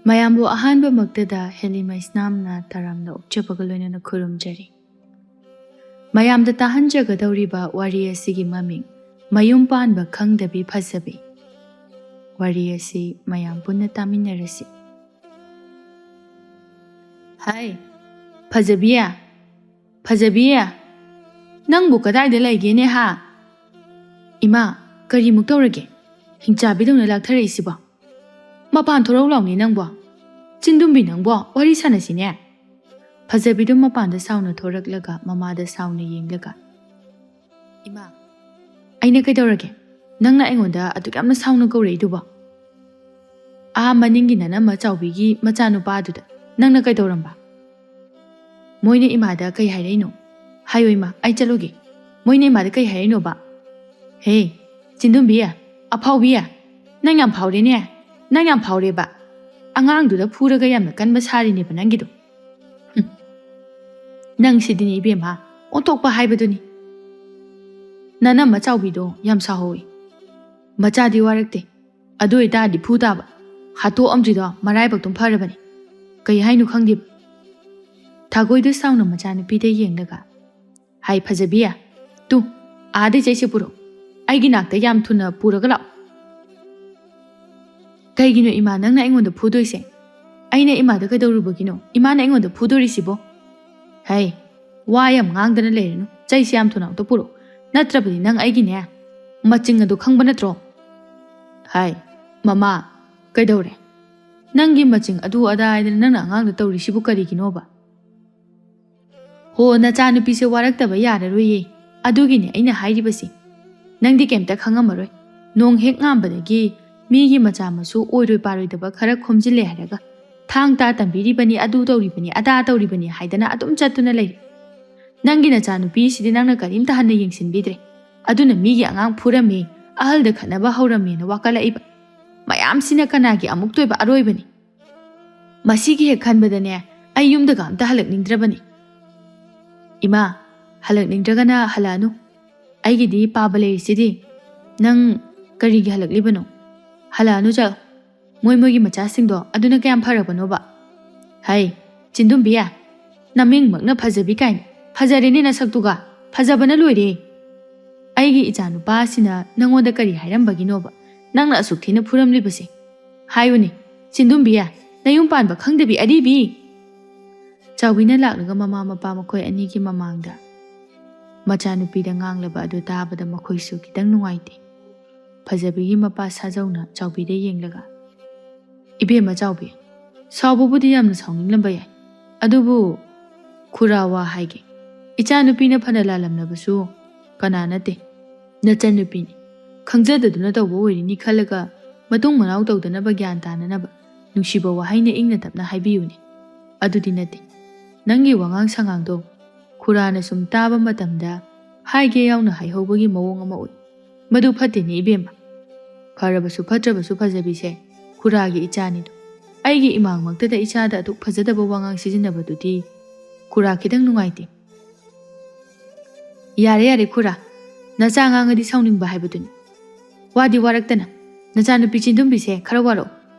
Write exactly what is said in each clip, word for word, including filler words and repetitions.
ꯃꯌꯥꯝꯕꯨ ꯑꯍꯥꯟꯕꯃꯛꯇꯗ ꯍꯦꯂꯤꯃꯩꯁꯅꯥꯝꯅ ꯇꯔꯥꯝꯅ ꯑꯣꯛꯆꯕꯒ ꯂꯣꯏꯅꯅ ꯈꯨꯔꯨꯝꯖꯔꯤ꯫ ꯃꯌꯥꯝꯗ ꯇꯥꯍꯟꯖꯒꯗꯧꯔꯤꯕ ꯋꯥꯔꯤ ꯑꯁꯤꯒꯤ ꯃꯃꯤꯡ ꯃꯌꯨꯝ ꯄꯥꯟꯕ ꯈꯪꯗꯕꯤ ꯐꯖꯕꯤ꯫ ꯋꯥꯔꯤ ꯑꯁꯤ ꯃꯌꯥꯝ ꯄꯨꯟꯅ ꯇꯥꯃꯤꯟꯅꯔꯁꯤ꯫ ꯍꯥꯏ, ꯐꯖꯕꯤ, ꯐꯖꯕꯤ, ꯅꯪꯕꯨ ꯀꯗꯥꯏꯗ ꯂꯩꯒꯦꯅꯦ ꯍꯥ? ꯏꯃꯥ, ꯀꯔꯤꯃꯨꯛ ꯇꯧꯔꯒꯦ? ꯍꯤꯡꯆꯥꯕꯤꯗꯧꯅ ꯂꯥꯛꯊꯔꯛꯏꯁꯤꯕꯣ? ꯃꯄꯥꯟ ꯊꯣꯔꯛꯎ ꯂꯥꯎꯅꯦ ꯅꯪꯕꯣ꯫ ꯆꯤꯟꯗꯨꯝꯕꯤ ꯅꯪꯕꯣ, ꯋꯥꯔꯤ ꯁꯥꯟꯅꯁꯤꯅꯦ꯫ ꯐꯖꯕꯤꯗꯨ ꯃꯄꯥꯟꯗ ꯁꯥꯎꯅ ꯊꯣꯔꯛꯂꯒ ꯃꯃꯥꯗ ꯁꯥꯎꯅ ꯌꯦꯡꯂꯒ, ꯏꯃꯥ, ꯑꯩꯅ ꯀꯩꯗꯧꯔꯒꯦ? ꯅꯪꯅ ꯑꯩꯉꯣꯟꯗ ꯑꯗꯨꯛ ꯌꯥꯝꯅ ꯁꯥꯎꯅ ꯀꯧꯔꯛꯏꯗꯨꯕꯣ? ꯑꯥ ꯃꯅꯤꯡꯒꯤ ꯅꯅꯝꯃ ꯆꯥꯎꯕꯤꯒꯤ ꯃꯆꯥꯅꯨꯄꯥꯗꯨꯗ ꯅꯪꯅ ꯀꯩꯗꯧꯔꯝꯕ? ꯃꯣꯏꯅ ꯏꯃꯥꯗ ꯀꯩ ꯍꯥꯏꯔꯛꯏꯅꯣ? ꯍꯥꯏꯌꯣ ꯏꯃꯥ, ꯑꯩ ꯆꯠꯂꯨꯒꯦ꯫ ꯃꯣꯏꯅ ꯏꯃꯥꯗ ꯀꯩ ꯍꯥꯏꯔꯛꯏꯅꯣꯕ? ꯍꯦ, ꯆꯤꯟꯗꯨꯝꯕꯤ, ꯑꯐꯥꯎꯕꯤ, ꯅꯪ ꯌꯥꯝ ꯐꯥꯎꯔꯦꯅꯦ꯫ ꯅꯪ ꯌꯥꯝ ꯐꯥꯎꯔꯦꯕ꯫ ꯑꯉꯥꯡꯗꯨꯗ ꯐꯨꯔꯒ ꯌꯥꯝꯅ ꯀꯟꯕ ꯁꯥꯔꯤꯅꯦꯕ ꯅꯪꯒꯤꯗꯣ꯫ ꯍꯨꯝ꯫ ꯅꯪ ꯁꯤꯗꯤꯅꯦ ꯏꯕꯦꯝꯃ, ꯑꯣꯟꯊꯣꯛꯄ ꯍꯥꯏꯕꯗꯨꯅꯤ꯫ ꯅꯅꯝꯃ ꯆꯥꯎꯕꯤꯗꯣ ꯌꯥꯝ ꯁꯥꯎꯍꯧꯋꯤ꯫ ꯃꯆꯥꯗꯤ ꯋꯥꯔꯛꯇꯦ꯫ ꯑꯗꯨ ꯑꯣꯏꯇꯥꯔꯗꯤ ꯐꯨ ꯇꯥꯕ꯫ ꯍꯥꯠꯇꯣꯛꯑꯝꯗ꯭ꯔꯤꯗꯣ ꯃꯔꯥꯏꯕꯛꯇꯨꯝ ꯐꯔꯕꯅꯤ꯫ ꯀꯩ ꯍꯥꯏꯅꯣ ꯈꯪꯗꯦꯕ꯫ ꯊꯥꯒꯣꯏꯗꯨ ꯁꯥꯎꯅ ꯃꯆꯥꯅꯨꯄꯤꯗ ꯌꯦꯡꯂꯒ, ꯍꯥꯏ ꯐꯖꯕꯤ, ꯇꯨ, ꯑꯥꯗꯩ ꯆꯩꯁꯦ ꯄꯨꯔꯛꯎ꯫ ꯑꯩꯒꯤ ꯅꯥꯛꯇ ꯌꯥꯝ ꯊꯨꯅ ꯄꯨꯔꯒ ꯂꯥꯛꯑꯣ꯫ ꯀꯩꯒꯤꯅꯣ ꯏꯃꯥ ꯅꯪꯅ ꯑꯩꯉꯣꯟꯗ ꯐꯨꯗꯣꯏꯁꯦ? ꯑꯩꯅ ꯏꯃꯥꯗ ꯀꯩꯗꯧꯔꯨꯕꯒꯤꯅꯣ ꯏꯃꯥꯅ ꯑꯩꯉꯣꯟꯗ ꯐꯨꯗꯣꯔꯤꯁꯤꯕꯣ? ꯍꯩ, ꯋꯥ ꯌꯥꯝ ꯉꯥꯡꯗꯅ ꯂꯩꯔꯅꯨ, ꯆꯩꯁꯦ ꯌꯥꯝ ꯊꯨꯅ ꯑꯝꯇ ꯄꯨꯔꯛꯎ, ꯅꯠꯇ꯭ꯔꯕꯗꯤ ꯅꯪ ꯑꯩꯒꯤꯅꯦ ꯃꯆꯤꯡ ꯑꯗꯨ ꯈꯪꯕ ꯅꯠꯇ꯭ꯔꯣ? ꯍꯥꯏ, ꯃꯃꯥ, ꯀꯩꯗꯧꯔꯦ? ꯅꯪꯒꯤ ꯃꯆꯤꯡ ꯑꯗꯨ ꯑꯗꯥ ꯍꯥꯏꯗꯅ ꯅꯪꯅ ꯑꯉꯥꯡꯗ ꯇꯧꯔꯤꯁꯤꯕꯨ ꯀꯔꯤꯒꯤꯅꯣꯕ? ꯍꯣ, ꯅꯆꯥꯅꯨꯄꯤꯁꯦ ꯋꯥꯔꯛꯇꯕ ꯌꯥꯔꯔꯣꯏꯌꯦ, ꯑꯗꯨꯒꯤꯅꯦ ꯑꯩꯅ ꯍꯥꯏꯔꯤꯕꯁꯤ꯫ ꯅꯪꯗꯤ ꯀꯩꯝꯇ ꯈꯪꯉꯝꯃꯔꯣꯏ꯫ ꯅꯣꯡ ꯍꯦꯛ ꯉꯥꯟꯕꯗꯒꯤ ꯃꯤꯒꯤ ꯃꯆꯥ ꯃꯁꯨ ꯑꯣꯏꯔꯣꯏ ꯄꯥꯔꯣꯏꯗꯕ ꯈꯔ ꯈꯣꯝꯖꯤꯜꯂꯦ ꯍꯥꯏꯔꯒ ꯊꯥꯡ ꯇꯥ ꯇꯝꯕꯤꯔꯤꯕꯅꯤ, ꯑꯗꯨ ꯇꯧꯔꯤꯕꯅꯤ, ꯑꯗꯥ ꯇꯧꯔꯤꯕꯅꯤ ꯍꯥꯏꯗꯅ ꯑꯗꯨꯝ ꯆꯠꯇꯨꯅ ꯂꯩꯔꯦ꯫ ꯅꯪꯒꯤ ꯅꯆꯥꯅꯨꯄꯤꯁꯤꯗꯤ ꯅꯪꯅ ꯀꯔꯤꯝꯇ ꯍꯟꯅ ꯌꯦꯡꯁꯤꯟꯕꯤꯗ꯭ꯔꯦ꯫ ꯑꯗꯨꯅ ꯃꯤꯒꯤ ꯑꯉꯥꯡ ꯐꯨꯔꯝꯃꯤ, ꯑꯍꯜꯗ ꯈꯠꯅꯕ ꯍꯧꯔꯝꯃꯦꯅ ꯋꯥꯀꯠꯂꯛꯏꯕ꯫ ꯃꯌꯥꯝꯁꯤꯅ ꯀꯅꯥꯒꯤ ꯑꯃꯨꯛꯇꯣꯏꯕ ꯑꯔꯣꯏꯕꯅꯤ? ꯃꯁꯤꯒꯤ ꯍꯦꯛ ꯈꯟꯕꯗꯅꯦ ꯑꯩ ꯌꯨꯝꯗꯒ ꯑꯝꯇ ꯍꯜꯂꯛꯅꯤꯡꯗ꯭ꯔꯕꯅꯤ꯫ ꯏꯃꯥ, ꯍꯜꯂꯛꯅꯤꯡꯗ꯭ꯔꯒꯅ ꯍꯜꯂꯛꯑꯅꯨ꯫ ꯑꯩꯒꯤꯗꯤ ꯄꯥꯕ ꯂꯩꯔꯤꯁꯤꯗꯤ꯫ ꯅꯪ ꯀꯔꯤꯒꯤ ꯍꯜꯂꯛꯂꯤꯕꯅꯣ? ꯍꯜꯂꯛꯑꯅꯨ ꯆꯠꯂꯣ꯫ ꯃꯣꯏ ꯃꯣꯏꯒꯤ ꯃꯆꯥꯁꯤꯡꯗꯣ ꯑꯗꯨꯅ ꯀꯌꯥꯝ ꯐꯔꯕꯅꯣꯕ? ꯍꯩ, ꯆꯤꯟꯗꯨꯝꯕꯤ, ꯅꯃꯤꯡꯃꯛꯅ ꯐꯖꯕꯤ ꯀꯥꯏꯅ꯫ ꯐꯖꯔꯦꯅꯦ ꯅꯁꯛꯇꯨꯒ, ꯐꯖꯕꯅ ꯂꯣꯏꯔꯦ꯫ ꯑꯩꯒꯤ ꯏꯆꯥ ꯅꯨꯄꯥꯁꯤꯅ ꯅꯪꯉꯣꯟꯗ ꯀꯔꯤ ꯍꯥꯏꯔꯝꯕꯒꯤꯅꯣꯕ ꯅꯪꯅ ꯑꯁꯨꯛ ꯊꯤꯅ ꯐꯨꯔꯝꯂꯤꯕꯁꯦ? ꯍꯥꯏꯌꯨꯅꯦ, ꯆꯤꯟꯗꯨꯝꯕꯤ, ꯅꯌꯨꯝ ꯄꯥꯟꯕ ꯈꯪꯗꯕꯤ ꯑꯔꯤꯕꯤ꯫ ꯆꯥꯎꯕꯤꯅ ꯂꯥꯛꯂꯒ ꯃꯃꯥ ꯃꯄꯥ ꯃꯈꯣꯏ ꯑꯅꯤꯒꯤ ꯃꯃꯥꯡꯗ ꯃꯆꯥꯅꯨꯄꯤꯗ ꯉꯥꯡꯂꯕ ꯑꯗꯨ ꯇꯥꯕꯗ ꯃꯈꯣꯏꯁꯨ ꯈꯤꯇꯪ ꯅꯨꯡꯉꯥꯏꯇꯦ꯫ ꯐꯖꯕꯤꯒꯤ ꯃꯄꯥ ꯁꯥꯖꯧꯅ ꯆꯥꯎꯕꯤꯗ ꯌꯦꯡꯂꯒ, "ꯏꯕꯦꯝꯃ ꯆꯥꯎꯕꯤ, ꯁꯥꯎꯕꯕꯨꯗꯤ ꯌꯥꯝꯅ ꯁꯥꯎꯅꯤꯡꯂꯝꯕ ꯌꯥꯏ, ꯑꯗꯨꯕꯨ ꯈꯨꯔꯥ ꯋꯥ ꯍꯥꯏꯒꯦ, ꯏꯆꯥꯅꯨꯄꯤꯅ ꯐꯅ ꯂꯥꯜꯂꯝꯂꯕꯁꯨ ꯀꯅꯥ ꯅꯠꯇꯦ, ꯅꯆꯟꯅꯨꯄꯤꯅꯤ꯫ ꯈꯪꯖꯗꯗꯨꯅ ꯇꯧꯕ ꯑꯣꯏꯔꯤꯅꯤ ꯈꯜꯂꯒ ꯃꯇꯨꯡ ꯃꯅꯥꯎ ꯇꯧꯗꯅꯕ ꯒ꯭ꯌꯥꯟ ꯇꯥꯅꯅꯕ ꯅꯨꯡꯁꯤꯕ ꯋꯥꯍꯩꯅ ꯏꯪꯅ ꯇꯞꯅ ꯍꯥꯏꯕꯤꯌꯨꯅꯦ꯫ ꯑꯗꯨꯗꯤ ꯅꯠꯇꯦ, ꯅꯪꯒꯤ ꯋꯥꯉꯥꯡ ꯁꯉꯥꯡꯗꯣ ꯈꯨꯔꯥꯅ ꯁꯨꯝ ꯇꯥꯕ ꯃꯇꯝꯗ ꯍꯥꯏꯒꯦ ꯌꯥꯎꯅ ꯍꯥꯏꯍꯧꯕꯒꯤ ꯃꯑꯣꯡ ꯑꯃ ꯎꯏ꯫ ꯃꯗꯨ ꯐꯠꯇꯦꯅꯦ ꯏꯕꯦꯝꯃ꯫ ꯐꯔꯕꯁꯨ ꯐꯠꯇ꯭ꯔꯕꯁꯨ ꯐꯖꯕꯤꯁꯦ ꯈꯨꯔꯥꯒꯤ ꯏꯆꯥꯅꯤꯗꯣ꯫ ꯑꯩꯒꯤ ꯏꯃꯥꯡꯃꯛꯇꯗ ꯏꯆꯥꯗ ꯑꯗꯨꯛ ꯐꯖꯗꯕ ꯋꯥꯉꯥꯡ ꯁꯤꯖꯤꯟꯅꯕꯗꯨꯗꯤ ꯈꯨꯔꯥ ꯈꯤꯇꯪ ꯅꯨꯡꯉꯥꯏꯇꯦ꯫" "ꯌꯥꯔꯦ, ꯌꯥꯔꯦ ꯈꯨꯔꯥ, ꯅꯆꯥ ꯉꯥꯡꯉꯗꯤ ꯁꯥꯎꯅꯤꯡꯕ ꯍꯥꯏꯕꯗꯨꯅꯤ꯫ ꯋꯥꯗꯤ ꯋꯥꯔꯛꯇꯅ ꯅꯆꯥꯅꯨꯄꯤ ꯆꯤꯟꯗꯨꯝꯕꯤꯁꯦ ꯈꯔ ꯋꯥꯔꯛꯑꯣ,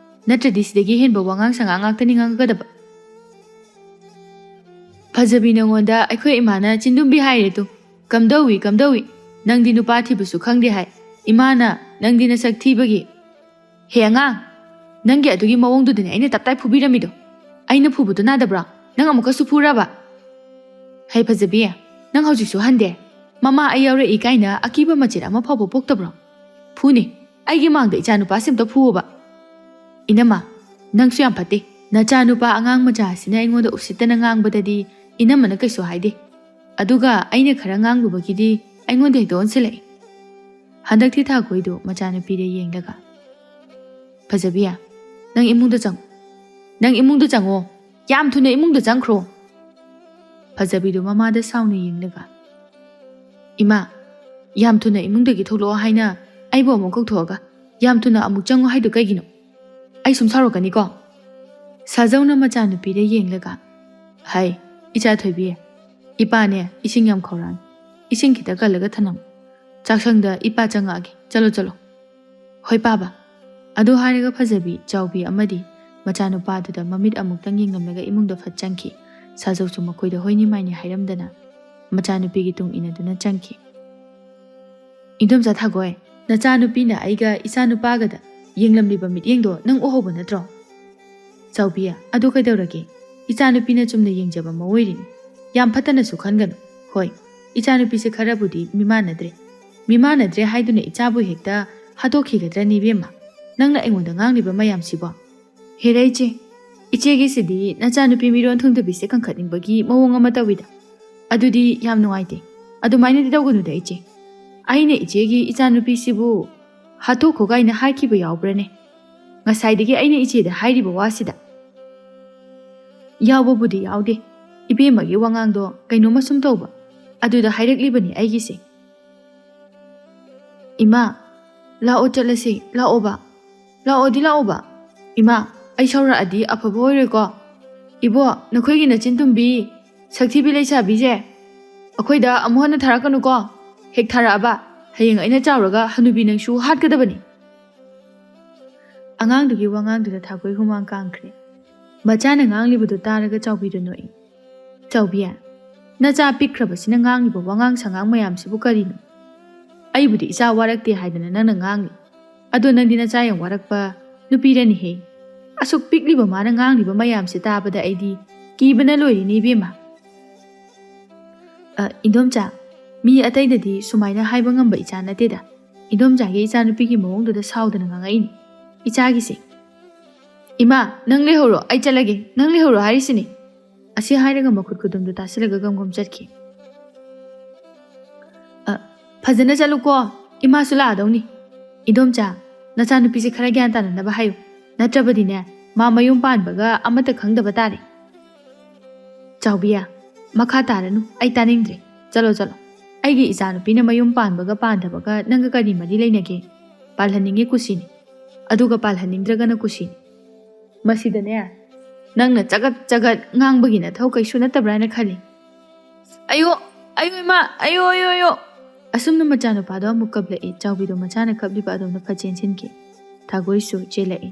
ꯅꯠꯇ꯭ꯔꯗꯤ ꯁꯤꯗꯒꯤ ꯍꯦꯟꯕ ꯋꯥꯉꯥꯡ ꯁꯉꯥꯡ ꯉꯥꯛꯇꯅꯤ ꯉꯥꯡꯒꯗꯕ꯫" "ꯐꯖꯕꯤ, ꯅꯉꯣꯟꯗ ꯑꯩꯈꯣꯏ ꯏꯃꯥꯅ ꯆꯤꯟꯗꯨꯝꯕꯤ ꯍꯥꯏꯔꯦ ꯇꯨ꯫ ꯀꯝꯗꯧꯏ, ꯀꯝꯗꯧꯏ? ꯅꯪꯗꯤ ꯅꯨꯄꯥ ꯊꯤꯕꯁꯨ ꯈꯪꯗꯦ ꯍꯥꯏ꯫ ꯏꯃꯥꯅ ꯅꯪꯗꯤ ꯅꯁꯛ ꯊꯤꯕꯒꯤ꯫ ꯍꯦ ꯑꯉꯥꯡ, ꯅꯪꯒꯤ ꯑꯗꯨꯒꯤ ꯃꯑꯣꯡꯗꯨꯗꯅꯦ ꯑꯩꯅ ꯇꯞꯇꯥꯏ ꯐꯨꯕꯤꯔꯝꯃꯤꯗꯣ꯫ ꯑꯩꯅ ꯐꯨꯕꯗꯣ ꯅꯥꯗꯕ꯭ꯔꯣ? ꯅꯪ ꯑꯃꯨꯛꯀꯁꯨ ꯐꯨꯔꯕ? ꯍꯩ ꯐꯖꯕꯤ, ꯅꯪ ꯍꯧꯖꯤꯛꯁꯨ ꯍꯟꯗꯦ꯫ ꯃꯃꯥ ꯑꯩ ꯌꯥꯎꯔꯛꯏ ꯀꯥꯏꯅ ꯑꯀꯤꯕ ꯃꯆꯦꯠ ꯑꯃ ꯐꯥꯎꯕ ꯄꯣꯛꯇꯕ꯭ꯔꯣ? ꯐꯨꯅꯤ, ꯑꯩꯒꯤ ꯃꯥꯡꯗ ꯏꯆꯥ ꯅꯨꯄꯥꯁꯤ ꯑꯝꯇ ꯐꯨꯑꯣꯕ꯫" "ꯏꯅꯝꯃ, ꯅꯪꯁꯨ ꯌꯥꯝ ꯐꯠꯇꯦ꯫ ꯅꯆꯥ ꯅꯨꯄꯥ ꯑꯉꯥꯡ ꯃꯆꯥ ꯑꯁꯤꯅ ꯑꯩꯉꯣꯟꯗ ꯎꯁꯤꯠꯇꯅ ꯉꯥꯡꯕꯗꯗꯤ ꯏꯅꯝꯃꯅ ꯀꯩꯁꯨ ꯍꯥꯏꯗꯦ꯫ ꯑꯗꯨꯒ ꯑꯩꯅ ꯈꯔ ꯉꯥꯡꯂꯨꯕꯒꯤꯗꯤ ꯑꯩꯉꯣꯟꯗ ꯍꯦꯛꯇ ꯑꯣꯟꯁꯤꯜꯂꯛꯏ꯫" ꯍꯟꯗꯛꯇꯤ ꯊꯥꯈꯣꯏꯗꯨ ꯃꯆꯥꯅꯨꯄꯤꯗ ꯌꯦꯡꯂꯒ, "ꯐꯖꯕꯤ, ꯅꯪ ꯏꯃꯨꯡꯗ ꯆꯪꯉꯣ꯫ ꯅꯪ ꯏꯃꯨꯡꯗ ꯆꯪꯉꯣ꯫ ꯌꯥꯝ ꯊꯨꯅ ꯏꯃꯨꯡꯗ ꯆꯪꯈ꯭ꯔꯣ꯫" ꯐꯖꯕꯤꯗꯨ ꯃꯃꯥꯗ ꯁꯥꯎꯅ ꯌꯦꯡꯂꯒ, "ꯏꯃꯥ, ꯌꯥꯝ ꯊꯨꯅ ꯏꯃꯨꯡꯗꯒꯤ ꯊꯣꯛꯂꯛꯑꯣ ꯍꯥꯏꯅ ꯑꯩꯕꯨ ꯑꯃꯨꯛ ꯀꯧꯊꯣꯛꯑꯒ ꯌꯥꯝ ꯊꯨꯅ ꯑꯃꯨꯛ ꯆꯪꯉꯣ ꯍꯥꯏꯗꯨ ꯀꯩꯒꯤꯅꯣ? ꯑꯩ ꯁꯨꯝ ꯁꯥꯎꯔꯛꯀꯅꯤꯀꯣ꯫" ꯁꯥꯖꯧꯅ ꯃꯆꯥꯅꯨꯄꯤꯗ ꯌꯦꯡꯂꯒ, "ꯍꯩ, ꯏꯆꯥ ꯊꯣꯏꯕꯤ, ꯏꯄꯥꯅꯦ ꯏꯁꯤꯡ ꯌꯥꯝ ꯈꯧꯔꯥꯡꯉꯤ꯫ ꯏꯁꯤꯡ ꯈꯤꯇ ꯀꯜꯂꯒ ꯊꯅꯝꯃꯨ꯫ ꯆꯥꯛꯁꯪꯗ ꯏꯄꯥ ꯆꯪꯉꯛꯑꯒꯦ꯫ ꯆꯠꯂꯣ, ꯆꯠꯂꯣ꯫" "ꯍꯣꯏ ꯄꯥꯕ꯫" ꯑꯗꯨ ꯍꯥꯏꯔꯒ ꯐꯖꯕꯤ ꯆꯥꯎꯕꯤ ꯑꯃꯗꯤ ꯃꯆꯥꯅꯨꯄꯥꯗꯨꯗ ꯃꯃꯤꯠ ꯑꯃꯨꯛꯇꯪ ꯌꯦꯡꯂꯝꯂꯒ ꯏꯃꯨꯡꯗ ꯐꯠ ꯆꯪꯈꯤ꯫ ꯁꯥꯖꯧꯁꯨ ꯃꯈꯣꯏꯗ ꯍꯣꯏꯅꯤ ꯃꯥꯏꯅꯤ ꯍꯥꯏꯔꯝꯗꯅ ꯃꯆꯥꯅꯨꯄꯤꯒꯤ ꯇꯨꯡ ꯏꯟꯅꯗꯨꯅ ꯆꯪꯈꯤ꯫ "ꯏꯟꯗꯣꯝꯆꯥ ꯊꯥꯒꯣꯏ, ꯅꯆꯥꯅꯨꯄꯤꯅ ꯑꯩꯒ ꯏꯆꯥꯅꯨꯄꯥꯒꯗ ꯌꯦꯡꯂꯝꯂꯤꯕ ꯃꯤꯠꯌꯦꯡꯗꯣ ꯅꯪ ꯎꯍꯧꯕ ꯅꯠꯇ꯭ꯔꯣ?" "ꯆꯥꯎꯕꯤ, ꯑꯗꯨ ꯀꯩꯗꯧꯔꯒꯦ? ꯏꯆꯥꯅꯨꯄꯤꯅ ꯆꯨꯝꯅ ꯌꯦꯡꯖꯕ ꯃꯑꯣꯏꯔꯤꯅꯤ꯫ ꯌꯥꯝ ꯐꯠꯇꯅꯁꯨ ꯈꯟꯒꯅꯨ꯫ ꯍꯣꯏ, ꯏꯆꯥꯅꯨꯄꯤꯁꯦ ꯈꯔꯕꯨꯗꯤ ꯃꯤꯃꯥꯟꯅꯗ꯭ꯔꯦ꯫ ꯃꯤꯃꯥꯟꯅꯗ꯭ꯔꯦ ꯍꯥꯏꯗꯨꯅ ꯏꯆꯥꯕꯨ ꯍꯦꯛꯇ ꯍꯥꯠꯇꯣꯛꯈꯤꯒꯗ꯭ꯔꯅꯦ ꯏꯕꯦꯝꯃ? ꯅꯪꯅ ꯑꯩꯉꯣꯟꯗ ꯉꯥꯡꯂꯤꯕ ꯃꯌꯥꯝꯁꯤꯕꯣ?" "ꯍꯦꯔꯥ ꯏꯆꯦ, ꯏꯆꯦꯒꯤꯁꯤꯗꯤ ꯅꯆꯥꯅꯨꯄꯤ ꯃꯤꯔꯣꯟ ꯊꯨꯡꯗꯕꯤꯁꯦ ꯀꯟꯈꯠꯅꯤꯡꯕꯒꯤ ꯃꯑꯣꯡ ꯑꯃ ꯇꯧꯏꯗ꯫ ꯑꯗꯨꯗꯤ ꯌꯥꯝ ꯅꯨꯡꯉꯥꯏꯇꯦ꯫ ꯑꯗꯨꯃꯥꯏꯅꯗꯤ ꯇꯧꯒꯅꯨꯗ ꯏꯆꯦ꯫ ꯑꯩꯅ ꯏꯆꯦꯒꯤ ꯏꯆꯥꯅꯨꯄꯤꯁꯤꯕꯨ ꯍꯥꯠꯇꯣꯛꯈꯣ ꯀꯥꯏꯅ ꯍꯥꯏꯈꯤꯕ ꯌꯥꯎꯕ꯭ꯔꯅꯦ? ꯉꯁꯥꯏꯗꯒꯤ ꯑꯩꯅ ꯏꯆꯦꯗ ꯍꯥꯏꯔꯤꯕ ꯋꯥꯁꯤꯗ?" "ꯌꯥꯎꯕꯕꯨꯗꯤ ꯌꯥꯎꯗꯦ꯫ ꯏꯕꯦꯝꯃꯒꯤ ꯋꯥꯉꯥꯡꯗꯣ ꯀꯩꯅꯣꯝꯃ ꯁꯨꯝ ꯇꯧꯕ꯫ ꯑꯗꯨꯗ ꯍꯥꯏꯔꯛꯂꯤꯕꯅꯤ ꯑꯩꯒꯤꯁꯦ꯫" "ꯏꯃꯥ, ꯂꯥꯛꯑꯣ ꯆꯠꯂꯁꯤ, ꯂꯥꯛꯑꯣꯕ꯫ ꯂꯥꯛꯑꯣꯗꯤ ꯂꯥꯛꯑꯣꯕ꯫ ꯏꯃꯥ, ꯑꯩ ꯁꯥꯎꯔꯛꯑꯗꯤ ꯑꯐꯕ ꯑꯣꯏꯔꯣꯏꯀꯣ꯫ ꯏꯕꯣ, ꯅꯈꯣꯏꯒꯤ ꯅꯆꯤꯟ ꯇꯨꯝꯕꯤ, ꯁꯛꯊꯤꯕꯤ ꯂꯩꯁꯥꯕꯤꯁꯦ ꯑꯩꯈꯣꯏꯗ ꯑꯃꯨꯛ ꯍꯟꯅ ꯊꯥꯔꯛꯀꯅꯨꯀꯣ꯫ ꯍꯦꯛ ꯊꯥꯔꯛꯑꯕ, ꯍꯌꯦꯡ ꯑꯩꯅ ꯆꯥꯎꯔꯒ ꯍꯅꯨꯕꯤ ꯅꯪꯁꯨ ꯍꯥꯠꯀꯗꯕꯅꯤ꯫" ꯑꯉꯥꯡꯗꯨꯒꯤ ꯋꯥꯉꯥꯡꯗꯨꯗ ꯊꯥꯒꯣꯏ ꯍꯨꯃꯥꯡ ꯀꯥꯡꯈ꯭ꯔꯦ꯫ ꯃꯆꯥꯅ ꯉꯥꯡꯂꯤꯕꯗꯨ ꯇꯥꯔꯒ ꯆꯥꯎꯕꯤꯗꯨ ꯅꯣꯛꯏ꯫ "ꯆꯥꯎꯕꯤ, ꯅꯆꯥ ꯄꯤꯛꯈ꯭ꯔꯕꯁꯤꯅ ꯉꯥꯡꯂꯤꯕ ꯋꯥꯉꯥꯡ ꯁꯉꯥꯡ ꯃꯌꯥꯝꯁꯤꯕꯨ ꯀꯔꯤꯅꯣ? ꯑꯩꯕꯨꯗꯤ ꯏꯆꯥ ꯋꯥꯔꯛꯇꯦ ꯍꯥꯏꯗꯅ ꯅꯪꯅ ꯉꯥꯡꯂꯤ꯫ ꯑꯗꯣ ꯅꯪꯗꯤ ꯅꯆꯥ ꯌꯥꯝ ꯋꯥꯔꯛꯄ ꯅꯨꯄꯤꯔꯅꯤꯍꯦ꯫ ꯑꯁꯨꯛ ꯄꯤꯛꯂꯤꯕ ꯃꯥꯅ ꯉꯥꯡꯂꯤꯕ ꯃꯌꯥꯝꯁꯦ ꯇꯥꯕꯗ ꯑꯩꯗꯤ ꯀꯤꯕꯅ ꯂꯣꯏꯔꯦꯅꯦ ꯏꯕꯦꯝꯃ꯫" "ꯑ, ꯏꯟꯗꯣꯝꯆꯥ, ꯃꯤ ꯑꯇꯩꯗꯗꯤ ꯁꯨꯃꯥꯏꯅ ꯍꯥꯏꯕ ꯉꯝꯕ ꯏꯆꯥ ꯅꯠꯇꯦꯗ꯫ ꯏꯟꯗꯣꯝꯆꯥꯒꯤ ꯏꯆꯥꯅꯨꯄꯤꯒꯤ ꯃꯑꯣꯡꯗꯨꯗ ꯁꯥꯎꯗꯅ ꯉꯥꯡꯉꯛꯏꯅꯤ ꯏꯆꯥꯒꯤꯁꯦ꯫" "ꯏꯃꯥ, ꯅꯪ ꯂꯩꯍꯧꯔꯣ, ꯑꯩ ꯆꯠꯂꯒꯦ꯫ ꯅꯪ ꯂꯩꯍꯧꯔꯣ ꯍꯥꯏꯔꯤꯁꯤꯅꯤ꯫" ꯑꯁꯤ ꯍꯥꯏꯔꯒ ꯃꯈꯨꯠ ꯈꯨꯗꯨꯝꯗꯨ ꯇꯥꯁꯤꯜꯂꯒ ꯒꯝ ꯒꯝ ꯆꯠꯈꯤ꯫ "ꯑ, ꯐꯖꯅ ꯆꯠꯂꯨꯀꯣ, ꯏꯃꯥꯁꯨ ꯂꯥꯛꯑꯗꯧꯅꯤ꯫ ꯏꯟꯗꯣꯝꯆꯥ, ꯅꯆꯥꯅꯨꯄꯤꯁꯦ ꯈꯔ ꯒ꯭ꯌꯥꯟ ꯇꯥꯅꯅꯕ ꯍꯥꯏꯌꯨ, ꯅꯠꯇ꯭ꯔꯕꯗꯤꯅꯦ, ꯃꯥ ꯃꯌꯨꯝ ꯄꯥꯟꯕꯒ ꯑꯃꯠꯇ ꯈꯪꯗꯕ ꯇꯥꯔꯦ꯫" "ꯆꯥꯎꯕꯤꯌꯥ, ꯃꯈꯥ ꯇꯥꯔꯅꯨ, ꯑꯩ ꯇꯥꯅꯤꯡꯗ꯭ꯔꯦ꯫ ꯆꯠꯂꯣ, ꯆꯠꯂꯣ꯫ ꯑꯩꯒꯤ ꯏꯆꯥꯅꯨꯄꯤꯅ ꯃꯌꯨꯝ ꯄꯥꯟꯕꯒ ꯄꯥꯟꯗꯕꯒ ꯅꯪꯒ ꯀꯔꯤ ꯃꯔꯤ ꯂꯩꯅꯒꯦ? ꯄꯥꯜꯍꯟꯅꯤꯡꯉꯦ ꯀꯨꯁꯤꯅꯤ, ꯑꯗꯨꯒ ꯄꯥꯜꯍꯟꯅꯤꯡꯗ꯭ꯔꯒꯅ ꯀꯨꯁꯤꯅꯤ꯫ ꯃꯁꯤꯗꯅꯦ, ꯅꯪꯅ ꯆꯒꯠ ꯆꯒꯠ ꯉꯥꯡꯕꯒꯤ ꯅꯊꯧ ꯀꯩꯁꯨ ꯅꯠꯇꯕ꯭ꯔꯥ ꯍꯥꯏꯅ ꯈꯜꯂꯤ꯫" "ꯑꯌꯣ, ꯑꯌꯣ ꯏꯃꯥ, ꯑꯌꯣ, ꯑꯌꯣ, ꯑꯌꯣ!" ꯑꯁꯨꯝꯅ ꯃꯆꯥꯅꯨꯄꯥꯗꯣ ꯑꯃꯨꯛ ꯀꯞꯂꯛꯏ꯫ ꯆꯥꯎꯕꯤꯗꯣ ꯃꯆꯥꯅ ꯀꯞꯂꯤꯕ ꯑꯗꯣꯝꯗ ꯐꯠ ꯆꯦꯟꯁꯤꯟꯈꯤ꯫ ꯊꯥꯒꯣꯏꯁꯨ ꯆꯦꯜꯂꯛꯏ꯫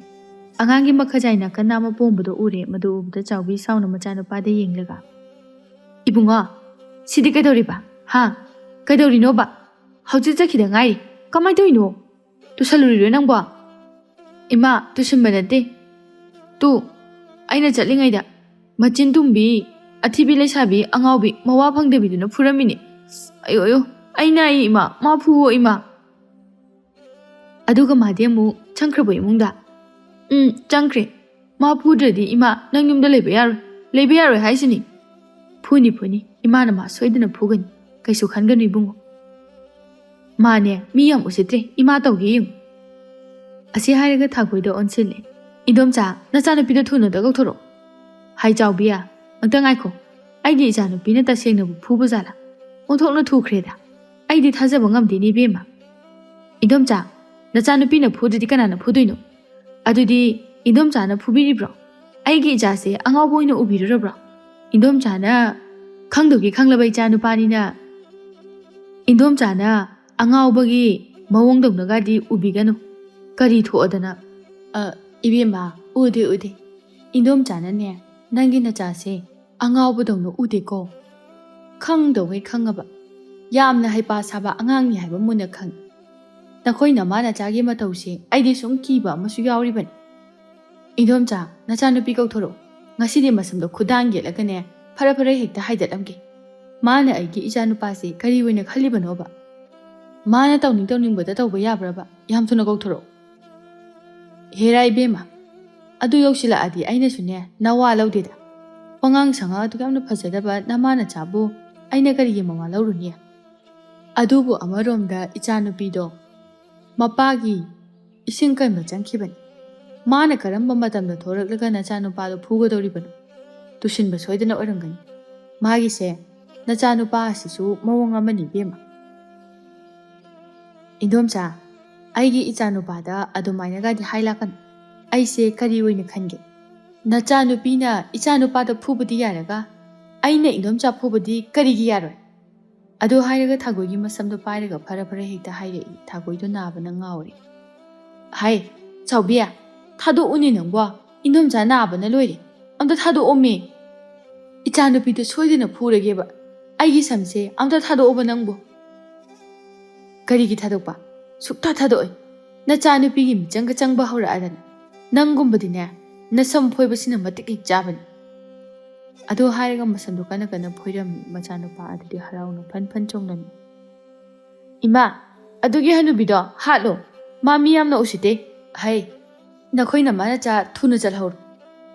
ꯑꯉꯥꯡꯒꯤ ꯃꯈꯖꯥꯏ ꯅꯥꯀꯟ ꯑꯃ ꯄꯣꯝꯕꯗꯣ ꯎꯔꯦ꯫ ꯃꯗꯨ ꯎꯕꯗ ꯆꯥꯎꯕꯤ ꯁꯥꯎꯅ ꯃꯆꯥꯅꯨꯄꯥꯗ ꯌꯦꯡꯂꯒ, "ꯏꯕꯨꯡꯉꯣ, ꯁꯤꯗꯤ ꯀꯩꯗꯧꯔꯤꯕ? ꯍꯥ? ꯀꯩꯗꯧꯔꯤꯅꯣꯕ? ꯍꯧꯖꯤꯛ ꯆꯠꯈꯤꯗ ꯉꯥꯏꯔꯤ꯫ ꯀꯃꯥꯏ ꯇꯧꯔꯤꯅꯣ? ꯇꯨꯁꯜꯂꯨꯔꯤꯔꯣ ꯅꯪꯕꯣ?" "ꯏꯃꯥ, ꯇꯨꯁꯤꯟꯕ ꯅꯠꯇꯦ꯫ ꯇꯨ, ꯑꯩꯅ ꯆꯠꯂꯤꯉꯩꯗ ꯃꯆꯤꯟ ꯇꯨꯝꯕꯤ, ꯑꯊꯤꯕꯤ ꯂꯩꯁꯥꯕꯤ, ꯑꯉꯥꯎꯕꯤ, ꯃꯋꯥ ꯐꯪꯗꯕꯤꯗꯨꯅ ꯐꯨꯔꯝꯃꯤꯅꯦ꯫ ꯑꯌꯣ, ꯑꯌꯣ, ꯑꯩ ꯅꯥꯏ ꯏꯃꯥ, ꯃꯥ ꯐꯨꯋꯣ ꯏꯃꯥ꯫" ꯑꯗꯨꯒ ꯃꯥꯗꯤ ꯑꯃꯨꯛ ꯆꯪꯈ꯭ꯔꯕꯣ ꯏꯃꯨꯡꯗ? "ꯎꯝ, ꯆꯪꯈ꯭ꯔꯦ꯫ ꯃꯥ ꯐꯨꯗ꯭ꯔꯗꯤ ꯏꯃꯥ, ꯅꯪ ꯌꯨꯝꯗ ꯂꯩꯕ ꯌꯥꯔꯣꯏ꯫ ꯂꯩꯕ ꯌꯥꯔꯣꯏ ꯍꯥꯏꯁꯤꯅꯤ꯫" "ꯐꯨꯅꯤ, ꯐꯨꯅꯤ꯫ ꯏꯃꯥꯅ ꯃꯥ ꯁꯣꯏꯗꯅ ꯐꯨꯒꯅꯤ꯫ ꯀꯩꯁꯨ ꯈꯟꯒꯅꯨ ꯏꯕꯨꯡꯉꯣ꯫ ꯃꯥꯅꯦ, ꯃꯤ ꯌꯥꯝ ꯎꯁꯤꯠꯇ꯭ꯔꯦ꯫ ꯏꯃꯥ ꯇꯧꯒꯦ ꯌꯦꯡꯉꯨ꯫" ꯑꯁꯤ ꯍꯥꯏꯔꯒ ꯊꯥꯒꯣꯏꯗ ꯑꯣꯟꯁꯤꯜꯂꯦ꯫ "ꯏꯟꯗꯣꯝꯆꯥ, ꯅꯆꯥꯅꯨꯄꯤꯗꯣ ꯊꯨꯅꯗ ꯀꯧꯊꯣꯔꯛꯑꯣ꯫" "ꯍꯥꯏ ꯆꯥꯎꯕꯤ, ꯑꯝꯇ ꯉꯥꯏꯈꯣ꯫ ꯑꯩꯒꯤ ꯏꯆꯥꯅꯨꯄꯤꯅ ꯇꯁꯦꯡꯅꯕꯨ ꯐꯨꯕ ꯖꯥꯠꯂꯥ? ꯑꯣꯟꯊꯣꯛꯅ ꯊꯨꯈ꯭ꯔꯦꯗ꯫ ꯑꯩꯗꯤ ꯊꯥꯖꯕ ꯉꯝꯗꯦꯅꯦ ꯏꯕꯦꯝꯃ꯫" "ꯏꯟꯗꯣꯝꯆꯥ, ꯅꯆꯥꯅꯨꯄꯤꯅ ꯐꯨꯗ꯭ꯔꯗꯤ ꯀꯅꯥꯅ ꯐꯨꯗꯣꯏꯅꯣ? ꯑꯗꯨꯗꯤ ꯏꯟꯗꯣꯝꯆꯥꯅ ꯐꯨꯕꯤꯔꯤꯕ꯭ꯔꯣ? ꯑꯩꯒꯤ ꯏꯆꯥꯁꯦ ꯑꯉꯥꯎꯕ ꯑꯣꯏꯅ ꯎꯕꯤꯔꯨꯔꯕ꯭ꯔꯣ? ꯏꯟꯗꯣꯝꯆꯥꯅ ꯈꯪꯗꯧꯒꯤ ꯈꯪꯂꯕ ꯏꯆꯥꯅꯨꯄꯥꯅꯤꯅ, ꯏꯟꯗꯣꯝꯆꯥꯅ ꯑꯉꯥꯎꯕꯒꯤ ꯃꯑꯣꯡꯗꯧꯅꯒꯗꯤ ꯎꯕꯤꯒꯅꯨ꯫ ꯀꯔꯤ ꯊꯣꯛꯑꯗꯅ?" "ꯑ, ꯏꯕꯦꯝꯃ, ꯎꯗꯦ, ꯎꯗꯦ꯫ ꯏꯟꯗꯣꯝꯆꯥꯅꯅꯦ, ꯅꯪꯒꯤ ꯅꯆꯥꯁꯦ ꯑꯉꯥꯎꯕꯗꯧꯅ ꯎꯗꯦꯀꯣ꯫ ꯈꯪꯗꯧꯉꯩ ꯈꯪꯉꯕ꯫ ꯌꯥꯝꯅ ꯍꯩꯄꯥ ꯁꯥꯕ ꯑꯉꯥꯡꯅꯤ ꯍꯥꯏꯕ ꯃꯨꯟꯅ ꯈꯪꯉꯤ꯫ ꯅꯈꯣꯏ ꯅꯃꯥ ꯅꯆꯥꯒꯤ ꯃꯇꯧꯁꯦ ꯑꯩꯗꯤ ꯁꯨꯝ ꯀꯤꯕ ꯑꯃꯁꯨ ꯌꯥꯎꯔꯤꯕꯅꯤ꯫ ꯏꯟꯗꯣꯝꯆꯥ, ꯅꯆꯥꯅꯨꯄꯤ ꯀꯧꯊꯣꯔꯛꯎ꯫ ꯉꯁꯤꯗꯤ ꯃꯁꯝꯗꯣ ꯈꯨꯗꯥꯡ ꯌꯦꯠꯂꯒꯅꯦ, ꯐꯔ ꯐꯔ ꯍꯦꯛꯇ ꯍꯥꯏꯗꯠꯂꯝꯒꯦ꯫ ꯃꯥꯅ ꯑꯩꯒꯤ ꯏꯆꯥꯅꯨꯄꯥꯁꯦ ꯀꯔꯤ ꯑꯣꯏꯅ ꯈꯜꯂꯤꯕꯅꯣꯕ? ꯃꯥꯅ ꯇꯧꯅꯤꯡ ꯇꯧꯅꯤꯡꯕꯗ ꯇꯧꯕ ꯌꯥꯕ꯭ꯔꯕ? ꯌꯥꯝ ꯊꯨꯅ ꯀꯧꯊꯣꯔꯛꯎ꯫" "ꯍꯦꯔꯥ ꯏꯕꯦꯝꯃ, ꯑꯗꯨ ꯌꯧꯁꯤꯜꯂꯛꯑꯗꯤ ꯑꯩꯅꯁꯨꯅꯦ ꯅꯋꯥ ꯂꯧꯗꯦꯗ꯫ ꯋꯥꯉꯥꯡ ꯁꯉꯥꯡ ꯑꯗꯨꯛ ꯌꯥꯝꯅ ꯐꯖꯗꯕ ꯅꯃꯥ ꯅꯆꯥꯕꯨ ꯑꯩꯅ ꯀꯔꯤꯒꯤ ꯃꯋꯥ ꯂꯧꯔꯨꯅꯤ?" ꯑꯗꯨꯕꯨ ꯑꯃꯔꯣꯝꯗ ꯏꯆꯥꯅꯨꯄꯤꯗꯣ ꯃꯄꯥꯒꯤ ꯏꯁꯤꯡ ꯀꯟꯕ ꯆꯪꯈꯤꯕꯅꯤ꯫ ꯃꯥꯅ ꯀꯔꯝꯕ ꯃꯇꯝꯗ ꯊꯣꯔꯛꯂꯒ ꯅꯆꯥꯅꯨꯄꯥꯗꯣ ꯐꯨꯒꯗꯧꯔꯤꯕꯅꯣ? ꯇꯨꯁꯤꯟꯕ ꯁꯣꯏꯗꯅ ꯑꯣꯏꯔꯝꯒꯅꯤ꯫ ꯃꯥꯒꯤꯁꯦ ꯅꯆꯥꯅꯨꯄꯥ ꯑꯁꯤꯁꯨ ꯃꯑꯣꯡ ꯑꯃꯅꯤ ꯏꯕꯦꯝꯃ꯫ "ꯏꯟꯗꯣꯝꯆꯥ, ꯑꯩꯒꯤ ꯏꯆꯥꯅꯨꯄꯥꯗ ꯑꯗꯨꯃꯥꯏꯅꯒꯗꯤ ꯍꯥꯏ ꯂꯥꯛꯀꯅꯨ꯫ ꯑꯩꯁꯦ ꯀꯔꯤ ꯑꯣꯏꯅ ꯈꯟꯒꯦ? ꯅꯆꯥꯅꯨꯄꯤꯅ ꯏꯆꯥꯅꯨꯄꯥꯗ ꯐꯨꯕꯗꯤ ꯌꯥꯔꯒ ꯑꯩꯅ ꯏꯟꯗꯣꯝꯆꯥ ꯐꯨꯕꯗꯤ ꯀꯔꯤꯒꯤ ꯌꯥꯔꯣꯏ?" ꯑꯗꯨ ꯍꯥꯏꯔꯒ ꯊꯥꯒꯣꯏꯒꯤ ꯃꯁꯝꯗꯣ ꯄꯥꯏꯔꯒ ꯐꯔ ꯐꯔ ꯍꯦꯛꯇ ꯍꯥꯏꯔꯛꯏ꯫ ꯊꯥꯒꯣꯏꯗꯣ ꯅꯥꯕꯅ ꯉꯥꯎꯔꯦ꯫ "ꯍꯥꯏ, ꯆꯥꯎꯕꯤ, ꯊꯥꯗꯣꯛꯎꯅꯦ ꯅꯪꯕꯣ꯫ ꯏꯟꯗꯣꯝꯆꯥ ꯅꯥꯕꯅ ꯂꯣꯏꯔꯦ꯫ ꯑꯝꯇ ꯊꯥꯗꯣꯛꯑꯣꯃꯤ꯫ ꯏꯆꯥꯅꯨꯄꯤꯗꯣ ꯁꯣꯏꯗꯅ ꯐꯨꯔꯒꯦꯕ꯫ ꯑꯩꯒꯤ ꯁꯝꯁꯦ ꯑꯝꯇ ꯊꯥꯗꯣꯛꯑꯣꯕ ꯅꯪꯕꯨ꯫ ꯀꯔꯤꯒꯤ ꯊꯥꯗꯣꯛꯄ? ꯁꯨꯛꯊꯥ ꯊꯥꯗꯣꯛꯑꯣꯏ꯫ ꯅꯆꯥꯅꯨꯄꯤꯒꯤ ꯃꯤꯆꯪꯒ ꯆꯪꯕ ꯍꯧꯔꯛꯑꯗꯅ꯫ ꯅꯪꯒꯨꯝꯕꯗꯤꯅꯦ, ꯅꯁꯝ ꯐꯣꯏꯕꯁꯤꯅ ꯃꯇꯤꯛ ꯍꯦꯛ ꯆꯥꯕꯅꯤ꯫ ꯑꯗꯨ ꯍꯥꯏꯔꯒ ꯃꯁꯝꯗꯣ ꯀꯟꯅ ꯀꯟꯅ ꯐꯣꯏꯔꯝꯃꯤ꯫ ꯃꯆꯥꯅꯨꯄꯥ ꯑꯗꯨꯗꯤ ꯍꯔꯥꯎꯅ ꯐꯟ ꯐꯟ ꯆꯣꯡꯂꯝꯃꯤ꯫ "ꯏꯃꯥ, ꯑꯗꯨꯒꯤ ꯍꯅꯨꯕꯤꯗꯣ ꯍꯥꯠꯂꯣ꯫ ꯃꯥ ꯃꯤ ꯌꯥꯝꯅ ꯎꯁꯤꯠꯇꯦ꯫ ꯍꯩ, ꯅꯈꯣꯏ ꯅꯃꯥ ꯅꯆꯥ ꯊꯨꯅ ꯆꯠꯍꯧꯔꯣ꯫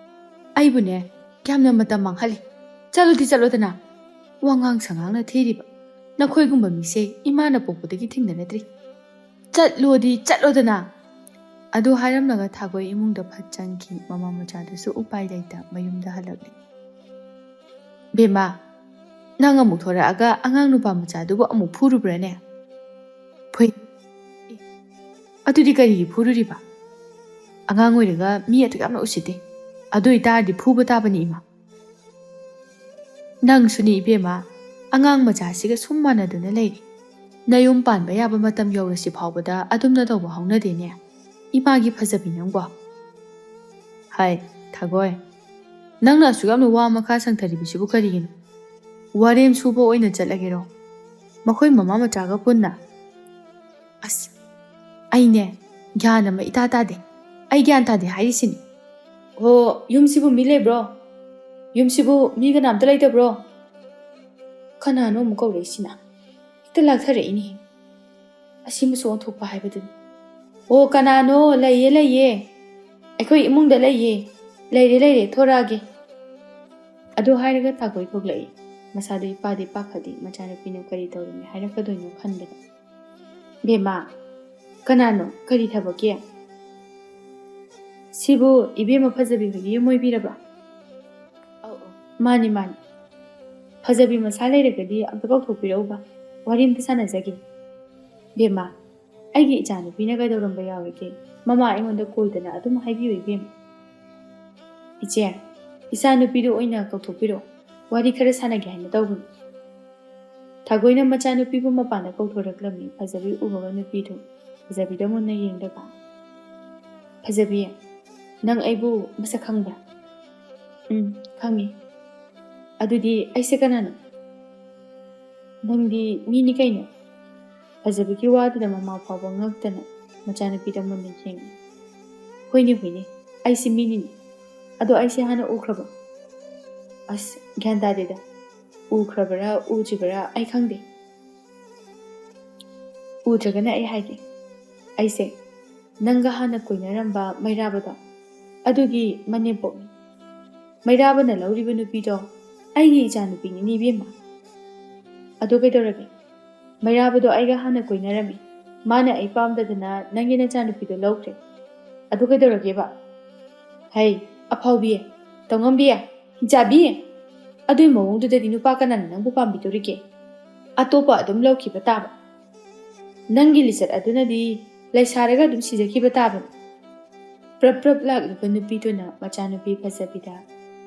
ꯑꯩꯕꯨꯅꯦ, ꯌꯥꯝꯅ ꯃꯇꯝ ꯃꯥꯡꯍꯜꯂꯤ꯫ ꯆꯠꯂꯨꯗꯤ ꯆꯠꯂꯣꯗꯅ꯫ ꯋꯥꯉꯥꯡ ꯁꯉꯥꯡꯅ ꯊꯤꯔꯤꯕ ꯅꯈꯣꯏꯒꯨꯝꯕ ꯃꯤꯁꯦ ꯏꯃꯥꯅ ꯄꯣꯛꯄꯗꯒꯤ ꯊꯦꯡꯅꯅꯗ꯭ꯔꯤ꯫ ꯆꯠꯂꯣꯗꯤ ꯆꯠꯂꯣꯗꯅ!" ꯑꯗꯨ ꯍꯥꯏꯔꯝꯂꯒ ꯊꯥꯒꯣꯏ ꯏꯃꯨꯡꯗ ꯐꯠ ꯆꯪꯈꯤ꯫ ꯃꯃꯥ ꯃꯆꯥꯗꯨꯁꯨ ꯎꯄꯥꯏ ꯂꯩꯇ ꯃꯌꯨꯝꯗ ꯍꯜꯂꯛꯂꯦ꯫ "ꯕꯦꯝꯃ, ꯅꯪ ꯑꯃꯨꯛ ꯊꯣꯔꯛꯑꯒ ꯑꯉꯥꯡ ꯅꯨꯄꯥ ꯃꯆꯥꯗꯨꯕꯨ ꯑꯃꯨꯛ ꯐꯨꯔꯨꯕ꯭ꯔꯥꯅꯦ?" "ꯐꯨꯏ꯫" "ꯑꯦ, ꯑꯗꯨꯗꯤ ꯀꯔꯤꯒꯤ ꯐꯨꯔꯨꯔꯤꯕ? ꯑꯉꯥꯡ ꯑꯣꯏꯔꯒ ꯃꯤ ꯑꯗꯨꯛ ꯌꯥꯝꯅ ꯎꯁꯤꯠꯇꯦ꯫ ꯑꯗꯨ ꯑꯣꯏꯇꯥꯔꯗꯤ ꯐꯨꯕ ꯇꯥꯕꯅꯤ, ꯏꯃꯥ꯫" "ꯅꯪꯁꯨꯅꯤ ꯏꯕꯦꯝꯃ, ꯑꯉꯥꯡ ꯃꯆꯥꯁꯤꯒ ꯁꯨꯝ ꯃꯥꯟꯅꯗꯨꯅ ꯂꯩꯔꯦ꯫ ꯅꯌꯨꯝ ꯄꯥꯟꯕ ꯌꯥꯕ ꯃꯇꯝ ꯌꯧꯔꯁꯤ ꯐꯥꯎꯕꯗ ꯑꯗꯨꯝꯅ ꯇꯧꯕ ꯍꯧꯅꯗꯦꯅꯦ꯫ ꯏꯃꯥꯒꯤ ꯐꯖꯕꯤ ꯅꯪꯕꯣ꯫" "ꯍꯥꯏ, ꯊꯥꯒꯣꯏ, ꯅꯪꯅ ꯑꯁꯨꯛ ꯌꯥꯝꯅ ꯋꯥ ꯃꯈꯥ ꯁꯪꯊꯔꯤꯕꯁꯤꯕꯨ ꯀꯔꯤꯒꯤꯅꯣ? ꯋꯥꯔꯦꯝ ꯁꯨꯕ ꯑꯣꯏꯅ ꯆꯠꯂꯒꯦꯔꯣ? ꯃꯈꯣꯏ ꯃꯃꯥ ꯃꯆꯥꯒ ꯄꯨꯟꯅ?" "ꯑꯁ, ꯑꯩꯅꯦ, ꯒ꯭ꯌꯥꯟ ꯑꯃ ꯏꯇꯥ ꯇꯥꯗꯦ꯫ ꯑꯩ ꯒ꯭ꯌꯥꯟ ꯇꯥꯗꯦ ꯍꯥꯏꯔꯤꯁꯤꯅꯤ꯫ ꯑꯣ, ꯌꯨꯝꯁꯤꯕꯨ ꯃꯤ ꯂꯩꯕ꯭ꯔꯣ? ꯌꯨꯝꯁꯤꯕꯨ ꯃꯤ ꯀꯅꯥꯝꯇ ꯂꯩꯇꯕ꯭ꯔꯣ? ꯀꯅꯥꯅꯣ ꯑꯃꯨꯛ ꯀꯧꯔꯛꯏꯁꯤꯅ? ꯍꯦꯛꯇ ꯂꯥꯛꯊꯔꯛꯏꯅꯦ꯫ ꯑꯁꯤꯃꯁꯨ ꯑꯣꯟꯊꯣꯛꯄ ꯍꯥꯏꯕꯗꯨꯅꯤ꯫ ꯑꯣ, ꯀꯅꯥꯅꯣ? ꯂꯩꯌꯦ, ꯂꯩꯌꯦ꯫ ꯑꯩꯈꯣꯏ ꯏꯃꯨꯡꯗ ꯂꯩꯌꯦ꯫ ꯂꯩꯔꯦ, ꯂꯩꯔꯦ, ꯊꯣꯔꯛꯑꯒꯦ꯫" ꯑꯗꯨ ꯍꯥꯏꯔꯒ ꯊꯥꯒꯣꯏ ꯊꯣꯛꯂꯛꯏ꯫ ꯃꯁꯥꯗꯨ ꯏꯄꯥꯗꯤ ꯄꯥꯈꯠꯂꯤ, ꯃꯆꯥꯅꯨꯄꯤꯅ ꯀꯔꯤ ꯇꯧꯔꯝꯃꯤ ꯍꯥꯏꯔꯛꯀꯗꯣꯏꯅꯣ ꯈꯟꯕꯗ꯫ "ꯕꯦꯝꯃ, ꯀꯅꯥꯅꯣ? ꯀꯔꯤ ꯊꯕꯛꯀꯤ?" "ꯁꯤꯕꯨ ꯏꯕꯦꯝꯃ ꯐꯖꯕꯤ ꯍꯣꯏꯒꯤ ꯌꯨꯝ ꯑꯣꯏꯕꯤꯔꯕ꯭ꯔꯥ?" "ꯑꯧ, ꯑꯧ, ꯃꯥꯅꯤ, ꯃꯥꯅꯤ꯫" "ꯐꯖꯕꯤ ꯃꯁꯥ ꯂꯩꯔꯒꯗꯤ ꯑꯝꯇ ꯀꯧꯊꯣꯛꯄꯤꯔꯛꯎꯕ, ꯋꯥꯔꯤ ꯑꯝꯇ ꯁꯥꯟꯅꯖꯒꯦ꯫" "ꯕꯦꯝꯃ, ꯑꯩꯒꯤ ꯏꯆꯥꯅꯨꯄꯤꯅ ꯀꯩꯗꯧꯔꯝꯕ ꯌꯥꯎꯔꯒꯦ? ꯃꯃꯥ ꯑꯩꯉꯣꯟꯗ ꯀꯣꯏꯗꯅ ꯑꯗꯨꯝ ꯍꯥꯏꯕꯤꯌꯨ ꯏꯕꯦꯝꯃ꯫" "ꯏꯆꯦ, ꯏꯆꯥꯅꯨꯄꯤꯗꯨ ꯑꯣꯏꯅ ꯀꯧꯊꯣꯛꯄꯤꯔꯛꯑꯣ, ꯋꯥꯔꯤ ꯈꯔ ꯁꯥꯟꯅꯒꯦ ꯍꯥꯏꯅ ꯇꯧꯕꯅꯤ꯫" ꯊꯥꯒꯣꯏꯅ ꯃꯆꯥꯅꯨꯄꯤꯕꯨ ꯃꯄꯥꯟꯗ ꯀꯧꯊꯣꯔꯛꯂꯝꯃꯤ꯫ ꯐꯖꯕꯤ ꯎꯕꯒ ꯅꯨꯄꯤꯗꯨ ꯐꯖꯕꯤꯗ ꯃꯨꯟꯅ ꯌꯦꯡꯂꯒ, "ꯐꯖꯕꯤ, ꯅꯪ ꯑꯩꯕꯨ ꯃꯁꯛ ꯈꯪꯕ꯭ꯔꯥ?" "ꯎꯝ, ꯈꯪꯉꯤ꯫ ꯑꯗꯨꯗꯤ ꯑꯩꯁꯦ ꯀꯅꯥꯅꯣ?" "ꯅꯪꯗꯤ ꯃꯤꯅꯤ ꯀꯩꯅꯣ?" ꯐꯖꯕꯤꯒꯤ ꯋꯥꯗꯨꯗ ꯃꯃꯥ ꯐꯥꯎꯕ ꯉꯛꯇꯅ ꯃꯆꯥꯅꯨꯄꯤꯗ ꯃꯨꯟꯅ ꯌꯦꯡꯉꯤ꯫ "ꯍꯣꯏꯅꯦ, ꯍꯣꯏꯅꯦ, ꯑꯩꯁꯦ ꯃꯤꯅꯤꯅꯦ꯫ ꯑꯗꯣ ꯑꯩꯁꯦ ꯍꯥꯟꯅ ꯎꯈ꯭ꯔꯕ?" "ꯑꯁ, ꯒ꯭ꯌꯥꯟ ꯇꯥꯗꯦꯗ꯫ ꯎꯈ꯭ꯔꯕꯔꯥ ꯎꯗ꯭ꯔꯤꯕꯔꯥ ꯑꯩ ꯈꯪꯗꯦ꯫ ꯎꯗ꯭ꯔꯒꯅ ꯑꯩ ꯍꯥꯏꯒꯦ꯫ ꯑꯩꯁꯦ ꯅꯪꯒ ꯍꯥꯟꯅ ꯀꯣꯏꯅꯔꯝꯕ ꯃꯩꯔꯥꯕꯗꯣ, ꯑꯗꯨꯒꯤ ꯃꯅꯦꯝꯄꯣꯛꯅꯤ꯫ ꯃꯩꯔꯥꯕꯅ ꯂꯧꯔꯤꯕ ꯅꯨꯄꯤꯗꯣ ꯑꯩꯒꯤ ꯏꯆꯥꯅꯨꯄꯤꯅꯤꯅꯦ ꯏꯕꯦꯝꯃ꯫ ꯑꯗꯣ ꯀꯩꯗꯧꯔꯒꯦ? ꯃꯩꯔꯥꯕꯗꯣ ꯑꯩꯒ ꯍꯥꯟꯅ ꯀꯣꯏꯅꯔꯝꯃꯤ꯫ ꯃꯥꯅ ꯑꯩ ꯄꯥꯝꯗꯗꯅ ꯅꯪꯒꯤ ꯅꯆꯥꯅꯨꯄꯤꯗꯣ ꯂꯧꯈ꯭ꯔꯦ꯫ ꯑꯗꯨ ꯀꯩꯗꯧꯔꯒꯦꯕ? ꯍꯩ, ꯑꯐꯥꯎꯕꯤ, ꯇꯧꯉꯝꯕꯤ, ꯍꯤꯡꯆꯥꯕꯤ! ꯑꯗꯨꯏ ꯃꯑꯣꯡꯗꯨꯗꯗꯤ ꯅꯨꯄꯥ ꯀꯅꯥꯅ ꯅꯪꯕꯨ ꯄꯥꯝꯕꯤꯗꯣꯔꯤꯒꯦ? ꯑꯇꯣꯞꯄ ꯑꯗꯨꯝ ꯂꯧꯈꯤꯕ ꯇꯥꯕ꯫ ꯅꯪꯒꯤ ꯂꯤꯆꯠ ꯑꯗꯨꯅꯗꯤ ꯂꯩꯁꯥꯔꯒ ꯑꯗꯨꯝ ꯁꯤꯖꯈꯤꯕ ꯇꯥꯕꯅꯤ꯫" ꯄ꯭ꯔꯞ ꯄ꯭ꯔꯞ ꯂꯥꯛꯂꯤꯕ ꯅꯨꯄꯤꯗꯨꯅ ꯃꯆꯥꯅꯨꯄꯤ ꯐꯖꯕꯤꯗ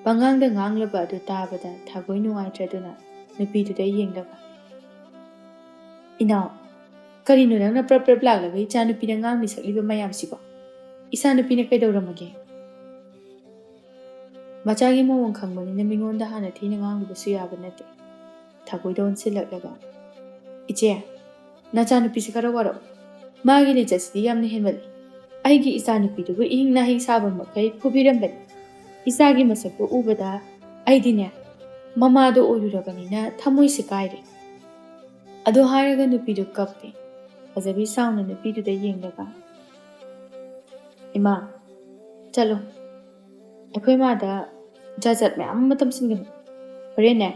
ꯄꯉꯥꯡꯗ ꯉꯥꯡꯂꯕ ꯑꯗꯨ ꯇꯥꯕꯗ ꯊꯥꯒꯣꯏ ꯅꯨꯡꯉꯥꯏꯇ꯭ꯔꯗꯨꯅ ꯅꯨꯄꯤꯗꯨꯗ ꯌꯦꯡꯂꯒ, "ꯏꯅꯥꯎ, ꯀꯔꯤꯅꯣ ꯅꯪꯅ ꯄ꯭ꯔꯞ ꯄ꯭ꯔꯞ ꯂꯥꯛꯂꯒ ꯏꯆꯥꯅꯨꯄꯤꯗ ꯉꯥꯡꯂꯤ ꯁꯛꯂꯤꯕ ꯃꯌꯥꯝꯁꯤꯕꯣ? ꯏꯆꯥꯅꯨꯄꯤꯅ ꯀꯩꯗꯧꯔꯝꯃꯒꯦ?" ꯃꯆꯥꯒꯤ ꯃꯑꯣꯡ ꯈꯪꯕꯅꯤꯅ ꯃꯤꯉꯣꯟꯗ ꯍꯥꯟꯅ ꯊꯤꯅ ꯉꯥꯡꯂꯨꯕꯁꯨ ꯌꯥꯕ ꯅꯠꯇꯦ꯫ ꯊꯥꯒꯣꯏꯗ ꯑꯣꯟꯁꯤꯜꯂꯛꯂꯒ, "ꯏꯆꯦ, ꯅꯆꯥꯅꯨꯄꯤꯁꯤ ꯈꯔ ꯋꯥꯔꯛꯎ꯫ ꯃꯥꯒꯤ ꯂꯤꯆꯠꯁꯤꯗꯤ ꯌꯥꯝꯅ ꯍꯦꯟꯃꯜꯂꯤ꯫ ꯑꯩꯒꯤ ꯏꯆꯥꯅꯨꯄꯤꯗꯨꯕꯨ ꯏꯍꯤꯡ ꯅꯥꯍꯤꯡ ꯁꯥꯕ ꯃꯈꯩ ꯐꯨꯕꯤꯔꯝꯕꯅꯤ꯫ ꯏꯆꯥꯒꯤ ꯃꯁꯛꯇꯨ ꯎꯕꯗ ꯑꯩꯗꯤꯅꯦ, ꯃꯃꯥꯗꯣ ꯑꯣꯏꯔꯨꯔꯕꯅꯤꯅ ꯊꯃꯣꯏꯁꯦ ꯀꯥꯏꯔꯦ꯫" ꯑꯗꯨ ꯍꯥꯏꯔꯒ ꯅꯨꯄꯤꯗꯨ ꯀꯞꯄꯦ꯫ ꯐꯖꯕꯤ ꯁꯥꯎꯅ ꯅꯨꯄꯤꯗꯨꯗ ꯌꯦꯡꯂꯒ, "ꯏꯃꯥ, ꯆꯠꯂꯣ꯫ ꯑꯩꯈꯣꯏ ꯏꯃꯥꯗ ꯖꯥꯠ ꯖꯥꯠ ꯃꯌꯥꯝ ꯑꯃ ꯇꯝꯁꯤꯟꯒꯅꯨ꯫ ꯍꯣꯔꯦꯟꯅꯦ,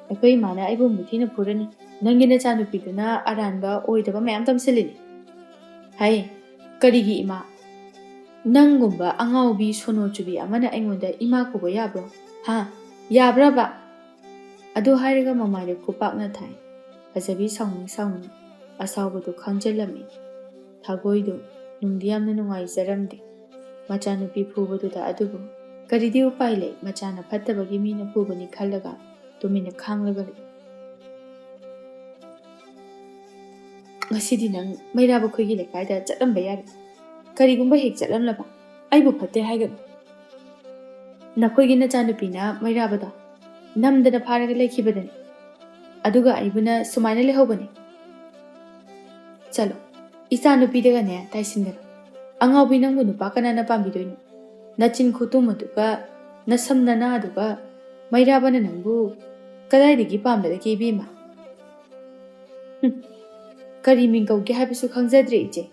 ꯑꯩꯈꯣꯏ ꯏꯃꯥꯅ ꯑꯩꯕꯨ ꯑꯃꯨꯛ ꯊꯤꯅ ꯐꯨꯔꯅꯤ꯫ ꯅꯪꯒꯤ ꯅꯆꯥꯅꯨꯄꯤꯗꯨꯅ ꯑꯔꯥꯟꯕ ꯑꯣꯏꯗꯕ ꯃꯌꯥꯝ ꯇꯝꯁꯤꯜꯂꯤꯅꯦ꯫" "ꯍꯩ, ꯀꯔꯤꯒꯤ ꯏꯃꯥ? ꯅꯪꯒꯨꯝꯕ ꯑꯉꯥꯎꯕꯤ ꯁꯣꯅꯣ ꯆꯨꯕꯤ ꯑꯃꯅ ꯑꯩꯉꯣꯟꯗ ꯏꯃꯥ ꯀꯧꯕ ꯌꯥꯕ꯭ꯔꯣ? ꯍꯥ? ꯌꯥꯕ꯭ꯔꯕ?" ꯑꯗꯨ ꯍꯥꯏꯔꯒ ꯃꯃꯥꯏꯗ ꯈꯨꯄꯥꯛꯅ ꯊꯥꯏ꯫ ꯐꯖꯕꯤ ꯁꯥꯎꯅꯤꯡ ꯁꯥꯎꯅ ꯑꯁꯥꯎꯕꯗꯨ ꯈꯥꯡꯖꯤꯜꯂꯝꯃꯤ꯫ ꯊꯥꯒꯣꯏꯗꯨ ꯅꯨꯡꯗꯤ ꯌꯥꯝꯅ ꯅꯨꯡꯉꯥꯏꯖꯔꯝꯗꯦ ꯃꯆꯥꯅꯨꯄꯤ ꯐꯨꯕꯗꯨꯗ, ꯑꯗꯨꯕꯨ ꯀꯔꯤꯗꯤ ꯎꯄꯥꯏ ꯂꯩ, ꯃꯆꯥꯅ ꯐꯠꯇꯕꯒꯤ ꯃꯤꯅ ꯐꯨꯕꯅꯤ ꯈꯜꯂꯒ ꯇꯨꯃꯤꯟꯅ ꯈꯥꯡꯂꯒ ꯂꯩ꯫ "ꯉꯁꯤꯗꯤ ꯅꯪ ꯃꯩꯔꯥꯕ ꯈꯣꯏꯒꯤ ꯂꯩꯀꯥꯏꯗ ꯆꯠꯂꯝꯕ ꯌꯥꯔꯦ꯫ ꯀꯔꯤꯒꯨꯝꯕ ꯍꯦꯛ ꯆꯠꯂꯝꯂꯕ ꯑꯩꯕꯨ ꯐꯠꯇꯦ ꯍꯥꯏꯒꯅꯨ꯫ ꯅꯈꯣꯏꯒꯤ ꯅꯆꯥꯅꯨꯄꯤꯅ ꯃꯩꯔꯥꯕꯗꯣ ꯅꯝꯗꯅ ꯐꯥꯔꯒ ꯂꯩꯈꯤꯕꯗꯅꯤ꯫ ꯑꯗꯨꯒ ꯑꯩꯕꯨꯅ ꯁꯨꯃꯥꯏꯅ ꯂꯩꯍꯧꯕꯅꯤ꯫ ꯆꯠꯂꯣ, ꯏꯆꯥꯅꯨꯄꯤꯗꯒꯅꯦ ꯇꯥꯏꯁꯤꯟꯒꯅꯨ꯫ ꯑꯉꯥꯎꯕꯤ, ꯅꯪꯕꯨ ꯅꯨꯄꯥ ꯀꯅꯥꯅ ꯄꯥꯝꯕꯤꯗꯣꯏꯅꯣ? ꯅꯆꯤꯟ ꯈꯨꯇꯨꯝ ꯑꯗꯨꯒ, ꯅꯁꯝ ꯅꯅꯥꯗꯨꯒ, ꯃꯩꯔꯥꯕꯅ ꯅꯪꯕꯨ ꯀꯗꯥꯏꯗꯒꯤ ꯄꯥꯝꯂꯒꯦ, ꯏꯕꯦꯝꯃ? ꯍꯨꯝ, ꯀꯔꯤ ꯃꯤꯡ ꯀꯧꯒꯦ ꯍꯥꯏꯕꯁꯨ ꯈꯪꯖꯗ꯭ꯔꯦ, ꯏꯆꯦ꯫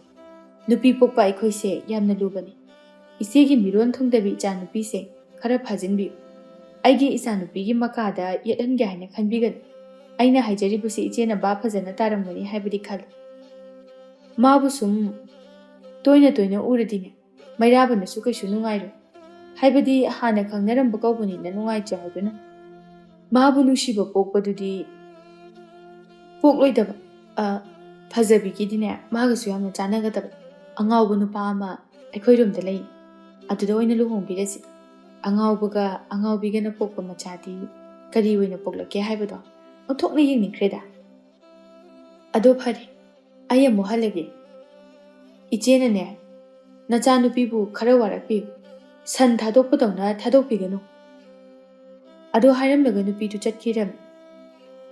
ꯅꯨꯄꯤ ꯄꯣꯛꯄ ꯑꯩꯈꯣꯏꯁꯦ ꯌꯥꯝꯅ ꯂꯨꯕꯅꯤ꯫ ꯏꯆꯦꯒꯤ ꯃꯤꯔꯣꯟ ꯊꯨꯡꯗꯕꯤ ꯏꯆꯥꯅꯨꯄꯤꯁꯦ ꯈꯔ ꯐꯥꯖꯤꯟꯕꯤꯌꯨ꯫ ꯑꯩꯒꯤ ꯏꯆꯥꯅꯨꯄꯤꯒꯤ ꯃꯀꯥꯗ ꯌꯦꯠꯍꯟꯒꯦ ꯍꯥꯏꯅ ꯈꯟꯕꯤꯒꯅꯨ꯫ ꯑꯩꯅ ꯍꯥꯏꯖꯔꯤꯕꯁꯤ ꯏꯆꯦꯅ ꯚꯥꯞ ꯐꯖꯅ ꯇꯥꯔꯝꯒꯅꯤ ꯍꯥꯏꯕꯗꯤ ꯈꯜꯂꯤ꯫ ꯃꯥꯕꯨ ꯁꯨꯝ ꯇꯣꯏꯅ ꯇꯣꯏꯅ ꯎꯔꯗꯤꯅꯦ, ꯃꯩꯔꯥꯕꯅꯁꯨ ꯀꯩꯁꯨ ꯅꯨꯡꯉꯥꯏꯔꯣꯏ꯫ ꯍꯥꯏꯕꯗꯤ ꯍꯥꯟꯅ ꯈꯪꯅꯔꯝꯕ ꯀꯧꯕꯅꯤꯅ ꯅꯨꯡꯉꯥꯏꯇ꯭ꯔꯦ ꯍꯥꯏꯗꯨꯅ꯫ ꯃꯥꯕꯨ ꯅꯨꯡꯁꯤꯕ ꯄꯣꯛꯄꯗꯨꯗꯤ ꯄꯣꯛꯂꯣꯏꯗꯕ꯫ ꯑ, ꯐꯖꯕꯤꯒꯤꯗꯤꯅꯦ, ꯃꯥꯒꯁꯨ ꯌꯥꯝꯅ ꯆꯥꯟꯅꯒꯗꯕ ꯑꯉꯥꯎꯕ ꯅꯨꯄꯥ ꯑꯃ ꯑꯩꯈꯣꯏꯔꯣꯝꯗ ꯂꯩ꯫ ꯑꯗꯨꯗ ꯑꯣꯏꯅ ꯂꯨꯍꯣꯡꯕꯤꯔꯁꯤ꯫ ꯑꯉꯥꯎꯕꯒ ꯑꯉꯥꯎꯕꯤꯒꯅ ꯄꯣꯛꯄ ꯃꯆꯥꯗꯤ ꯀꯔꯤ ꯑꯣꯏꯅ ꯄꯣꯛꯂꯛꯀꯦ ꯍꯥꯏꯕꯗꯣ ꯑꯣꯟꯊꯣꯛꯅ ꯌꯦꯡꯅꯤꯡꯈ꯭ꯔꯦꯗ꯫ ꯑꯗꯣ ꯐꯔꯦ, ꯑꯩ ꯑꯃꯨꯛ ꯍꯜꯂꯒꯦ꯫ ꯏꯆꯦꯅꯅꯦ, ꯅꯆꯥꯅꯨꯄꯤꯕꯨ ꯈꯔ ꯋꯥꯔꯛꯄꯤꯌꯨ꯫ ꯁꯟ ꯊꯥꯗꯣꯛꯄꯗꯧꯅ ꯊꯥꯗꯣꯛꯄꯤꯒꯅꯨ꯫ ꯑꯗꯨ ꯍꯥꯏꯔꯝꯂꯒ ꯅꯨꯄꯤꯗꯨ ꯆꯠꯈꯤꯔꯝꯃꯤ꯫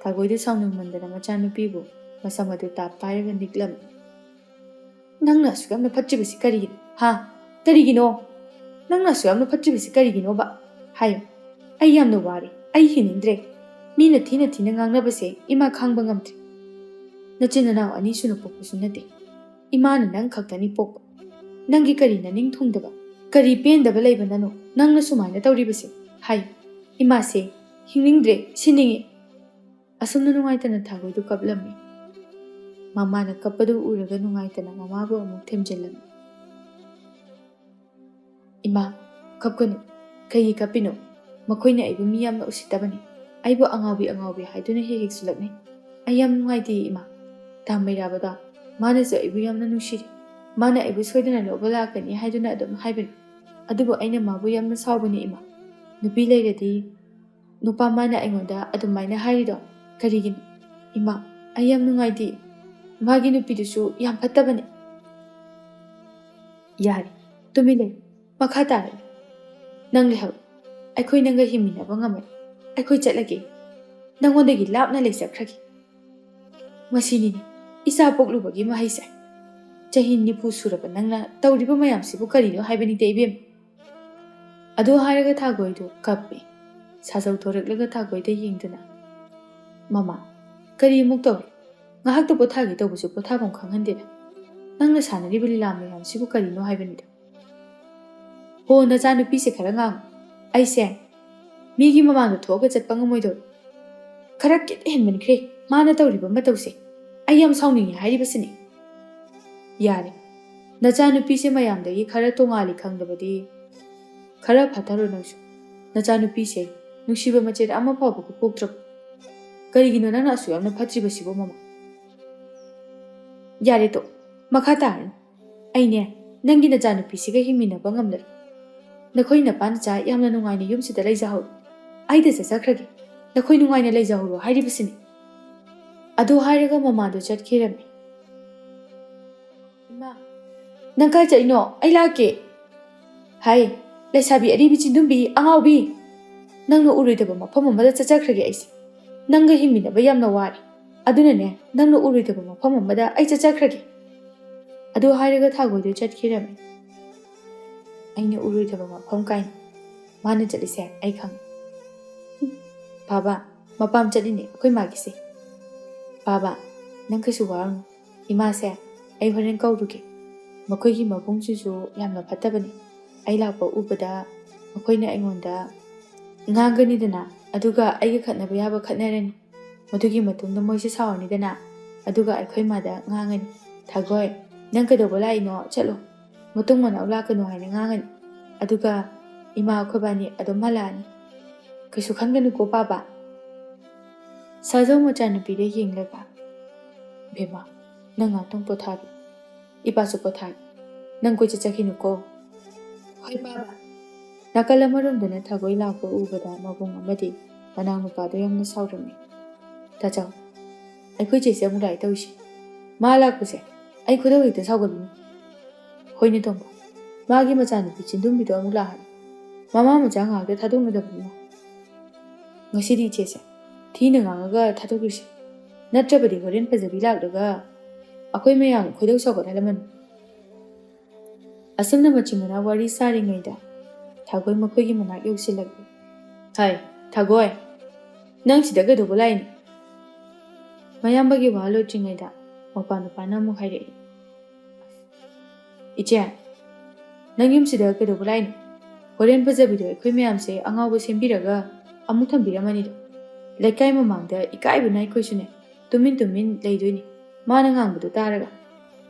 ꯊꯥꯒꯣꯏꯗꯨ ꯁꯥꯎꯅꯤꯡꯃꯟꯗꯅ ꯃꯆꯥꯅꯨꯄꯤꯕꯨ ꯃꯁꯝ ꯑꯗꯨ ꯇꯥꯞ ꯄꯥꯏꯔꯒ ꯅꯤꯛꯂꯝꯃꯤ꯫ "ꯅꯪꯅ ꯑꯁꯨꯛ ꯌꯥꯝꯅ ꯐꯠꯇ꯭ꯔꯤꯕꯁꯤ ꯀꯔꯤꯒꯤꯅꯣ? ꯍꯥ? ꯀꯔꯤꯒꯤꯅꯣ? ꯅꯪꯅ ꯑꯁꯨꯛ ꯌꯥꯝꯅ ꯐꯠꯇ꯭ꯔꯤꯕꯁꯤ ꯀꯔꯤꯒꯤꯅꯣꯕ? ꯍꯥꯏꯌꯨ꯫ ꯑꯩ ꯌꯥꯝꯅ ꯋꯥꯔꯦ꯫ ꯑꯩ ꯍꯤꯡꯅꯤꯡꯗ꯭ꯔꯦ꯫ ꯃꯤꯅ ꯊꯤꯅ ꯊꯤꯅ ꯉꯥꯡꯅꯕꯁꯦ ꯏꯃꯥ ꯈꯥꯡꯕ ꯉꯝꯗ꯭ꯔꯦ꯫ ꯅꯆꯤꯟ ꯅꯅꯥꯎ ꯑꯅꯤ ꯁꯨꯅ ꯄꯣꯛꯄꯁꯨ ꯅꯠꯇꯦ꯫ ꯏꯃꯥꯅ ꯅꯪ ꯈꯛꯇꯅꯤ ꯄꯣꯛꯄ꯫ ꯅꯪꯒꯤ ꯀꯔꯤ ꯅꯅꯤꯡ ꯊꯨꯡꯗꯕ, ꯀꯔꯤ ꯄꯦꯟꯗꯕ ꯂꯩꯕꯅꯅꯣ ꯅꯪꯅ ꯁꯨꯃꯥꯏꯅ ꯇꯧꯔꯤꯕꯁꯦ? ꯍꯥꯏꯌꯨ꯫ ꯏꯃꯥꯁꯦ ꯍꯤꯡꯅꯤꯡꯗ꯭ꯔꯦ, ꯁꯤꯅꯤꯡꯉꯤ꯫" ꯑꯁꯨꯝꯅ ꯅꯨꯡꯉꯥꯏꯇꯅ ꯊꯥꯒꯣꯏꯗꯨ ꯀꯞꯂꯝꯃꯤ꯫ ꯃꯃꯥꯅ ꯀꯞꯄꯗꯨ ꯎꯔꯒ ꯅꯨꯡꯉꯥꯏꯇꯅ ꯃꯃꯥꯕꯨ ꯑꯃꯨꯛ ꯊꯦꯝꯖꯤꯜꯂꯝꯃꯤ꯫ "ꯏꯃꯥ, ꯀꯞꯀꯅꯨ꯫ ꯀꯩꯒꯤ ꯀꯞꯄꯤꯅꯣ? ꯃꯈꯣꯏꯅ ꯑꯩꯕꯨ ꯃꯤ ꯌꯥꯝꯅ ꯎꯁꯤꯠꯇꯕꯅꯤ꯫ ꯑꯩꯕꯨ ꯑꯉꯥꯎꯕꯤ ꯑꯉꯥꯎꯕꯤ ꯍꯥꯏꯗꯨꯅ ꯍꯦꯛ ꯍꯦꯛ ꯁꯨꯂꯛꯅꯩ꯫ ꯑꯩ ꯌꯥꯝ ꯅꯨꯡꯉꯥꯏꯇꯦ ꯏꯃꯥ꯫ ꯇꯥ ꯃꯩꯔꯥꯕꯗꯣ, ꯃꯥꯅꯁꯨ ꯑꯩꯕꯨ ꯌꯥꯝꯅ ꯅꯨꯡꯁꯤꯔꯤ꯫ ꯃꯥꯅ ꯑꯩꯕꯨ ꯁꯣꯏꯗꯅ ꯂꯧꯕ ꯂꯥꯛꯀꯅꯤ ꯍꯥꯏꯗꯨꯅ ꯑꯗꯨꯝ ꯍꯥꯏꯕꯅꯤ꯫ ꯑꯗꯨꯕꯨ ꯑꯩꯅ ꯃꯥꯕꯨ ꯌꯥꯝꯅ ꯁꯥꯎꯕꯅꯤ ꯏꯃꯥ꯫ ꯅꯨꯄꯤ ꯂꯩꯔꯗꯤ ꯅꯨꯄꯥ ꯃꯥꯅ ꯑꯩꯉꯣꯟꯗ ꯑꯗꯨꯃꯥꯏꯅ ꯍꯥꯏꯔꯤꯗꯣ ꯀꯔꯤꯒꯤꯅꯣ? ꯏꯃꯥ, ꯑꯩ ꯌꯥꯝ ꯅꯨꯡꯉꯥꯏꯇꯦ꯫ ꯃꯥꯒꯤ ꯅꯨꯄꯤꯗꯨꯁꯨ ꯌꯥꯝ ꯐꯠꯇꯕꯅꯤ꯫" "ꯌꯥꯔꯦ, ꯇꯨꯃꯤꯟ ꯂꯩꯌꯨ꯫ ꯃꯈꯥ ꯇꯥꯔꯛꯏ꯫ "ꯅꯪ ꯂꯩꯍꯧ꯫ ꯑꯩꯈꯣꯏ ꯅꯪꯒ ꯍꯤꯡꯃꯤꯟꯅꯕ ꯉꯝꯃꯣꯏ꯫ ꯑꯩꯈꯣꯏ ꯆꯠꯂꯒꯦ꯫ ꯅꯪꯉꯣꯟꯗꯒꯤ ꯂꯥꯞꯅ ꯂꯩꯖꯈ꯭ꯔꯒꯦ꯫ ꯃꯁꯤꯅꯤꯅꯦ ꯏꯆꯥ ꯄꯣꯛꯂꯨꯕꯒꯤ ꯃꯍꯩꯁꯦ꯫ ꯆꯍꯤ ꯅꯤꯐꯨ ꯁꯨꯔꯕ ꯅꯪꯅ ꯇꯧꯔꯤꯕ ꯃꯌꯥꯝꯁꯤꯕꯨ ꯀꯔꯤꯅꯣ ꯍꯥꯏꯕꯅꯤꯗ ꯏꯕꯦꯝ?" ꯑꯗꯨ ꯍꯥꯏꯔꯒ ꯊꯥꯒꯣꯏꯗꯨ ꯀꯞꯄꯤ꯫ ꯁꯥꯖꯧ ꯊꯣꯔꯛꯂꯒ ꯊꯥꯒꯣꯏꯗ ꯌꯦꯡꯗꯨꯅ, "ꯃꯃꯥ, ꯀꯔꯤ ꯑꯃꯨꯛ ꯇꯧꯔꯦ? ꯉꯥꯏꯍꯥꯛꯇ ꯄꯣꯊꯥꯒꯦ ꯇꯧꯕꯁꯨ ꯄꯣꯊꯥꯐꯝ ꯈꯪꯍꯟꯗꯦꯗ꯫ ꯅꯪꯅ ꯁꯥꯟꯅꯔꯤꯕ ꯂꯤꯂꯥ ꯃꯌꯥꯝꯁꯤꯕꯨ ꯀꯔꯤꯅꯣ ꯍꯥꯏꯕꯅꯤꯗ?" "ꯍꯣ, ꯅꯆꯥꯅꯨꯄꯤꯁꯦ ꯈꯔ ꯉꯥꯡꯉꯨ꯫ ꯑꯩꯁꯦ ꯃꯤꯒꯤ ꯃꯃꯥꯡꯗ ꯊꯣꯛꯑꯒ ꯆꯠꯄ ꯉꯝꯃꯣꯏꯗꯧꯔꯦ꯫ ꯈꯔ ꯀꯤꯠ ꯍꯦꯟꯃꯟꯈ꯭ꯔꯦ ꯃꯥꯅ ꯇꯧꯔꯤꯕ ꯃꯇꯧꯁꯦ꯫ ꯑꯩ ꯌꯥꯝ ꯁꯥꯎꯅꯤꯡꯉꯦ ꯍꯥꯏꯔꯤꯕꯁꯤꯅꯤ꯫" "ꯌꯥꯔꯦ, ꯅꯆꯥꯅꯨꯄꯤꯁꯦ ꯃꯌꯥꯝꯗꯒꯤ ꯈꯔ ꯇꯣꯉꯥꯜꯂꯤ ꯈꯪꯗꯕꯗꯤ ꯈꯔ ꯐꯥꯊꯔꯣ ꯅꯪꯁꯨ꯫ ꯅꯆꯥꯅꯨꯄꯤꯁꯦ ꯅꯨꯡꯁꯤꯕ ꯃꯆꯦꯠ ꯑꯃ ꯐꯥꯎꯕ ꯄꯣꯛꯇ꯭ꯔꯕ꯫ ꯀꯔꯤꯒꯤꯅꯣ ꯅꯪꯅ ꯑꯁꯨꯛ ꯌꯥꯝꯅ ꯐꯠꯇ꯭ꯔꯤꯕꯁꯤꯕꯣ, ꯃꯃꯥ?" "ꯌꯥꯔꯦ ꯇꯣ, ꯃꯈꯥ ꯇꯥꯔꯅꯨ꯫ ꯑꯩꯅꯦ ꯅꯪꯒꯤ ꯅꯆꯥꯅꯨꯄꯤꯁꯤꯒ ꯍꯤꯡꯃꯤꯟꯅꯕ ꯉꯝꯂꯔꯣꯏ꯫ ꯅꯈꯣꯏ ꯅꯄꯥ ꯅꯆꯥ ꯌꯥꯝꯅ ꯅꯨꯡꯉꯥꯏꯅ ꯌꯨꯝꯁꯤꯗ ꯂꯩꯖꯍꯧꯔꯣ꯫ ꯑꯩꯗ ꯆꯠꯆꯈ꯭ꯔꯒꯦ꯫ ꯅꯈꯣꯏ ꯅꯨꯡꯉꯥꯏꯅ ꯂꯩꯖꯍꯧꯔꯣ ꯍꯥꯏꯔꯤꯕꯁꯤꯅꯤ꯫" ꯑꯗꯨ ꯍꯥꯏꯔꯒ ꯃꯃꯥꯗꯨ ꯆꯠꯈꯤꯔꯝꯃꯤ꯫ "ꯏꯃꯥ, ꯅꯪ ꯀꯥꯏ ꯆꯠꯂꯤꯅꯣ? ꯑꯩ ꯂꯥꯛꯀꯦ꯫" "ꯍꯥꯏ, ꯂꯩꯁꯥꯕꯤ ꯑꯔꯤꯕꯤ ꯆꯤꯟꯗꯨꯝꯕꯤ ꯑꯉꯥꯎꯕꯤ, ꯅꯪꯅ ꯎꯔꯣꯏꯗꯕ ꯃꯐꯝ ꯑꯃꯗ ꯆꯠꯆꯈ꯭ꯔꯒꯦ ꯑꯩꯁꯦ꯫ ꯅꯪꯒ ꯍꯤꯡꯃꯤꯟꯅꯕ ꯌꯥꯝꯅ ꯋꯥꯔꯦ꯫ ꯑꯗꯨꯅꯅꯦ, ꯅꯪꯅ ꯎꯔꯣꯏꯗꯕ ꯃꯐꯝ ꯑꯃꯗ ꯑꯩ ꯆꯠꯆꯈ꯭ꯔꯒꯦ꯫" ꯑꯗꯨ ꯍꯥꯏꯔꯒ ꯊꯥꯒꯣꯏꯗꯨ ꯆꯠꯈꯤꯔꯝꯃꯤ꯫ "ꯑꯩꯅ ꯎꯔꯣꯏꯗꯕ ꯃꯐꯝ ꯀꯥꯏꯅ ꯃꯥꯅ ꯆꯠꯂꯤꯁꯦ ꯑꯩ ꯈꯪꯉꯤ꯫" "ꯍꯨꯝ, ꯕꯥꯕꯥ, ꯃꯄꯥꯝ ꯆꯠꯂꯤꯅꯦ ꯑꯩꯈꯣꯏ ꯃꯥꯒꯤꯁꯦ꯫ ꯕꯥꯕꯥ, ꯅꯪ ꯀꯩꯁꯨ ꯋꯥꯔꯨꯅꯨ꯫ ꯏꯃꯥꯁꯦ ꯑꯩ ꯍꯣꯔꯦꯟ ꯀꯧꯔꯨꯒꯦ꯫ ꯃꯈꯣꯏꯒꯤ ꯃꯕꯨꯡꯁꯤꯁꯨ ꯌꯥꯝꯅ ꯐꯠꯇꯕꯅꯤ꯫ ꯑꯩ ꯂꯥꯛꯄ ꯎꯕꯗ ꯃꯈꯣꯏꯅ ꯑꯩꯉꯣꯟꯗ ꯉꯥꯡꯒꯅꯤꯗꯅ, ꯑꯗꯨꯒ ꯑꯩꯒ ꯈꯠꯅꯕ ꯌꯥꯕ ꯈꯠꯅꯔꯅꯤ꯫ ꯃꯗꯨꯒꯤ ꯃꯇꯨꯡꯗ ꯃꯣꯏꯁꯦ ꯁꯥꯎꯔꯅꯤꯗꯅ, ꯑꯗꯨꯒ ꯑꯩꯈꯣꯏ ꯃꯥꯗ ꯉꯥꯡꯉꯅꯤ, 'ꯊꯥꯒꯣꯏ, ꯅꯪ ꯀꯩꯗꯧꯕ ꯂꯥꯛꯏꯅꯣ? ꯆꯠꯂꯣ, ꯃꯇꯨꯡ ꯃꯅꯥꯎ ꯂꯥꯛꯀꯅꯨ,' ꯍꯥꯏꯅ ꯉꯥꯡꯉꯅꯤ꯫ ꯑꯗꯨꯒ ꯏꯃꯥ ꯑꯩꯈꯣꯏꯕꯥꯅꯤ ꯑꯗꯨꯝ ꯍꯜꯂꯛꯑꯅꯤ꯫ ꯀꯩꯁꯨ ꯈꯟꯒꯅꯨꯀꯣ ꯄꯥꯕ꯫" ꯁꯥꯖꯧ ꯃꯆꯥꯅꯨꯄꯤꯗ ꯌꯦꯡꯂꯒ, "ꯕꯦꯝꯃ, ꯅꯪ ꯉꯥꯛꯇꯪ ꯄꯣꯊꯥꯒꯦ꯫ ꯏꯄꯥꯁꯨ ꯄꯣꯊꯥꯒꯦ꯫ ꯅꯪ ꯀꯣꯏ ꯆꯠꯆꯈꯤꯅꯨꯀꯣ꯫" "ꯍꯣꯏ ꯄꯥꯕ꯫" ꯅꯥꯀꯜ ꯑꯃꯔꯣꯝꯗꯅ ꯊꯥꯒꯣꯏ ꯂꯥꯛꯄ ꯎꯕꯗ ꯃꯕꯨꯡ ꯑꯃꯗꯤ ꯃꯅꯥꯎꯅꯨꯄꯥꯗꯣ ꯌꯥꯝꯅ ꯁꯥꯎꯔꯝꯃꯤ꯫ "ꯇꯥꯆꯧ, ꯑꯩꯈꯣꯏ ꯆꯦꯁꯦ ꯑꯃꯨꯛ ꯂꯥꯛꯑꯦ ꯇꯧꯔꯤꯁꯦ꯫ ꯃꯥ ꯂꯥꯛꯄꯁꯦ ꯑꯩ ꯈꯣꯏꯗꯧ ꯍꯦꯛꯇ ꯁꯥꯎꯒꯠꯂꯤꯅꯤ꯫" "ꯍꯣꯏꯅꯦ ꯇꯣꯝꯕ, ꯃꯥꯒꯤ ꯃꯆꯥꯅꯨꯄꯤ ꯆꯤꯟꯗꯨꯝꯕꯤꯗꯣ ꯑꯃꯨꯛ ꯂꯥꯛꯍꯜꯂꯤ꯫ ꯃꯃꯥ ꯃꯆꯥ ꯉꯥꯏꯍꯥꯛꯇ ꯊꯥꯗꯣꯛꯅꯗꯕꯅꯤꯅ꯫ ꯉꯁꯤꯗꯤ ꯏꯆꯦꯁꯦ ꯊꯤꯅ ꯉꯥꯡꯉꯒ ꯊꯥꯗꯣꯛꯈꯤꯁꯤ, ꯅꯠꯇ꯭ꯔꯕꯗꯤ ꯍꯣꯔꯦꯟ ꯐꯖꯕꯤ ꯂꯥꯛꯂꯒ ꯑꯩꯈꯣꯏ ꯃꯌꯥꯝ ꯈꯣꯏꯗꯧ ꯁꯥꯎꯒꯠꯍꯜꯂꯝꯃꯅꯤ꯫ ꯑꯁꯨꯝꯅ ꯃꯆꯤꯟ ꯃꯅꯥꯎ ꯋꯥꯔꯤ ꯁꯥꯔꯤꯉꯩꯗ ꯊꯥꯒꯣꯏ ꯃꯈꯣꯏꯒꯤ ꯃꯅꯥꯛ ꯌꯧꯁꯤꯜꯂꯛꯂꯦ꯫ ꯍꯥꯏ, ꯊꯥꯒꯣꯏ, ꯅꯪ ꯁꯤꯗ ꯀꯩꯗꯧꯕ ꯂꯥꯛꯏꯅꯣ? ꯃꯌꯥꯝꯕꯒꯤ ꯋꯥ ꯂꯣꯏꯗ꯭ꯔꯤꯉꯩꯗ ꯃꯄꯥ ꯅꯨꯄꯥꯅ ꯑꯃꯨꯛ ꯍꯥꯏꯔꯛꯏ꯫ ꯏꯆꯦ, ꯅꯪ ꯌꯨꯝꯁꯤꯗ ꯀꯩꯗꯧꯕ ꯂꯥꯛꯏꯅꯣ? ꯍꯣꯔꯦꯟ ꯐꯖꯕꯤꯗꯣ ꯑꯩꯈꯣꯏ ꯃꯌꯥꯝꯁꯦ ꯑꯉꯥꯎꯕ ꯁꯦꯝꯕꯤꯔꯒ ꯑꯃꯨꯛ ꯊꯝꯕꯤꯔꯝꯃꯅꯤꯗꯣ꯫ ꯂꯩꯀꯥꯏ ꯃꯃꯥꯡꯗ ꯏꯀꯥꯏꯕꯅ ꯑꯩꯈꯣꯏꯁꯨꯅꯦ ꯇꯨꯃꯤꯟ ꯇꯨꯃꯤꯟ ꯂꯩꯗꯣꯏꯅꯤ, ꯃꯥꯅ ꯉꯥꯡꯕꯗꯣ ꯇꯥꯔꯒ꯫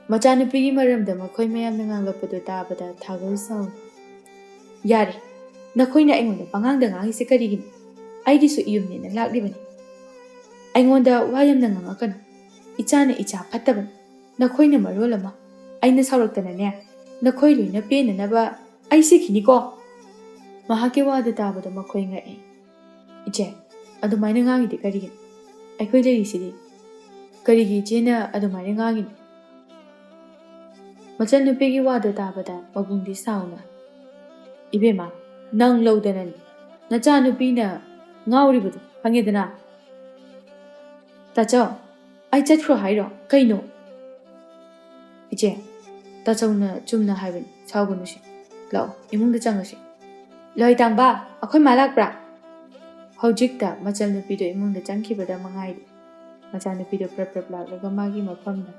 ꯃꯆꯥꯅꯨꯄꯤꯒꯤ ꯃꯔꯝꯗ ꯃꯈꯣꯏ ꯃꯌꯥꯝꯅ ꯉꯥꯡꯂꯛꯄꯗꯣ ꯇꯥꯕꯗ ꯊꯥꯒꯣꯏ ꯁꯥꯎꯏ꯫ ꯌꯥꯔꯦ, ꯅꯈꯣꯏꯅ ꯑꯩꯉꯣꯟꯗ ꯄꯉꯥꯡꯗ ꯉꯥꯡꯉꯤꯁꯦ ꯀꯔꯤꯒꯤꯅꯣ? ꯑꯩꯒꯤꯁꯨ ꯏꯌꯨꯝꯅꯦꯅ ꯂꯥꯛꯂꯤꯕꯅꯤ꯫ ꯑꯩꯉꯣꯟꯗ ꯋꯥ ꯌꯥꯝꯅ ꯉꯥꯡꯉꯛꯀꯅꯨ꯫ ꯏꯆꯥꯅ ꯏꯆꯥ ꯐꯠꯇꯕꯅꯤ꯫ ꯅꯈꯣꯏꯅ ꯃꯔꯣꯜ ꯑꯃ꯫ ꯑꯩꯅ ꯁꯥꯎꯔꯛꯇꯅꯅꯦ, ꯅꯈꯣꯏ ꯂꯣꯏꯅ ꯄꯦꯟꯅꯅꯕ ꯑꯩ ꯁꯤꯈꯤꯅꯤꯀꯣ꯫ ꯃꯍꯥꯛꯀꯤ ꯋꯥꯗꯨ ꯇꯥꯕꯗ ꯃꯈꯣꯏ ꯉꯛꯏ꯫ ꯏꯆꯦ, ꯑꯗꯨꯃꯥꯏꯅ ꯉꯥꯡꯉꯤꯗꯤ ꯀꯔꯤꯒꯤꯅꯣ? ꯑꯩꯈꯣꯏ ꯂꯩꯔꯤꯁꯤꯗꯤ꯫ ꯀꯔꯤꯒꯤ ꯏꯆꯦꯅ ꯑꯗꯨꯃꯥꯏꯅ ꯉꯥꯡꯉꯤꯅꯣ? ꯃꯆꯟꯅꯨꯄꯤꯒꯤ ꯋꯥꯗꯨ ꯇꯥꯕꯗ ꯃꯕꯨꯡꯗꯤ ꯁꯥꯎꯅ, "ꯏꯕꯦꯝꯃ, ꯅꯪ ꯂꯧꯗꯅꯅꯤ꯫ ꯅꯆꯥꯅꯨꯄꯤꯅ ꯉꯥꯎꯔꯤꯕꯗꯨ ꯈꯪꯉꯦꯗꯅ?" ꯇꯥꯆꯧ, ꯑꯩ ꯆꯠꯈ꯭ꯔꯣ ꯍꯥꯏꯔꯣ? ꯀꯩꯅꯣ? ꯏꯆꯦ, ꯇꯥꯆꯧꯅ ꯆꯨꯝꯅ ꯍꯥꯏꯕꯅꯤ, ꯁꯥꯎꯒꯅꯨꯁꯦ꯫ ꯂꯥꯛꯑꯣ, ꯏꯃꯨꯡꯗ ꯆꯪꯉꯁꯤ꯫ ꯂꯣꯏ ꯇꯥꯡꯕ, ꯑꯩꯈꯣꯏ ꯃꯥ ꯂꯥꯛꯄ꯭ꯔꯥ? ꯍꯧꯖꯤꯛꯇ ꯃꯆꯜ ꯅꯨꯄꯤꯗꯣ ꯏꯃꯨꯡꯗ ꯆꯪꯈꯤꯕꯗ ꯃꯉꯥꯏꯔꯤ꯫ ꯃꯆꯥꯅꯨꯄꯤꯗꯣ ꯄ꯭ꯔꯞ ꯄ꯭ꯔꯞ ꯂꯥꯛꯂꯒ ꯃꯥꯒꯤ ꯃꯐꯝꯗ,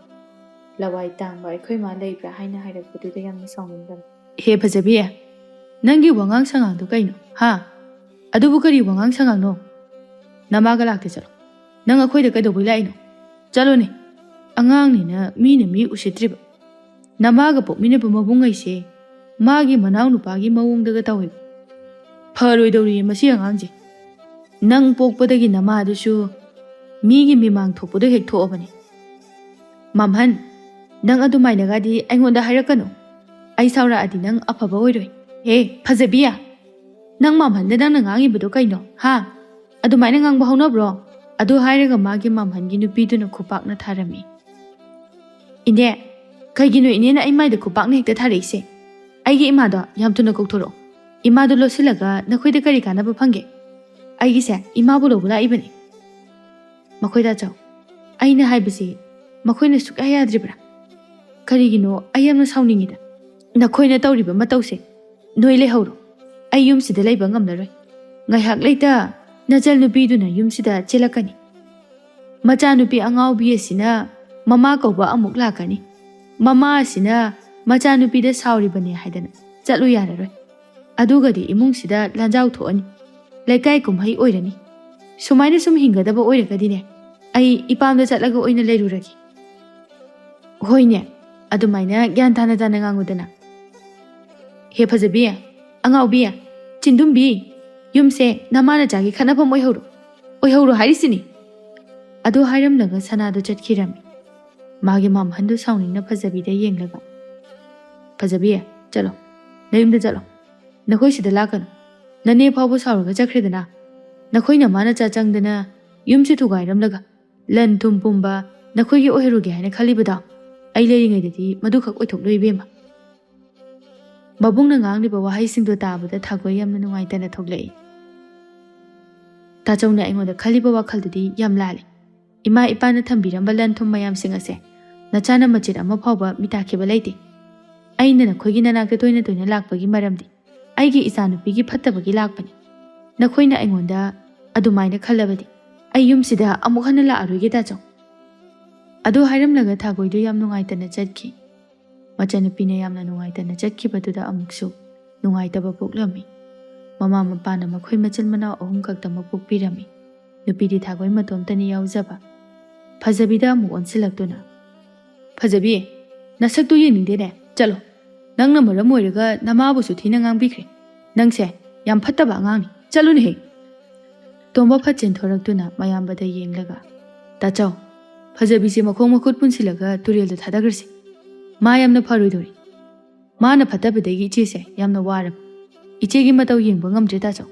"ꯂꯋꯥꯏ ꯇꯥꯡꯕ, ꯑꯩꯈꯣꯏ ꯃꯥ ꯂꯩꯕ꯭ꯔꯥ?" ꯍꯥꯏꯅ ꯍꯥꯏꯔꯛꯄꯗꯨꯗ ꯌꯥꯝꯅ ꯁꯥꯎꯅꯤꯡꯗꯅ꯫ ꯍꯦ ꯐꯖꯕꯤ, ꯅꯪꯒꯤ ꯋꯥꯉꯥꯡ ꯁꯉꯥꯡꯗꯣ ꯀꯩꯅꯣ? ꯍꯥ? ꯑꯗꯨꯕꯨ ꯀꯔꯤ ꯋꯥꯉꯥꯡ ꯁꯉꯥꯡꯅꯣ? ꯅꯃꯥꯒ ꯂꯥꯛꯇꯦ ꯆꯠꯂꯣ꯫ ꯅꯪ ꯑꯩꯈꯣꯏꯗ ꯀꯩꯗꯧꯕꯩ ꯂꯥꯛꯏꯅꯣ? ꯆꯠꯂꯣꯅꯦ꯫ ꯑꯉꯥꯡꯅꯤꯅ ꯃꯤꯅ ꯃꯤ ꯎꯁꯤꯠꯇ꯭ꯔꯤꯕ꯫ ꯅꯃꯥꯒ ꯄꯣꯛꯃꯤꯟꯅꯕ ꯃꯕꯨꯡꯉꯩꯁꯦ ꯃꯥꯒꯤ ꯃꯅꯥꯎ ꯅꯨꯄꯥꯒꯤ ꯃꯑꯣꯡꯗꯒ ꯇꯧꯋꯦꯕ꯫ ꯐꯔꯣꯏꯗꯧꯔꯤꯌꯦ ꯃꯁꯤ ꯑꯉꯥꯡꯁꯦ꯫ ꯅꯪ ꯄꯣꯛꯄꯗꯒꯤ ꯅꯃꯥꯗꯨꯁꯨ ꯃꯤꯒꯤ ꯃꯤꯃꯥꯡ ꯊꯣꯛꯄꯗꯣ ꯍꯦꯛ ꯊꯣꯛꯑꯕꯅꯦ꯫ ꯃꯝꯍꯟ, ꯅꯪ ꯑꯗꯨꯃꯥꯏꯅꯒꯗꯤ ꯑꯩꯉꯣꯟꯗ ꯍꯥꯏꯔꯛꯀꯅꯨ꯫ ꯑꯩ ꯁꯥꯎꯔꯛꯑꯗꯤ ꯅꯪ ꯑꯐꯕ ꯑꯣꯏꯔꯣꯏ꯫ ꯍꯦ, ꯐꯖꯕꯤ! ꯅꯪ ꯃꯝꯍꯟꯗ ꯅꯪꯅ ꯉꯥꯡꯉꯤꯕꯗꯣ ꯀꯩꯅꯣ? ꯍꯥ? ꯑꯗꯨꯃꯥꯏꯅ ꯉꯥꯡꯕ ꯍꯧꯅꯕ꯭ꯔꯣ? ꯑꯗꯨ ꯍꯥꯏꯔꯒ ꯃꯥꯒꯤ ꯃꯝꯍꯟꯒꯤ ꯅꯨꯄꯤꯗꯨꯅ ꯈꯨꯄꯥꯛꯅ ꯊꯥꯔꯝꯃꯤ꯫ "ꯏꯅꯦ, ꯀꯩꯒꯤꯅꯣ ꯏꯅꯦꯅ ꯑꯩ ꯃꯥꯏꯗ ꯈꯨꯄꯥꯛꯅ ꯍꯦꯛꯇ ꯊꯥꯔꯛꯏꯁꯦ? ꯑꯩꯒꯤ ꯏꯃꯥꯗꯣ ꯌꯥꯝ ꯊꯨꯅ ꯀꯧꯊꯣꯔꯛꯑꯣ꯫ ꯏꯃꯥꯗꯣ ꯂꯣꯠꯁꯤꯜꯂꯒ ꯅꯈꯣꯏꯗ ꯀꯔꯤ ꯀꯥꯟꯅꯕ ꯐꯪꯒꯦ? ꯑꯩꯒꯤꯁꯦ ꯏꯃꯥꯕꯨ ꯂꯧꯕ ꯂꯥꯛꯏꯕꯅꯤ꯫ ꯃꯈꯣꯏ ꯇꯥꯆꯧ, ꯑꯩꯅ ꯍꯥꯏꯕꯁꯤ ꯃꯈꯣꯏꯅ ꯁꯨꯛꯌꯥ ꯌꯥꯗ꯭ꯔꯤꯕ꯭ꯔꯥ? ꯀꯔꯤꯒꯤꯅꯣ ꯑꯩ ꯌꯥꯝꯅ ꯁꯥꯎꯅꯤꯡꯉꯤꯗ꯫ ꯅꯈꯣꯏꯅ ꯇꯧꯔꯤꯕ ꯃꯇꯧꯁꯦ꯫ ꯅꯣꯏ ꯂꯩꯍꯧꯔꯣ꯫ ꯑꯩ ꯌꯨꯝꯁꯤꯗ ꯂꯩꯕ ꯉꯝꯂꯔꯣꯏ꯫ ꯉꯥꯏꯍꯥꯛ ꯂꯩꯇ ꯅꯆꯜꯅꯨꯄꯤꯗꯨꯅ ꯌꯨꯝꯁꯤꯗ ꯆꯦꯜꯂꯛꯀꯅꯤ꯫ ꯃꯆꯥꯅꯨꯄꯤ ꯑꯉꯥꯎꯕꯤ ꯑꯁꯤꯅ ꯃꯃꯥ ꯀꯧꯕ ꯑꯃꯨꯛ ꯂꯥꯛꯀꯅꯤ꯫ ꯃꯃꯥ ꯑꯁꯤꯅ ꯃꯆꯥꯅꯨꯄꯤꯗ ꯁꯥꯎꯔꯤꯕꯅꯦ ꯍꯥꯏꯗꯅ ꯆꯠꯂꯨ ꯌꯥꯔꯔꯣꯏ꯫ ꯑꯗꯨꯒꯗꯤ ꯏꯃꯨꯡꯁꯤꯗ ꯂꯥꯟꯖꯥꯎ ꯊꯣꯛꯑꯅꯤ꯫ ꯂꯩꯀꯥꯏ ꯀꯨꯝꯍꯩ ꯑꯣꯏꯔꯅꯤ꯫ ꯁꯨꯃꯥꯏꯅ ꯁꯨꯝ ꯍꯤꯡꯒꯗꯕ ꯑꯣꯏꯔꯒꯗꯤꯅꯦ, ꯑꯩ ꯏꯄꯥꯝꯗ ꯆꯠꯂꯒ ꯑꯣꯏꯅ ꯂꯩꯔꯨꯔꯒꯦ꯫ ꯍꯣꯏꯅꯦ, ꯑꯗꯨꯃꯥꯏꯅ ꯒ꯭ꯌꯥꯟ ꯇꯥꯅ ꯇꯥꯅ ꯉꯥꯡꯉꯨꯗꯅ꯫ ꯍꯦ ꯐꯖꯕꯤ, ꯑꯉꯥꯎꯕꯤ, ꯆꯤꯟꯗꯨꯝꯕꯤ, ꯌꯨꯝꯁꯦ ꯅꯃꯥ ꯅꯆꯥꯒꯤ ꯈꯠꯅꯐꯝ ꯑꯣꯏꯍꯧꯔꯣ꯫ ꯑꯣꯏꯍꯧꯔꯣ ꯍꯥꯏꯔꯤꯁꯤꯅꯤ꯫ ꯑꯗꯨ ꯍꯥꯏꯔꯝꯂꯒ ꯁꯅꯥꯗꯣ ꯆꯠꯈꯤꯔꯝꯃꯤ꯫ ꯃꯥꯒꯤ ꯃꯝꯍꯟꯗꯨ ꯁꯥꯎꯅꯤꯡꯅ ꯐꯖꯕꯤꯗ ꯌꯦꯡꯂꯒ, "ꯐꯖꯕꯤ, ꯆꯠꯂꯣ, ꯅꯌꯨꯝꯗ ꯆꯠꯂꯣ꯫ ꯅꯈꯣꯏ ꯁꯤꯗ ꯂꯥꯛꯀꯅꯨ꯫ ꯅꯅꯦ ꯐꯥꯎꯕ ꯁꯥꯎꯔꯒ ꯆꯠꯈ꯭ꯔꯦꯗꯅ꯫ ꯅꯈꯣꯏ ꯅꯃꯥ ꯅꯆꯥ ꯆꯪꯗꯅ ꯌꯨꯝꯁꯤ ꯊꯨꯒꯥꯏꯔꯝꯂꯒ ꯂꯟ ꯊꯨꯝ ꯄꯨꯝꯕ ꯅꯈꯣꯏꯒꯤ ꯑꯣꯏꯍꯧꯔꯒꯦ ꯍꯥꯏꯅ ꯈꯜꯂꯤꯕꯗꯣ, ꯑꯩ ꯂꯩꯔꯤꯉꯩꯗꯗꯤ ꯃꯗꯨꯈꯛ ꯑꯣꯏꯊꯣꯛꯂꯣꯏ ꯏꯕꯦꯝꯃ꯫" ꯃꯕꯨꯡꯅ ꯉꯥꯡꯂꯤꯕ ꯋꯥꯍꯩꯁꯤꯡꯗꯨ ꯇꯥꯕꯗ ꯊꯥꯒꯣꯏ ꯌꯥꯝꯅ ꯅꯨꯡꯉꯥꯏꯇꯅ ꯊꯣꯛꯂꯛꯏ꯫ "ꯇꯥꯆꯧꯅ ꯑꯩꯉꯣꯟꯗ ꯈꯜꯂꯤꯕ ꯋꯥꯈꯜꯗꯨꯗꯤ ꯌꯥꯝ ꯂꯥꯜꯂꯤ꯫ ꯏꯃꯥ ꯏꯄꯥꯅ ꯊꯝꯕꯤꯔꯝꯕ ꯂꯟ ꯊꯨꯝ ꯃꯌꯥꯝꯁꯤꯡ ꯑꯁꯦ ꯅꯆꯥꯅ ꯃꯆꯦꯠ ꯑꯃ ꯐꯥꯎꯕ ꯃꯤꯇꯥꯈꯤꯕ ꯂꯩꯇꯦ꯫ ꯑꯩꯅ ꯅꯈꯣꯏꯒꯤ ꯅꯅꯥꯛꯇ ꯇꯣꯏꯅ ꯇꯣꯏꯅ ꯂꯥꯛꯄꯒꯤ ꯃꯔꯝꯗꯤ ꯑꯩꯒꯤ ꯏꯆꯥꯅꯨꯄꯤꯒꯤ ꯐꯠꯇꯕꯒꯤ ꯂꯥꯛꯄꯅꯤ꯫ ꯅꯈꯣꯏꯅ ꯑꯩꯉꯣꯟꯗ ꯑꯗꯨꯃꯥꯏꯅ ꯈꯜꯂꯕꯗꯤ ꯑꯩ ꯌꯨꯝꯁꯤꯗ ꯑꯃꯨꯛ ꯍꯟꯅ ꯂꯥꯛꯑꯔꯣꯏꯒꯦ ꯇꯥꯆꯧ꯫" ꯑꯗꯨ ꯍꯥꯏꯔꯝꯂꯒ ꯊꯥꯒꯣꯏꯗꯨ ꯌꯥꯝ ꯅꯨꯡꯉꯥꯏꯇꯅ ꯆꯠꯈꯤ꯫ ꯃꯆꯟꯅꯨꯄꯤꯅ ꯌꯥꯝꯅ ꯅꯨꯡꯉꯥꯏꯇꯅ ꯆꯠꯈꯤꯕꯗꯨꯗ ꯑꯃꯨꯛꯁꯨ ꯅꯨꯡꯉꯥꯏꯇꯕ ꯄꯣꯛꯂꯝꯃꯤ꯫ ꯃꯃꯥ ꯃꯄꯥꯅ ꯃꯈꯣꯏ ꯃꯆꯤꯟ ꯃꯅꯥꯎ ꯑꯍꯨꯝ ꯈꯛꯇꯃꯛ ꯄꯣꯛꯄꯤꯔꯝꯃꯤ꯫ ꯅꯨꯄꯤꯗꯤ ꯊꯥꯒꯣꯏ ꯃꯇꯣꯝꯇꯅꯤ ꯌꯥꯎꯖꯕ꯫ ꯐꯖꯕꯤꯗ ꯑꯃꯨꯛ ꯑꯣꯟꯁꯤꯜꯂꯛꯇꯨꯅ, "ꯐꯖꯕꯤ, ꯅꯁꯛꯇꯨ ꯌꯦꯡꯅꯤꯡꯗꯦꯅꯦ, ꯆꯠꯂꯣ꯫ ꯅꯪꯅ ꯃꯔꯝ ꯑꯣꯏꯔꯒ ꯅꯃꯥꯕꯨꯁꯨ ꯊꯤꯅ ꯉꯥꯡꯕꯤꯈ꯭ꯔꯦ꯫ ꯅꯪꯁꯦ ꯌꯥꯝ ꯐꯠꯇꯕ ꯑꯉꯥꯡꯅꯤ, ꯆꯠꯂꯨꯅꯦꯍꯦ꯫" ꯇꯣꯝꯕ ꯐꯠ ꯆꯦꯟꯊꯣꯔꯛꯇꯨꯅ ꯃꯌꯥꯝꯕꯗ ꯌꯦꯡꯂꯒ, "ꯇꯥꯆꯧ, ꯐꯖꯕꯤꯁꯦ ꯃꯈꯣꯡ ꯃꯈꯨꯠ ꯄꯨꯟꯁꯤꯜꯂꯒ ꯇꯨꯔꯦꯜꯗ ꯊꯥꯗꯈ꯭ꯔꯁꯤ꯫ ꯃꯥ ꯌꯥꯝꯅ ꯐꯔꯣꯏꯗꯧꯔꯤ꯫ ꯃꯥꯅ ꯐꯠꯇꯕꯗꯒꯤ ꯏꯆꯦꯁꯦ ꯌꯥꯝꯅ ꯋꯥꯔꯕ꯫ ꯏꯆꯦꯒꯤ ꯃꯇꯧ ꯌꯦꯡꯕ ꯉꯝꯗ꯭ꯔꯦ ꯇꯥꯆꯧ꯫"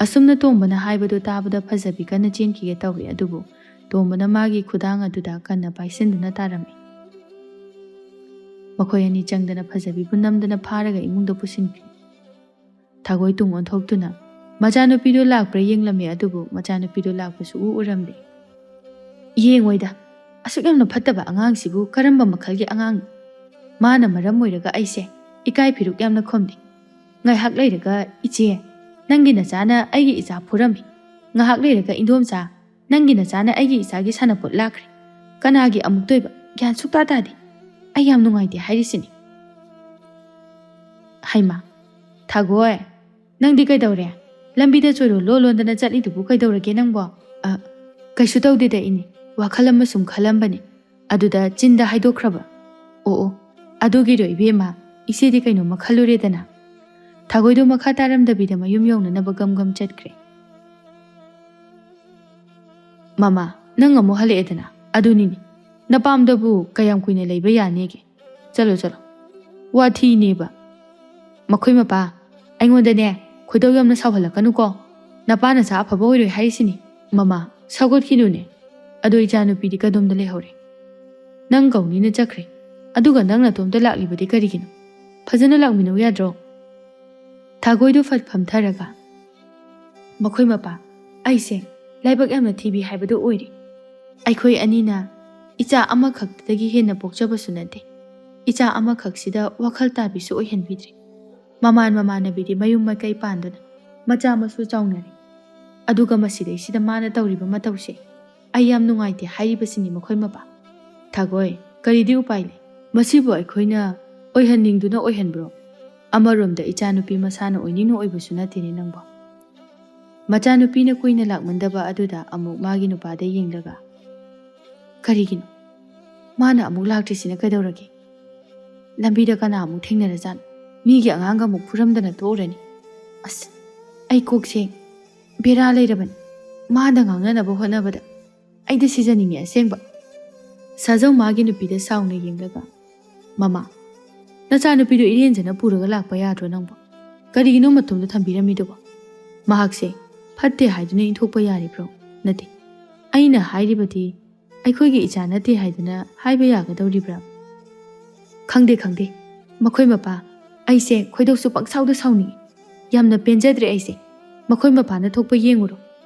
ꯑꯁꯨꯝꯅ ꯇꯣꯝꯕꯅ ꯍꯥꯏꯕꯗꯨ ꯇꯥꯕꯗ ꯐꯖꯕꯤ ꯀꯟꯅ ꯆꯦꯟꯈꯤꯒꯦ ꯇꯧꯏ, ꯑꯗꯨꯕꯨ ꯇꯣꯝꯕꯅ ꯃꯥꯒꯤ ꯈꯨꯗꯥꯡ ꯑꯗꯨꯗ ꯀꯟꯅ ꯄꯥꯏꯁꯤꯟꯗꯨꯅ ꯇꯥꯔꯝꯃꯤ꯫ ꯃꯈꯣꯏ ꯑꯅꯤ ꯆꯪꯗꯅ ꯐꯖꯕꯤꯕꯨ ꯅꯝꯗꯅ ꯐꯥꯔꯒ ꯏꯃꯨꯡꯗ ꯄꯨꯁꯤꯟꯈꯤ꯫ ꯊꯥꯒꯣꯏ ꯇꯨꯡ ꯑꯣꯟꯊꯣꯛꯇꯨꯅ ꯃꯆꯥꯅꯨꯄꯤꯗꯨ ꯂꯥꯛꯄ꯭ꯔꯥ ꯌꯦꯡꯂꯝꯃꯤ, ꯑꯗꯨꯕꯨ ꯃꯆꯥꯅꯨꯄꯤꯗꯨ ꯂꯥꯛꯄꯁꯨ ꯎ ꯎꯔꯝꯗꯦ꯫ "ꯌꯦꯡꯉꯣꯏꯗ, ꯑꯁꯨꯛ ꯌꯥꯝꯅ ꯐꯠꯇꯕ ꯑꯉꯥꯡꯁꯤꯕꯨ ꯀꯔꯝꯕ ꯃꯈꯜꯒꯤ ꯑꯉꯥꯡꯅꯣ? ꯃꯥꯅ ꯃꯔꯝ ꯑꯣꯏꯔꯒ ꯑꯩꯁꯦ ꯏꯀꯥꯏ ꯐꯤꯔꯨꯛ ꯌꯥꯝꯅ ꯈꯨꯝꯂꯤ꯫ ꯉꯥꯏꯍꯥꯛ ꯂꯩꯔꯒ, 'ꯏꯆꯦ, ꯅꯪꯒꯤ ꯅꯆꯥꯅ ꯑꯩꯒꯤ ꯏꯆꯥ ꯐꯨꯔꯝꯃꯤ꯫ ꯉꯥꯏꯍꯥꯛ ꯂꯩꯔꯒ, 'ꯏꯟꯗꯣꯝꯆꯥ, ꯅꯪꯒꯤ ꯅꯆꯥꯅ ꯑꯩꯒꯤ ꯏꯆꯥꯒꯤ ꯁꯥꯟꯅꯄꯣꯠ ꯂꯥꯛꯈ꯭ꯔꯦ.' ꯀꯅꯥꯒꯤ ꯑꯃꯨꯛꯇꯣꯏꯕ? ꯒ꯭ꯌꯥꯟ ꯁꯨꯛꯇꯥ ꯇꯥꯗꯦ꯫ ꯑꯩ ꯌꯥꯝ ꯅꯨꯡꯉꯥꯏꯇꯦ ꯍꯥꯏꯔꯤꯁꯤꯅꯤ꯫" "ꯍꯩꯃꯥ, ꯊꯥꯒꯣꯏ, ꯅꯪꯗꯤ ꯀꯩꯗꯧꯔꯦ? ꯂꯝꯕꯤꯗ ꯆꯣꯏꯔꯣ ꯂꯣꯟ ꯂꯣꯟꯗꯅ ꯆꯠꯂꯤꯗꯨꯕꯨ ꯀꯩꯗꯧꯔꯒꯦ ꯅꯪꯕꯣ?" "ꯑ, ꯀꯩꯁꯨ ꯇꯧꯗꯦꯗ ꯏꯅꯦ, ꯋꯥꯈꯜ ꯑꯃ ꯁꯨꯝ ꯈꯜꯂꯝꯕꯅꯤ꯫ ꯑꯗꯨꯗ ꯆꯤꯟꯗ ꯍꯥꯏꯗꯣꯛꯈ꯭ꯔꯕ?" "ꯑꯣ ꯑꯣ, ꯑꯗꯨꯒꯤꯔꯣ ꯏꯕꯦꯝꯃ, ꯏꯆꯦꯗꯤ ꯀꯩꯅꯣꯝꯃ ꯈꯜꯂꯨꯔꯦꯗꯅ꯫" ꯊꯥꯒꯣꯏꯗꯣ ꯃꯈꯥ ꯇꯥꯔꯝꯗꯕꯤꯗ ꯃꯌꯨꯝ ꯌꯧꯅꯅꯕ ꯒꯝ ꯒꯝ ꯆꯠꯈ꯭ꯔꯦ꯫ "ꯃꯃꯥ, ꯅꯪ ꯑꯃꯨꯛ ꯍꯜꯂꯛꯑꯦꯗꯅ꯫ ꯑꯗꯨꯅꯤꯅꯦ, ꯅꯄꯥꯝꯗꯕꯨ ꯀꯌꯥꯝ ꯀꯨꯏꯅ ꯂꯩꯕ ꯌꯥꯅꯤꯒꯦ? ꯆꯠꯂꯣ, ꯆꯠꯂꯣ꯫" "ꯋꯥꯊꯤꯅꯦꯕ꯫ ꯃꯈꯣꯏ ꯃꯄꯥ, ꯑꯩꯉꯣꯟꯗꯅꯦ, ꯈꯣꯏꯗꯧ ꯌꯥꯝꯅ ꯁꯥꯎꯍꯜꯂꯛꯀꯅꯨꯀꯣ꯫ ꯅꯄꯥ ꯅꯆꯥ ꯑꯐꯕ ꯑꯣꯏꯔꯣꯏ ꯍꯥꯏꯔꯤꯁꯤꯅꯤ꯫" "ꯃꯃꯥ, ꯁꯥꯎꯒꯠꯈꯤꯅꯨꯅꯦ꯫ ꯑꯗꯣ ꯏꯆꯥꯅꯨꯄꯤꯗꯤ ꯀꯗꯣꯝꯗ ꯂꯩꯍꯧꯔꯦ? ꯅꯪ ꯀꯧꯅꯤꯅ ꯆꯠꯈ꯭ꯔꯦ꯫ ꯑꯗꯨꯒ ꯅꯪ ꯅꯇꯣꯝꯇ ꯂꯥꯛꯂꯤꯕꯗꯤ ꯀꯔꯤꯒꯤꯅꯣ? ꯐꯖꯅ ꯂꯥꯛꯃꯤꯟꯅꯧ ꯌꯥꯗ꯭ꯔꯣ?" ꯊꯥꯒꯣꯏꯗꯣ ꯐꯠ ꯐꯝꯊꯔꯒ, "ꯃꯈꯣꯏ ꯃꯄꯥ, ꯑꯩꯁꯦ ꯂꯥꯏꯕꯛ ꯌꯥꯝꯅ ꯊꯤꯕꯤ ꯍꯥꯏꯕꯗꯨ ꯑꯣꯏꯔꯦ꯫ ꯑꯩꯈꯣꯏ ꯑꯅꯤꯅ ꯏꯆꯥ ꯑꯃꯈꯛꯇꯗꯒꯤ ꯍꯦꯟꯅ ꯄꯣꯛꯆꯕꯁꯨ ꯅꯠꯇꯦ꯫ ꯏꯆꯥ ꯑꯃꯈꯛꯁꯤꯗ ꯋꯥꯈꯜ ꯇꯥꯕꯤꯁꯨ ꯑꯣꯏꯍꯟꯕꯤꯗ꯭ꯔꯦ꯫ ꯃꯃꯥꯟ ꯃꯃꯥꯟꯅꯕꯤꯗꯤ ꯃꯌꯨꯝ ꯃꯀꯩ ꯄꯥꯟꯗꯨꯅ ꯃꯆꯥ ꯃꯁꯨ ꯆꯥꯎꯅꯔꯦ꯫ ꯑꯗꯨꯒ ꯃꯁꯤꯗꯩꯁꯤꯗ ꯃꯥꯅ ꯇꯧꯔꯤꯕ ꯃꯇꯧꯁꯦ ꯑꯩ ꯌꯥꯝ ꯅꯨꯡꯉꯥꯏꯇꯦ ꯍꯥꯏꯔꯤꯕꯁꯤꯅꯤ ꯃꯈꯣꯏ ꯃꯄꯥ꯫" "ꯊꯥꯒꯣꯏ, ꯀꯔꯤꯗꯤ ꯎꯄꯥꯏ ꯂꯩ? ꯃꯁꯤꯕꯨ ꯑꯩꯈꯣꯏꯅ ꯑꯣꯏꯍꯟꯅꯤꯡꯗꯨꯅ ꯑꯣꯏꯍꯟꯕ꯭ꯔꯣ? ꯑꯃꯔꯣꯝꯗ ꯏꯆꯥꯅꯨꯄꯤ ꯃꯁꯥꯅ ꯑꯣꯏꯅꯤꯡꯅ ꯑꯣꯏꯕꯁꯨ ꯅꯠꯇꯦꯅꯦ ꯅꯪꯕꯣ꯫" ꯃꯆꯥꯅꯨꯄꯤꯅ ꯀꯨꯏꯅ ꯂꯥꯛꯃꯟꯗꯕ ꯑꯗꯨꯗ ꯑꯃꯨꯛ ꯃꯥꯒꯤ ꯅꯨꯄꯥꯗ ꯌꯦꯡꯂꯒ, "ꯀꯔꯤꯒꯤꯅꯣ? ꯃꯥꯅ ꯑꯃꯨꯛ ꯂꯥꯛꯇ꯭ꯔꯤꯁꯤꯅ ꯀꯩꯗꯧꯔꯒꯦ? ꯂꯝꯕꯤꯗ ꯀꯅꯥ ꯑꯃꯨꯛ ꯊꯦꯡꯅꯔꯖꯥꯠꯅꯣ? ꯃꯤꯒꯤ ꯑꯉꯥꯡꯒ ꯑꯃꯨꯛ ꯐꯨꯔꯝꯗꯅ ꯇꯣꯛꯎꯔꯅꯤ꯫ ꯑꯁ, ꯑꯩ ꯀꯣꯛꯁꯦ ꯕꯦꯔꯥ ꯂꯩꯔꯕꯅꯤ꯫ ꯃꯥꯗ ꯉꯥꯡꯅꯅꯕ ꯍꯣꯠꯅꯕꯗ ꯑꯩꯗꯤ ꯁꯤꯖꯅꯤꯡꯉꯦ ꯑꯁꯦꯡꯕ꯫" ꯁꯥꯖꯧ ꯃꯥꯒꯤ ꯅꯨꯄꯤꯗ ꯁꯥꯎꯅ ꯌꯦꯡꯂꯒ, "ꯃꯃꯥ, ꯅꯆꯥꯅꯨꯄꯤꯗꯣ ꯏꯔꯦꯟꯖꯅ ꯄꯨꯔꯒ ꯂꯥꯛꯄ ꯌꯥꯗ꯭ꯔꯣ ꯅꯪꯕꯣ? ꯀꯔꯤꯒꯤꯅꯣ ꯃꯇꯣꯝꯗ ꯊꯝꯕꯤꯔꯝꯃꯤꯗꯨꯕꯣ? ꯃꯍꯥꯛꯁꯦ ꯐꯠꯇꯦ ꯍꯥꯏꯗꯨꯅ ꯏꯟꯊꯣꯛꯄ ꯌꯥꯔꯤꯕ꯭ꯔꯣ? ꯅꯠꯇꯦ, ꯑꯩꯅ ꯍꯥꯏꯔꯤꯕꯗꯤ ꯑꯩꯈꯣꯏꯒꯤ ꯏꯆꯥ ꯅꯠꯇꯦ ꯍꯥꯏꯗꯨꯅ ꯍꯥꯏꯕ ꯌꯥꯒꯗꯧꯔꯤꯕ꯭ꯔꯥ?" "ꯈꯪꯗꯦ, ꯈꯪꯗꯦ꯫ ꯃꯈꯣꯏ ꯃꯄꯥ, ꯑꯩꯁꯦ ꯈꯣꯏꯗꯧꯁꯨ ꯄꯪꯁꯥꯎꯗ ꯁꯥꯎꯅꯤꯡꯉꯤ꯫ ꯌꯥꯝꯅ ꯄꯦꯟꯖꯗ꯭ꯔꯦ ꯑꯩꯁꯦ꯫ ꯃꯈꯣꯏ ꯃꯄꯥꯅ ꯊꯣꯛꯄ ꯌꯦꯡꯉꯨꯔꯣ꯫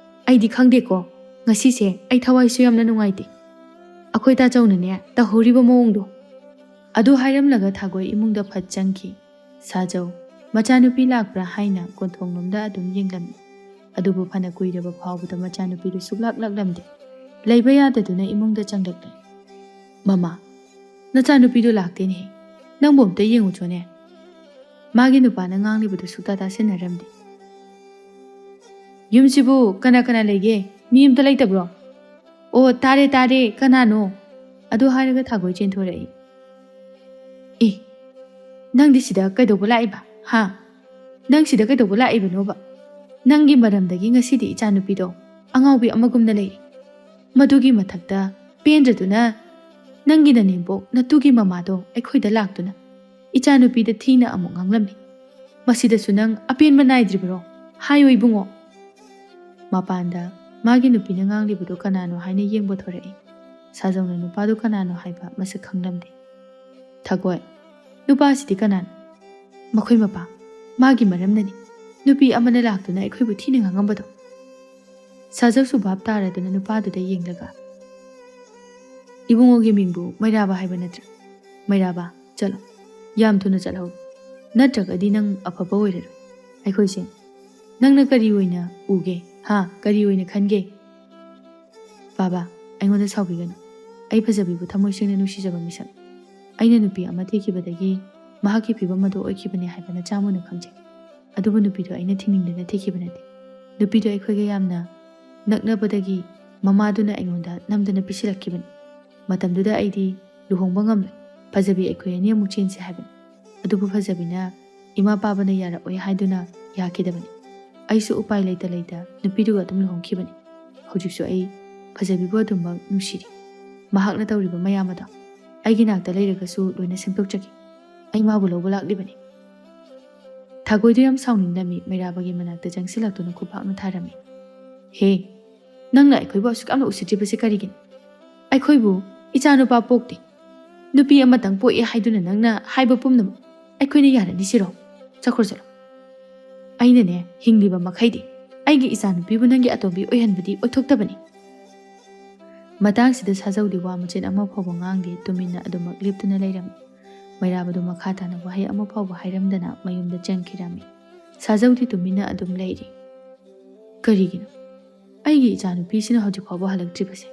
ꯑꯩꯗꯤ ꯈꯪꯗꯦꯀꯣ꯫ ꯉꯁꯤꯁꯦ ꯑꯩ ꯊꯋꯥꯏꯁꯨ ꯌꯥꯝꯅ ꯅꯨꯡꯉꯥꯏꯇꯦ꯫ ꯑꯩꯈꯣꯏ ꯇꯥꯆꯧꯅꯅꯦ ꯇꯧꯍꯧꯔꯤꯕ ꯃꯑꯣꯡꯗꯣ"꯫ ꯑꯗꯨ ꯍꯥꯏꯔꯝꯂꯒ ꯊꯥꯒꯣꯏ ꯏꯃꯨꯡꯗ ꯐꯠ ꯆꯪꯈꯤ꯫ ꯁꯥꯖꯧ, ꯃꯆꯥꯅꯨꯄꯤ ꯂꯥꯛꯄ꯭ꯔꯥ ꯍꯥꯏꯅ ꯀꯣꯟꯊꯣꯡꯂꯣꯝꯗ ꯑꯗꯨꯝ ꯌꯦꯡꯂꯝꯃꯤ꯫ ꯑꯗꯨꯕꯨ ꯐꯅ ꯀꯨꯏꯔꯕ ꯐꯥꯎꯕꯗ ꯃꯆꯥꯅꯨꯄꯤꯗꯨ ꯁꯨꯛꯂꯥꯛ ꯂꯥꯛꯂꯝꯗꯦ꯫ ꯂꯩꯕ ꯌꯥꯗꯗꯨꯅ ꯏꯃꯨꯡꯗ ꯆꯪꯂꯛꯂꯦ꯫ "ꯃꯃꯥ, ꯅꯆꯥꯅꯨꯄꯤꯗꯨ ꯂꯥꯛꯇꯦꯅꯦ꯫ ꯅꯪꯕꯨ ꯑꯝꯇ ꯌꯦꯡꯉꯨꯆꯣꯅꯦ"꯫ ꯃꯥꯒꯤ ꯅꯨꯄꯥꯅ ꯉꯥꯡꯂꯤꯕꯗꯨ ꯁꯨꯛꯇꯥ ꯇꯥꯁꯤꯟꯅꯔꯝꯗꯦ꯫ "ꯌꯨꯝꯁꯤꯕꯨ ꯀꯅꯥ ꯀꯅꯥ ꯂꯩꯒꯦ? ꯃꯤ ꯑꯝꯇ ꯂꯩꯇꯕ꯭ꯔꯣ? ꯑꯣ, ꯇꯥꯔꯦ, ꯇꯥꯔꯦ, ꯀꯅꯥꯅꯣ?" ꯑꯗꯨ ꯍꯥꯏꯔꯒ ꯊꯥꯒꯣꯏ ꯆꯦꯟꯊꯣꯔꯛꯏ꯫ "ꯑꯦ, ꯅꯪꯗꯤ ꯁꯤꯗ ꯀꯩꯗꯧꯕ ꯂꯥꯛꯏꯕ? ꯍꯥ? ꯅꯪ ꯁꯤꯗ ꯀꯩꯗꯧꯕ ꯂꯥꯛꯏꯕꯅꯣꯕ? ꯅꯪꯒꯤ ꯃꯔꯝꯗꯒꯤ ꯉꯁꯤꯗꯤ ꯏꯆꯥꯅꯨꯄꯤꯗꯣ ꯑꯉꯥꯎꯕꯤ ꯑꯃꯒꯨꯝꯅ ꯂꯩꯔꯦ꯫ ꯃꯗꯨꯒꯤ ꯃꯊꯛꯇ ꯄꯦꯟꯗ꯭ꯔꯗꯨꯅ ꯅꯪꯒꯤ ꯅꯅꯦꯝꯕꯣꯛ ꯅꯇꯨꯒꯤ ꯃꯃꯥꯗꯣ ꯑꯩꯈꯣꯏꯗ ꯂꯥꯛꯇꯨꯅ ꯏꯆꯥꯅꯨꯄꯤꯗ ꯊꯤꯅ ꯑꯃꯨꯛ ꯉꯥꯡꯂꯝꯃꯤ꯫ ꯃꯁꯤꯗꯁꯨ ꯅꯪ ꯑꯄꯦꯟꯕ ꯅꯥꯏꯗ꯭ꯔꯤꯕꯔꯣ? ꯍꯥꯏꯌꯣ ꯏꯕꯨꯡꯉꯣ"꯫ ꯃꯄꯥꯟꯗ ꯃꯥꯒꯤ ꯅꯨꯄꯤꯅ ꯉꯥꯡꯂꯤꯕꯗꯨ ꯀꯅꯥꯅꯣ ꯍꯥꯏꯅ ꯌꯦꯡꯕ ꯊꯣꯔꯛꯏ꯫ ꯁꯥꯖꯧꯅ ꯅꯨꯄꯥꯗꯨ ꯀꯅꯥꯅꯣ ꯍꯥꯏꯕ ꯃꯁꯛ ꯈꯪꯂꯝꯗꯦ꯫ "ꯊꯥꯒꯣꯏ, ꯅꯨꯄꯥꯁꯤꯗꯤ ꯀꯅꯥꯅꯣ?" "ꯃꯈꯣꯏ ꯃꯄꯥ꯫ ꯃꯥꯒꯤ ꯃꯔꯝꯅꯅꯤ꯫ ꯅꯨꯄꯤ ꯑꯃꯅ ꯂꯥꯛꯇꯨꯅ ꯑꯩꯈꯣꯏꯕꯨ ꯊꯤꯅ ꯉꯥꯡꯉꯝꯕꯗꯣ"꯫ ꯁꯥꯖꯧꯁꯨ ꯚꯥꯞ ꯇꯥꯔꯗꯨꯅ ꯅꯨꯄꯥꯗꯨꯗ ꯌꯦꯡꯂꯒ, "ꯏꯕꯨꯡꯉꯣꯒꯤ ꯃꯤꯡꯕꯨ ꯃꯩꯔꯥꯕ ꯍꯥꯏꯕ ꯅꯠꯇ꯭ꯔꯥ? ꯃꯩꯔꯥꯕ, ꯆꯠꯂꯣ꯫ ꯌꯥꯝ ꯊꯨꯅ ꯆꯠꯍꯧ꯫ ꯅꯠꯇ꯭ꯔꯒꯗꯤ ꯅꯪ ꯑꯐꯕ ꯑꯣꯏꯔꯔꯣꯏ꯫ ꯑꯩꯈꯣꯏꯁꯦ ꯅꯪꯅ ꯀꯔꯤ ꯑꯣꯏꯅ ꯎꯒꯦ? ꯍꯥ? ꯀꯔꯤ ꯑꯣꯏꯅ ꯈꯟꯒꯦ?" "ꯕꯥꯕꯥ, ꯑꯩꯉꯣꯟꯗ ꯁꯥꯎꯕꯤꯒꯅꯨ꯫ ꯑꯩ ꯐꯖꯕꯤꯕꯨ ꯊꯃꯣꯏ ꯁꯦꯡꯅ ꯅꯨꯡꯁꯤꯖꯕ ꯃꯤꯁꯛ꯫ ꯑꯩꯅ ꯅꯨꯄꯤ ꯑꯃ ꯊꯤꯈꯤꯕꯗꯤ ꯃꯍꯥꯛꯀꯤ ꯐꯤꯕꯝ ꯑꯗꯨ ꯑꯣꯏꯈꯤꯕꯅꯤ ꯍꯥꯏꯕ ꯅꯆꯥ ꯃꯨꯟꯅ ꯈꯪꯖꯩ꯫ ꯑꯗꯨꯕꯨ ꯅꯨꯄꯤꯗꯣ ꯑꯩꯅ ꯊꯤꯡꯅꯤꯡꯗꯅ ꯊꯤꯈꯤꯕ ꯅꯠꯇꯦ꯫ ꯅꯨꯄꯤꯗꯣ ꯑꯩꯈꯣꯏꯒ ꯌꯥꯝꯅ ꯅꯛꯅꯕꯗꯒꯤ ꯃꯃꯥꯗꯨꯅ ꯑꯩꯉꯣꯟꯗ ꯅꯝꯗꯅ ꯄꯤꯁꯤꯜꯂꯛꯈꯤꯕꯅꯤ꯫ ꯃꯇꯝꯗꯨꯗ ꯑꯩꯗꯤ ꯂꯨꯍꯣꯡꯕ ꯉꯝꯂꯣꯏ꯫ ꯐꯖꯕꯤ ꯑꯩꯈꯣꯏ ꯑꯅꯤ ꯑꯃꯨꯛ ꯆꯦꯟꯁꯤ ꯍꯥꯏꯕꯅꯤ꯫ ꯑꯗꯨꯕꯨ ꯐꯖꯕꯤꯅ ꯏꯃꯥ ꯄꯥꯕꯅ ꯌꯥꯔꯛꯑꯣꯏ ꯍꯥꯏꯗꯨꯅ ꯌꯥꯈꯤꯗꯕꯅꯤ꯫ ꯑꯩꯁꯨ ꯎꯄꯥꯏ ꯂꯩꯇ ꯂꯩꯇ ꯅꯨꯄꯤꯗꯨꯒ ꯑꯗꯨꯝ ꯂꯨꯍꯣꯡꯈꯤꯕꯅꯤ꯫ ꯍꯧꯖꯤꯛꯁꯨ ꯑꯩ ꯐꯖꯕꯤꯕꯨ ꯑꯗꯨꯃꯛ ꯅꯨꯡꯁꯤꯔꯤ꯫ ꯃꯍꯥꯛꯅ ꯇꯧꯔꯤꯕ ꯃꯌꯥꯝ ꯑꯗꯣ ꯑꯩꯒꯤ ꯅꯥꯛꯇ ꯂꯩꯔꯒꯁꯨ ꯂꯣꯏꯅ ꯁꯦꯝꯗꯣꯛꯆꯒꯦ꯫ ꯑꯩ ꯃꯥꯕꯨ ꯂꯧꯕ ꯂꯥꯛꯂꯤꯕꯅꯤ"꯫ ꯊꯥꯒꯣꯏꯗꯨ ꯌꯥꯝ ꯁꯥꯎꯅꯤꯡꯅ ꯃꯤ ꯃꯩꯔꯥꯕꯒꯤ ꯃꯅꯥꯛꯇ ꯆꯪꯁꯤꯜꯂꯛꯇꯨꯅ ꯈꯨꯄꯥꯛꯅ ꯊꯥꯔꯝꯃꯤ꯫ "ꯍꯦ, ꯅꯪꯅ ꯑꯩꯈꯣꯏꯕꯨ ꯑꯁꯨꯛ ꯌꯥꯝꯅ ꯎꯁꯤꯠꯇ꯭ꯔꯤꯕꯁꯤ ꯀꯔꯤꯒꯤꯅꯣ? ꯑꯩꯈꯣꯏꯕꯨ ꯏꯆꯥꯅꯨꯄꯥ ꯄꯣꯛꯇꯦ꯫ ꯅꯨꯄꯤ ꯑꯃꯇꯪ ꯄꯣꯛꯑꯦ ꯍꯥꯏꯗꯨꯅ ꯅꯪꯅ ꯍꯥꯏꯕ ꯄꯨꯝꯅꯃꯛ ꯑꯩꯈꯣꯏꯅ ꯌꯥꯔꯅꯤ ꯁꯤꯔꯣ? ꯆꯠꯈ꯭ꯔꯣ ꯆꯠꯂꯣ꯫ ꯑꯩꯅꯅꯦ, ꯍꯤꯡꯂꯤꯕ ꯃꯈꯩꯗꯤ ꯑꯩꯒꯤ ꯏꯆꯥꯅꯨꯄꯤꯕꯨ ꯅꯪꯒꯤ ꯑꯇꯣꯝꯕꯤ ꯑꯣꯏꯍꯟꯕꯗꯤ ꯑꯣꯏꯊꯣꯛꯇꯕꯅꯤ꯫ ꯃꯇꯥꯡꯁꯤꯗ ꯁꯥꯖꯧꯗꯤ ꯋꯥ ꯃꯆꯦꯠ ꯑꯃ ꯐꯥꯎꯕ ꯉꯥꯡꯗꯦ, ꯇꯨꯃꯤꯟꯅ ꯑꯗꯨꯃꯛ ꯂꯦꯞꯇꯨꯅ ꯂꯩꯔꯝꯃꯤ꯫ ꯃꯩꯔꯥꯕꯗꯨ ꯃꯈꯥ ꯇꯥꯅ ꯋꯥꯍꯩ ꯑꯃ ꯐꯥꯎꯕ ꯍꯥꯏꯔꯝꯗꯅ ꯃꯌꯨꯝꯗ ꯆꯪꯈꯤꯔꯝꯃꯤ꯫ ꯁꯥꯖꯧꯗꯤ ꯇꯨꯃꯤꯟꯅ ꯑꯗꯨꯝ ꯂꯩꯔꯤ꯫ ꯀꯔꯤꯒꯤꯅꯣ ꯑꯩꯒꯤ ꯏꯆꯥꯅꯨꯄꯤꯁꯤꯅ ꯍꯧꯖꯤꯛ ꯐꯥꯎꯕ ꯍꯜꯂꯛꯇ꯭ꯔꯤꯕꯁꯦ?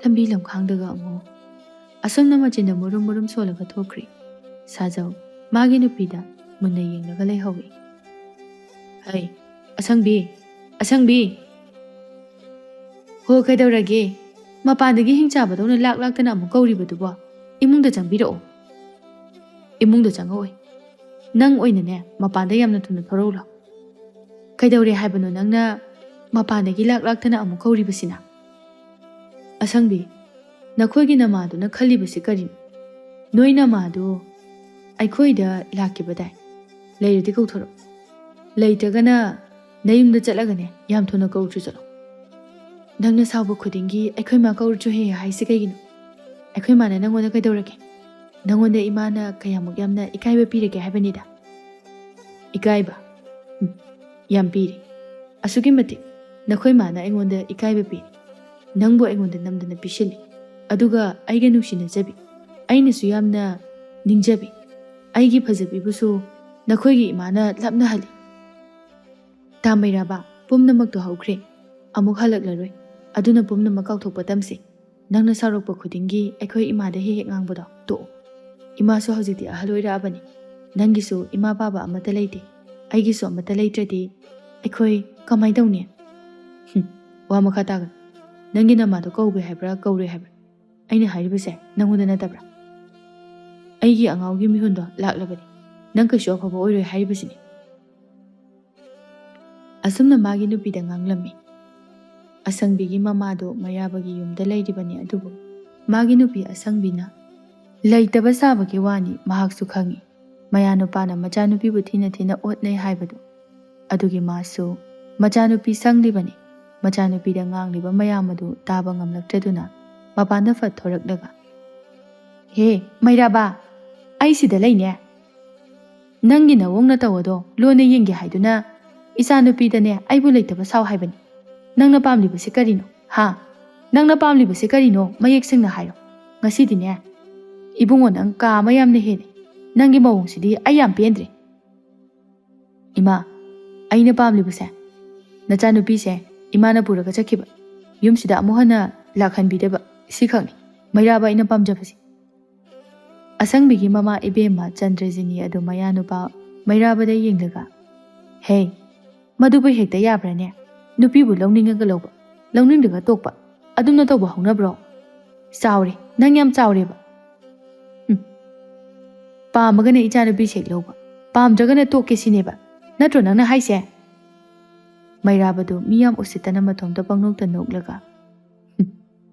ꯂꯝꯕꯤ ꯂꯝꯈꯥꯡꯗꯒ ꯑꯃꯨꯛ꯫ ꯑꯁꯨꯝꯅ ꯃꯆꯤꯟꯗ ꯃꯨꯔꯨꯝ ꯃꯨꯔꯨꯝ ꯁꯣꯜꯂꯒ ꯊꯣꯛꯈ꯭ꯔꯤ꯫ ꯁꯥꯖꯧ ꯃꯥꯒꯤ ꯅꯨꯄꯤꯗ ꯃꯨꯟꯅ ꯌꯦꯡꯂꯒ ꯂꯩꯍꯧꯏ꯫ "ꯍꯩ, ꯑꯁꯪꯕꯤ, ꯑꯁꯪꯕꯤ!" "ꯍꯣ, ꯀꯩꯗꯧꯔꯒꯦ? ꯃꯄꯥꯟꯗꯒꯤ ꯍꯤꯡꯆꯥꯕꯗꯧꯅ ꯂꯥꯛ ꯂꯥꯛꯇꯅ ꯑꯃꯨꯛ ꯀꯧꯔꯤꯕꯗꯨꯕꯣ? ꯏꯃꯨꯡꯗ ꯆꯪꯕꯤꯔꯛꯑꯣ꯫" "ꯏꯃꯨꯡꯗ ꯆꯪꯉꯛꯑꯣꯏ꯫ ꯅꯪ ꯑꯣꯏꯅꯅꯦ ꯃꯄꯥꯟꯗ ꯌꯥꯝꯅ ꯊꯨꯅ ꯊꯣꯔꯛꯎ ꯂꯥꯎ꯫" "ꯀꯩꯗꯧꯔꯦ ꯍꯥꯏꯕꯅꯣ ꯅꯪꯅ ꯃꯄꯥꯟꯗꯒꯤ ꯂꯥꯛ ꯂꯥꯛꯇꯅ ꯑꯃꯨꯛ ꯀꯧꯔꯤꯕꯁꯤꯅ?" "ꯑꯁꯪꯕꯤ, ꯅꯈꯣꯏꯒꯤ ꯅꯃꯥꯗꯨꯅ ꯈꯜꯂꯤꯕꯁꯤ ꯀꯔꯤꯅꯣ? ꯅꯣꯏ ꯅꯃꯥꯗꯨ ꯑꯩꯈꯣꯏꯗ ꯂꯥꯛꯈꯤꯕꯗꯥꯏ? ꯂꯩꯔꯗꯤ ꯀꯧꯊꯣꯔꯛꯎ꯫ ꯂꯩꯇ꯭ꯔꯒꯅ ꯅꯌꯨꯝꯗ ꯆꯠꯂꯒꯅꯦ ꯌꯥꯝ ꯊꯨꯅ ꯀꯧꯔꯨꯆꯣ ꯆꯠꯂꯣ꯫ ꯅꯪꯅ ꯁꯥꯎꯕ ꯈꯨꯗꯤꯡꯒꯤ ꯑꯩꯈꯣꯏ ꯃꯥ ꯀꯧꯔꯨꯆꯣ ꯍꯦꯛ ꯍꯦꯛ ꯍꯥꯏꯁꯤ ꯀꯩꯒꯤꯅꯣ? ꯑꯩꯈꯣꯏ ꯃꯥꯅ ꯅꯪꯉꯣꯟꯗ ꯀꯩꯗꯧꯔꯒꯦ? ꯅꯪꯉꯣꯟꯗ ꯏꯃꯥꯅ ꯀꯌꯥꯃꯨꯛ ꯌꯥꯝꯅ ꯏꯀꯥꯏꯕ ꯄꯤꯔꯒꯦ ꯍꯥꯏꯕꯅꯤꯗ?" "ꯏꯀꯥꯏꯕ? ꯎꯝ, ꯌꯥꯝ ꯄꯤꯔꯤ꯫ ꯑꯁꯨꯛꯀꯤ ꯃꯇꯤꯛ ꯅꯈꯣꯏ ꯃꯥꯅ ꯑꯩꯉꯣꯟꯗ ꯏꯀꯥꯏꯕ ꯄꯤꯔꯤ꯫ ꯅꯪꯕꯨ ꯑꯩꯉꯣꯟꯗ ꯅꯝꯗꯅ ꯄꯤꯁꯤꯜꯂꯤ꯫ ꯑꯗꯨꯒ ꯑꯩꯒ ꯅꯨꯡꯁꯤꯅꯖꯕꯤ, ꯑꯩꯅꯁꯨ ꯌꯥꯝꯅ ꯅꯤꯡꯖꯕꯤ ꯑꯩꯒꯤ ꯐꯖꯕꯤꯕꯨꯁꯨ ꯅꯈꯣꯏꯒꯤ ꯏꯃꯥꯅ ꯂꯥꯞꯅꯍꯜꯂꯤ꯫ ꯇꯥ ꯃꯩꯔꯥꯕ, ꯄꯨꯝꯅꯃꯛꯇꯣ ꯍꯧꯈ꯭ꯔꯦ꯫ ꯑꯃꯨꯛ ꯍꯜꯂꯛꯂꯔꯣꯏ꯫ ꯑꯗꯨꯅ ꯄꯨꯝꯅꯃꯛ ꯀꯥꯎꯊꯣꯛꯄ ꯇꯝꯁꯤ꯫ ꯅꯪꯅ ꯁꯥꯎꯔꯛꯄ ꯈꯨꯗꯤꯡꯒꯤ ꯑꯩꯈꯣꯏ ꯏꯃꯥꯗ ꯍꯦꯛ ꯍꯦꯛ ꯉꯥꯡꯕꯗꯣ ꯇꯣꯛꯑꯣ꯫ ꯏꯃꯥꯁꯨ ꯍꯧꯖꯤꯛꯇꯤ ꯑꯍꯜ ꯑꯣꯏꯔꯛꯑꯕꯅꯤ꯫ ꯅꯪꯒꯤꯁꯨ ꯏꯃꯥ ꯄꯥꯕ ꯑꯃꯠꯇ ꯂꯩꯇꯦ꯫ ꯑꯩꯒꯤꯁꯨ ꯑꯃꯠꯇ ꯂꯩꯇ꯭ꯔꯗꯤ ꯑꯩꯈꯣꯏ ꯀꯃꯥꯏ ꯇꯧꯅꯤ?" "ꯍꯨꯝ, ꯋꯥ ꯃꯈꯥ ꯇꯥꯒꯅꯨ꯫ ꯅꯪꯒꯤ ꯅꯃꯥꯗꯣ ꯀꯧꯒꯦ ꯍꯥꯏꯕ꯭ꯔꯥ ꯀꯧꯔꯣꯏ ꯍꯥꯏꯕ꯭ꯔꯥ? ꯑꯩꯅ ꯍꯥꯏꯔꯤꯕꯁꯦ ꯅꯪꯉꯣꯟꯗ ꯅꯠꯇꯕ꯭ꯔꯥ? ꯑꯩꯒꯤ ꯑꯉꯥꯎꯒꯤ ꯃꯤꯍꯨꯟꯗꯣ ꯂꯥꯛꯂꯕꯅꯤ꯫ ꯅꯪ ꯀꯩꯁꯨ ꯑꯐꯕ ꯑꯣꯏꯔꯣꯏ ꯍꯥꯏꯔꯤꯕꯁꯤꯅꯤ꯫" ꯑꯁꯨꯝꯅ ꯃꯥꯒꯤ ꯅꯨꯄꯤꯗ ꯉꯥꯡꯂꯝꯃꯤ꯫ ꯑꯁꯪꯕꯤꯒꯤ ꯃꯃꯥꯗꯣ ꯃꯩꯔꯥꯕꯒꯤ ꯌꯨꯝꯗ ꯂꯩꯔꯤꯕꯅꯤ, ꯑꯗꯨꯕꯨ ꯃꯥꯒꯤ ꯅꯨꯄꯤ ꯑꯁꯪꯕꯤꯅ ꯂꯩꯇꯕ ꯁꯥꯕꯒꯤ ꯋꯥꯅꯤ, ꯃꯍꯥꯛꯁꯨ ꯈꯪꯏ꯫ ꯃꯌꯥꯅꯨꯄꯥꯅ ꯃꯆꯥꯅꯨꯄꯤꯕꯨ ꯊꯤꯅ ꯊꯤꯅ ꯑꯣꯠꯅꯩ ꯍꯥꯏꯕꯗꯨ꯫ ꯑꯗꯨꯒꯤ ꯃꯥꯁꯨ ꯃꯆꯥꯅꯨꯄꯤ ꯁꯪꯂꯤꯕꯅꯤ꯫ ꯃꯆꯥꯅꯨꯄꯤꯗ ꯉꯥꯡꯂꯤꯕ ꯃꯌꯥꯝ ꯑꯗꯨ ꯇꯥꯕ ꯉꯝꯂꯛꯇ꯭ꯔꯗꯨꯅ ꯃꯄꯥꯟꯗ ꯐꯠ ꯊꯣꯔꯛꯂꯒ, ꯍꯦ, ꯃꯩꯔꯥꯕ, ꯑꯩ ꯁꯤꯗ ꯂꯩꯅꯦ꯫ ꯅꯪꯒꯤ ꯅꯋꯣꯡ ꯅꯇꯧ ꯑꯗꯣ ꯂꯣꯟꯅ ꯌꯦꯡꯒꯦ ꯍꯥꯏꯗꯨꯅ ꯏꯆꯥꯅꯨꯄꯤꯗꯅꯦ ꯑꯩꯕꯨ ꯂꯩꯇꯕ ꯁꯥꯎ ꯍꯥꯏꯕꯅꯤ꯫ ꯅꯪꯅ ꯄꯥꯝꯂꯤꯕꯁꯤ ꯀꯔꯤꯅꯣ? ꯍꯥ? ꯅꯪꯅ ꯄꯥꯝꯂꯤꯕꯁꯤ ꯀꯔꯤꯅꯣ? ꯃꯌꯦꯛ ꯁꯦꯡꯅ ꯍꯥꯏꯔꯣ꯫ ꯉꯁꯤꯗꯤꯅꯦ, ꯏꯕꯨꯡꯉꯣ, ꯅꯪ ꯀꯥ ꯑꯃ ꯌꯥꯝꯅ ꯍꯦꯜꯂꯦ꯫ ꯅꯪꯒꯤ ꯃꯑꯣꯡꯁꯤꯗꯤ ꯑꯩ ꯌꯥꯝ ꯄꯦꯟꯗ꯭ꯔꯦ꯫ ꯏꯃꯥ, ꯑꯩꯅ ꯄꯥꯝꯂꯤꯕꯁꯦ, ꯅꯆꯥꯅꯨꯄꯤꯁꯦ ꯏꯃꯥꯅ ꯄꯨꯔꯒ ꯆꯠꯈꯤꯕ, ꯌꯨꯝꯁꯤꯗ ꯑꯃꯨꯛ ꯍꯟꯅ ꯂꯥꯛꯍꯟꯕꯤꯗꯕ, ꯁꯤꯈꯛꯅꯤ ꯃꯩꯔꯥꯕ ꯑꯩꯅ ꯄꯥꯝꯖꯕꯁꯦ꯫ ꯑꯁꯪꯕꯤꯒꯤ ꯃꯃꯥ ꯏꯕꯦꯝꯃ ꯆꯟꯗ꯭ꯔꯖꯤꯅꯤ ꯑꯗꯨ ꯃꯌꯥꯅꯨꯄꯥ ꯃꯩꯔꯥꯕꯗ ꯌꯦꯡꯂꯒ, "ꯍꯦ, ꯃꯗꯨꯕꯨ ꯍꯦꯛꯇ ꯌꯥꯕ꯭ꯔꯥꯅꯦ? ꯅꯨꯄꯤꯕꯨ ꯂꯧꯅꯤꯡꯉꯒ ꯂꯧꯕ, ꯂꯧꯅꯤꯡꯗ꯭ꯔꯒ ꯇꯣꯛꯄ, ꯑꯗꯨꯝꯅ ꯇꯧꯕ ꯍꯧꯅꯕ꯭ꯔꯣ? ꯆꯥꯎꯔꯦ, ꯅꯪ ꯌꯥꯝ ꯆꯥꯎꯔꯦꯕ꯫ ꯎꯝ, ꯄꯥꯝꯃꯒꯅ ꯏꯆꯥꯅꯨꯄꯤꯁꯦ ꯍꯦꯛ ꯂꯧꯕ, ꯄꯥꯝꯗ꯭ꯔꯒꯅ ꯇꯣꯛꯀꯦ ꯁꯤꯅꯦꯕ, ꯅꯠꯇ꯭ꯔꯣ ꯅꯪꯅ ꯍꯥꯏꯁꯦ?" ꯃꯩꯔꯥꯕꯗꯨ ꯃꯤ ꯌꯥꯝ ꯎꯁꯤꯠꯇꯅ ꯃꯇꯣꯝꯇ ꯄꯪꯅꯣꯛꯇ ꯅꯣꯛꯂꯒ,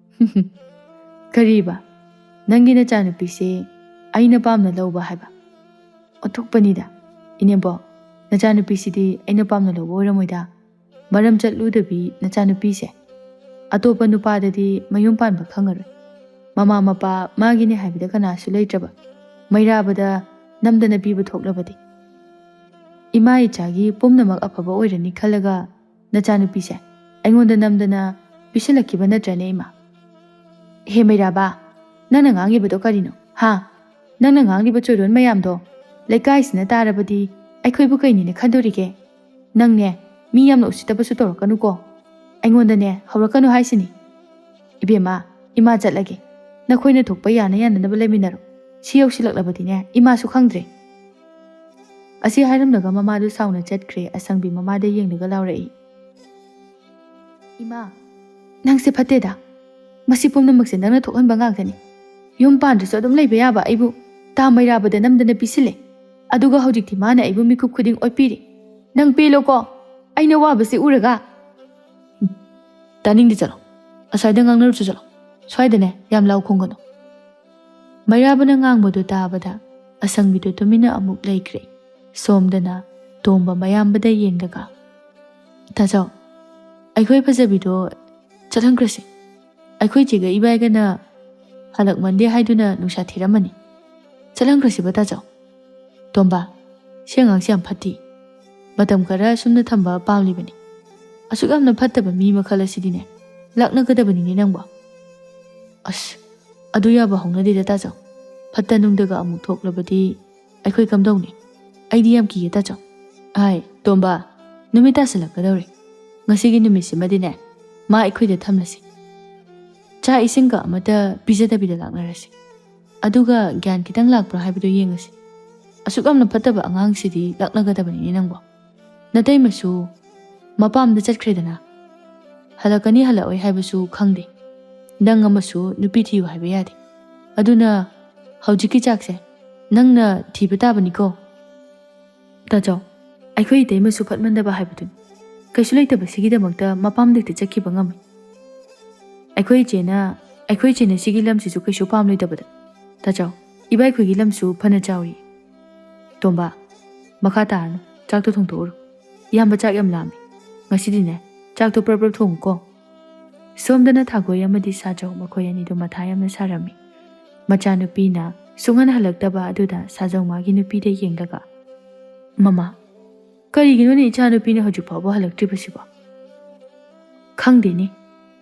"ꯀꯔꯤꯕ? ꯅꯪꯒꯤ ꯅꯆꯥꯅꯨꯄꯤꯁꯦ ꯑꯩꯅ ꯄꯥꯝꯅ ꯂꯧꯕ ꯍꯥꯏꯕ? ꯑꯣꯟꯊꯣꯛꯄꯅꯤꯗ, ꯏꯅꯦꯝꯕꯣꯛ, ꯅꯆꯥꯅꯨꯄꯤꯁꯤꯗꯤ ꯑꯩꯅ ꯄꯥꯝꯅ ꯂꯧꯕ ꯑꯣꯏꯔꯝꯃꯣꯏꯗ꯫ ꯃꯔꯝ ꯆꯠꯂꯨꯗꯕꯤ ꯅꯆꯥꯅꯨꯄꯤꯁꯦ ꯑꯇꯣꯞꯄ ꯅꯨꯄꯥꯗꯗꯤ ꯃꯌꯨꯝ ꯄꯥꯟꯕ ꯈꯪꯉꯔꯣꯏ꯫ ꯃꯃꯥ ꯃꯄꯥ ꯃꯥꯒꯤꯅꯦ ꯍꯥꯏꯕꯗ ꯀꯅꯥꯁꯨ ꯂꯩꯇ꯭ꯔꯕ ꯃꯩꯔꯥꯕꯗ ꯅꯝꯗꯅ ꯄꯤꯕ ꯊꯣꯛꯂꯕꯗꯤ꯫ ꯏꯃꯥ ꯏꯆꯥꯒꯤ ꯄꯨꯝꯅꯃꯛ ꯑꯐꯕ ꯑꯣꯏꯔꯅꯤ ꯈꯜꯂꯒ ꯅꯆꯥꯅꯨꯄꯤꯁꯦ ꯑꯩꯉꯣꯟꯗ ꯅꯝꯗꯅ ꯄꯤꯁꯤꯜꯂꯛꯈꯤꯕ ꯅꯠꯇ꯭ꯔꯅꯦ, ꯏꯃꯥ?" "ꯍꯦ ꯃꯩꯔꯥꯕ, ꯅꯪꯅ ꯉꯥꯡꯉꯤꯕꯗꯣ ꯀꯔꯤꯅꯣ? ꯍꯥ? ꯅꯪꯅ ꯉꯥꯡꯂꯤꯕ ꯆꯣꯏꯔꯣꯟ ꯃꯌꯥꯝꯗꯣ ꯂꯩꯀꯥꯏꯁꯤꯅ ꯇꯥꯔꯕꯗꯤ ꯑꯩꯈꯣꯏꯕꯨ ꯀꯩꯅꯤꯅ ꯈꯟꯗꯣꯔꯤꯒꯦ? ꯅꯪꯅꯦ, ꯃꯤ ꯌꯥꯝꯅ ꯎꯁꯤꯠꯇꯕꯁꯨ ꯇꯧꯔꯛꯀꯅꯨꯀꯣ꯫ ꯑꯩꯉꯣꯟꯗꯅꯦ ꯍꯧꯔꯛꯀꯅꯨ ꯍꯥꯏꯁꯤꯅꯤ꯫ ꯏꯕꯦꯝꯃ, ꯏꯃꯥ ꯆꯠꯂꯒꯦ꯫ ꯅꯈꯣꯏꯅ ꯊꯣꯛꯄ ꯌꯥꯅ ꯌꯥꯅꯅꯕ ꯂꯩꯃꯤꯟꯅꯔꯣ꯫ ꯁꯤ ꯌꯧꯁꯤꯜꯂꯛꯂꯕꯗꯤꯅꯦ, ꯏꯃꯥꯁꯨ ꯈꯪꯗ꯭ꯔꯦ꯫" ꯑꯁꯤ ꯍꯥꯏꯔꯝꯂꯒ ꯃꯃꯥꯗꯨ ꯁꯥꯎꯅ ꯆꯠꯈ꯭ꯔꯦ꯫ ꯑꯁꯪꯕꯤ ꯃꯃꯥꯗ ꯌꯦꯡꯂꯒ ꯂꯥꯎꯔꯛꯏ, "ꯏꯃꯥ, ꯅꯪꯁꯦ ꯐꯠꯇꯦꯗ꯫ ꯃꯁꯤ ꯄꯨꯝꯅꯃꯛꯁꯦ ꯅꯪꯅ ꯊꯣꯛꯍꯟꯕ ꯉꯥꯛꯇꯅꯤ꯫ ꯌꯨꯝ ꯄꯥꯟꯗ꯭ꯔꯁꯨ ꯑꯗꯨꯝ ꯂꯩꯕ ꯌꯥꯕ ꯑꯩꯕꯨ ꯇꯥ ꯃꯩꯔꯥꯕꯗ ꯅꯝꯗꯅ ꯄꯤꯁꯤꯜꯂꯦ꯫ ꯑꯗꯨꯒ ꯍꯧꯖꯤꯛꯇꯤ ꯃꯥꯅ ꯑꯩꯕꯨ ꯃꯤꯀꯨꯞ ꯈꯨꯗꯤꯡ ꯑꯣꯠꯄꯤꯔꯤ꯫ ꯅꯪ ꯄꯦꯜꯂꯣꯀꯣ, ꯑꯩꯅ ꯋꯥꯕꯁꯤ ꯎꯔꯒ꯫" "ꯎꯝ, ꯇꯥꯅꯤꯡꯗꯦ, ꯆꯠꯂꯣ꯫ ꯑꯁ꯭ꯋꯥꯏꯗ ꯉꯥꯡꯅꯔꯨꯁꯨ ꯆꯠꯂꯣ꯫ ꯁ꯭ꯋꯥꯏꯗꯅꯦ ꯌꯥꯝ ꯂꯥꯎ ꯈꯣꯡꯒꯅꯨ꯫" ꯃꯩꯔꯥꯕꯅ ꯉꯥꯡꯕꯗꯨ ꯇꯥꯕꯗ ꯑꯁꯪꯕꯤꯗꯨ ꯇꯨꯃꯤꯟꯅ ꯑꯃꯨꯛ ꯂꯩꯈ꯭ꯔꯦ꯫ ꯁꯣꯝꯗꯅ ꯇꯣꯝꯕ ꯃꯌꯥꯝꯕꯗ ꯌꯦꯡꯂꯒ, "ꯇꯥꯖꯧ, ꯑꯩꯈꯣꯏ ꯐꯖꯕꯤꯗꯣ ꯆꯠꯍꯟꯈ꯭ꯔꯁꯤ꯫ ꯑꯩꯈꯣꯏ ꯆꯦꯒ ꯏꯕꯥꯏꯒꯅ ꯍꯜꯂꯛꯃꯟꯗꯦ ꯍꯥꯏꯗꯨꯅ ꯅꯨꯡꯁꯥ ꯊꯤꯔꯝꯃꯅꯤ꯫ ꯆꯠꯍꯟꯈ꯭ꯔꯁꯤꯕ ꯇꯥꯆꯧ꯫ ꯇꯣꯝꯕ, ꯁꯤ ꯑꯉꯥꯡꯁꯤ ꯌꯥꯝ ꯐꯠꯇꯦ꯫ ꯃꯇꯝ ꯈꯔ ꯁꯨꯝꯅ ꯊꯝꯕ ꯄꯥꯝꯂꯤꯕꯅꯤ꯫ ꯑꯁꯨꯛ ꯌꯥꯝꯅ ꯐꯠꯇꯕ ꯃꯤ ꯃꯈꯜ ꯑꯁꯤꯗꯤꯅꯦ, ꯂꯥꯛꯅꯒꯗꯕꯅꯤꯅꯦ ꯅꯪꯕꯣ꯫ ꯑꯁ, ꯑꯗꯨ ꯌꯥꯕ ꯍꯧꯅꯗꯦꯗ ꯇꯥꯆꯧ꯫ ꯐꯠꯇ ꯅꯨꯡꯗꯒ ꯑꯃꯨꯛ ꯊꯣꯛꯂꯕꯗꯤ ꯑꯩꯈꯣꯏ ꯀꯝꯗꯧꯅꯤ? ꯑꯩꯗꯤ ꯌꯥꯝ ꯀꯤꯌꯦ ꯇꯥꯆꯧ꯫ ꯑꯥꯏ, ꯇꯣꯝꯕ, ꯅꯨꯃꯤꯠ ꯇꯥꯁꯤꯜꯂꯛꯀꯗꯧꯔꯦ꯫ ꯉꯁꯤꯒꯤ ꯅꯨꯃꯤꯠꯁꯤꯃꯗꯤꯅꯦ, ꯃꯥ ꯑꯩꯈꯣꯏꯗ ꯊꯝꯂꯁꯤ꯫ ꯆꯥꯛ ꯏꯁꯤꯡꯒ ꯑꯃꯠꯇ ꯄꯤꯖꯗꯕꯤꯗ ꯂꯥꯛꯅꯔꯁꯤ꯫ ꯑꯗꯨꯒ ꯒ꯭ꯌꯥꯟ ꯈꯤꯇꯪ ꯂꯥꯛꯄ꯭ꯔꯥ ꯍꯥꯏꯕꯗꯨ ꯌꯦꯡꯉꯁꯤ꯫ ꯑꯁꯨꯛ ꯌꯥꯝꯅ ꯐꯠꯇꯕ ꯑꯉꯥꯡꯁꯤꯗꯤ ꯂꯥꯛꯅꯒꯗꯕꯅꯤꯅꯦ ꯅꯪꯕꯣ꯫ ꯅꯇꯩꯃꯁꯨ ꯃꯄꯥꯝꯗ ꯆꯠꯈ꯭ꯔꯦꯗꯅ꯫ ꯍꯜꯂꯛꯀꯅꯤ ꯍꯜꯂꯛꯑꯣꯏ ꯍꯥꯏꯕꯁꯨ ꯈꯪꯗꯦ꯫ ꯅꯪ ꯑꯃꯁꯨ ꯅꯨꯄꯤ ꯊꯤꯌꯨ ꯍꯥꯏꯕ ꯌꯥꯗꯦ꯫ ꯑꯗꯨꯅ ꯍꯧꯖꯤꯛꯀꯤ ꯆꯥꯛꯁꯦ ꯅꯪꯅ ꯊꯤꯕ ꯇꯥꯕꯅꯤꯀꯣ꯫ ꯇꯥꯆꯧ, ꯑꯩꯈꯣꯏ ꯏꯇꯩꯃꯁꯨ ꯐꯠꯃꯟꯗꯕ ꯍꯥꯏꯕꯗꯨꯅꯤ꯫ ꯀꯩꯁꯨ ꯂꯩꯇꯕꯁꯤꯒꯤꯗꯃꯛꯇ ꯃꯄꯥꯝꯗ ꯍꯦꯛꯇ ꯆꯠꯈꯤꯕ ꯉꯝꯃꯤ꯫ ꯑꯩꯈꯣꯏ ꯏꯆꯦꯅ, ꯑꯩꯈꯣꯏ ꯏꯆꯦꯅ ꯁꯤꯒꯤ ꯂꯝꯁꯤꯁꯨ ꯀꯩꯁꯨ ꯄꯥꯝꯂꯣꯏꯗꯕꯗ꯫ ꯇꯥꯆꯧ, ꯏꯕꯥꯏꯈꯣꯏꯒꯤ ꯂꯝꯁꯨ ꯐꯅ ꯆꯥꯎꯔꯤ꯫ ꯇꯣꯝꯕ, ꯃꯈꯥ ꯇꯥꯔꯅꯨ, ꯆꯥꯛꯇꯣ ꯊꯣꯡꯗꯣꯛꯎꯔꯣ꯫ ꯏꯌꯥꯝꯕ ꯆꯥꯛ ꯌꯥꯝ ꯂꯥꯝꯃꯤ꯫ ꯉꯁꯤꯗꯤꯅꯦ, ꯆꯥꯛꯇꯣ ꯄ꯭ꯔꯞ ꯄ꯭ꯔꯞ ꯊꯣꯡꯉꯨꯀꯣ꯫ ꯁꯣꯝꯗꯅ ꯊꯥꯒꯣꯏ ꯑꯃꯗꯤ ꯁꯥꯖꯧ ꯃꯈꯣꯏ ꯑꯅꯤꯗꯨ ꯃꯊꯥ ꯌꯥꯝꯅ ꯁꯥꯔꯝꯃꯤ꯫ ꯃꯆꯥꯅꯨꯄꯤꯅ ꯁꯨꯡꯍꯟ ꯍꯜꯂꯛꯇꯕ ꯑꯗꯨꯗ ꯁꯥꯖꯧ ꯃꯥꯒꯤ ꯅꯨꯄꯤꯗ ꯌꯦꯡꯂꯒ, "ꯃꯃꯥ, ꯀꯔꯤꯒꯤꯅꯣꯅꯦ ꯏꯆꯥꯅꯨꯄꯤꯅ ꯍꯧꯖꯤꯛ ꯐꯥꯎꯕ ꯍꯜꯂꯛꯇ꯭ꯔꯤꯕꯁꯤꯕꯣ?" "ꯈꯪꯗꯦꯅꯦ,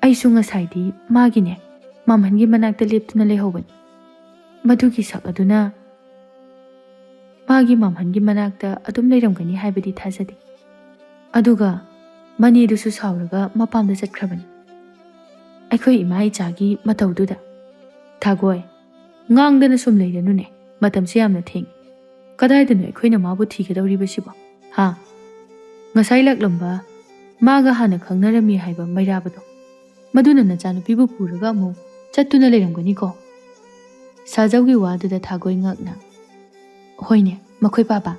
ꯑꯩꯁꯨ ꯉꯁꯥꯏꯗꯤ ꯃꯥꯒꯤꯅꯦ, ꯃꯥꯝꯍꯟꯒꯤ ꯃꯅꯥꯛꯇ ꯂꯦꯞꯇꯨꯅ ꯂꯩꯍꯧꯕꯅꯤ꯫ ꯃꯗꯨꯒꯤ ꯁꯛ ꯑꯗꯨꯅ ꯃꯥꯒꯤ ꯃꯥꯝꯍꯟꯒꯤ ꯃꯅꯥꯛꯇ ꯑꯗꯨꯝ ꯂꯩꯔꯝꯒꯅꯤ ꯍꯥꯏꯕꯗꯤ ꯊꯥꯖꯗꯦ꯫ ꯑꯗꯨꯒ ꯃꯅꯦꯗꯨꯁꯨ ꯁꯥꯎꯔꯒ ꯃꯄꯥꯝꯗ ꯆꯠꯈ꯭ꯔꯕꯅꯤ꯫ ꯑꯩꯈꯣꯏ ꯏꯃꯥ ꯏꯆꯥꯒꯤ ꯃꯇꯧꯗꯨꯗ꯫ ꯊꯥꯒꯣꯏ, ꯉꯥꯡꯗꯅ ꯁꯨꯝ ꯂꯩꯔꯅꯨꯅꯦ, ꯃꯇꯝꯁꯤ ꯌꯥꯝꯅ ꯊꯦꯡꯉꯤ꯫ ꯀꯗꯥꯏꯗꯅꯣ ꯑꯩꯈꯣꯏꯅ ꯃꯥꯕꯨ ꯊꯤꯒꯗꯧꯔꯤꯕꯁꯤꯕꯣ? ꯍꯥ? ꯉꯁꯥꯏ ꯂꯥꯛꯂꯝꯕ, ꯃꯥꯒ ꯍꯥꯟꯅ ꯈꯪꯅꯔꯝꯃꯤ ꯍꯥꯏꯕ ꯃꯩꯔꯥꯕꯗꯣ, ꯃꯗꯨꯅ ꯅꯆꯥꯅꯨꯄꯤꯕꯨ ꯄꯨꯔꯒ ꯑꯃꯨꯛ ꯆꯠꯇꯨꯅ ꯂꯩꯔꯝꯒꯅꯤꯀꯣ?" ꯁꯥꯖꯧꯒꯤ ꯋꯥꯗꯨꯗ ꯊꯥꯒꯣꯏ ꯉꯛꯅ, "ꯍꯣꯏꯅꯦ, ꯃꯈꯣꯏ ꯄꯥꯕ꯫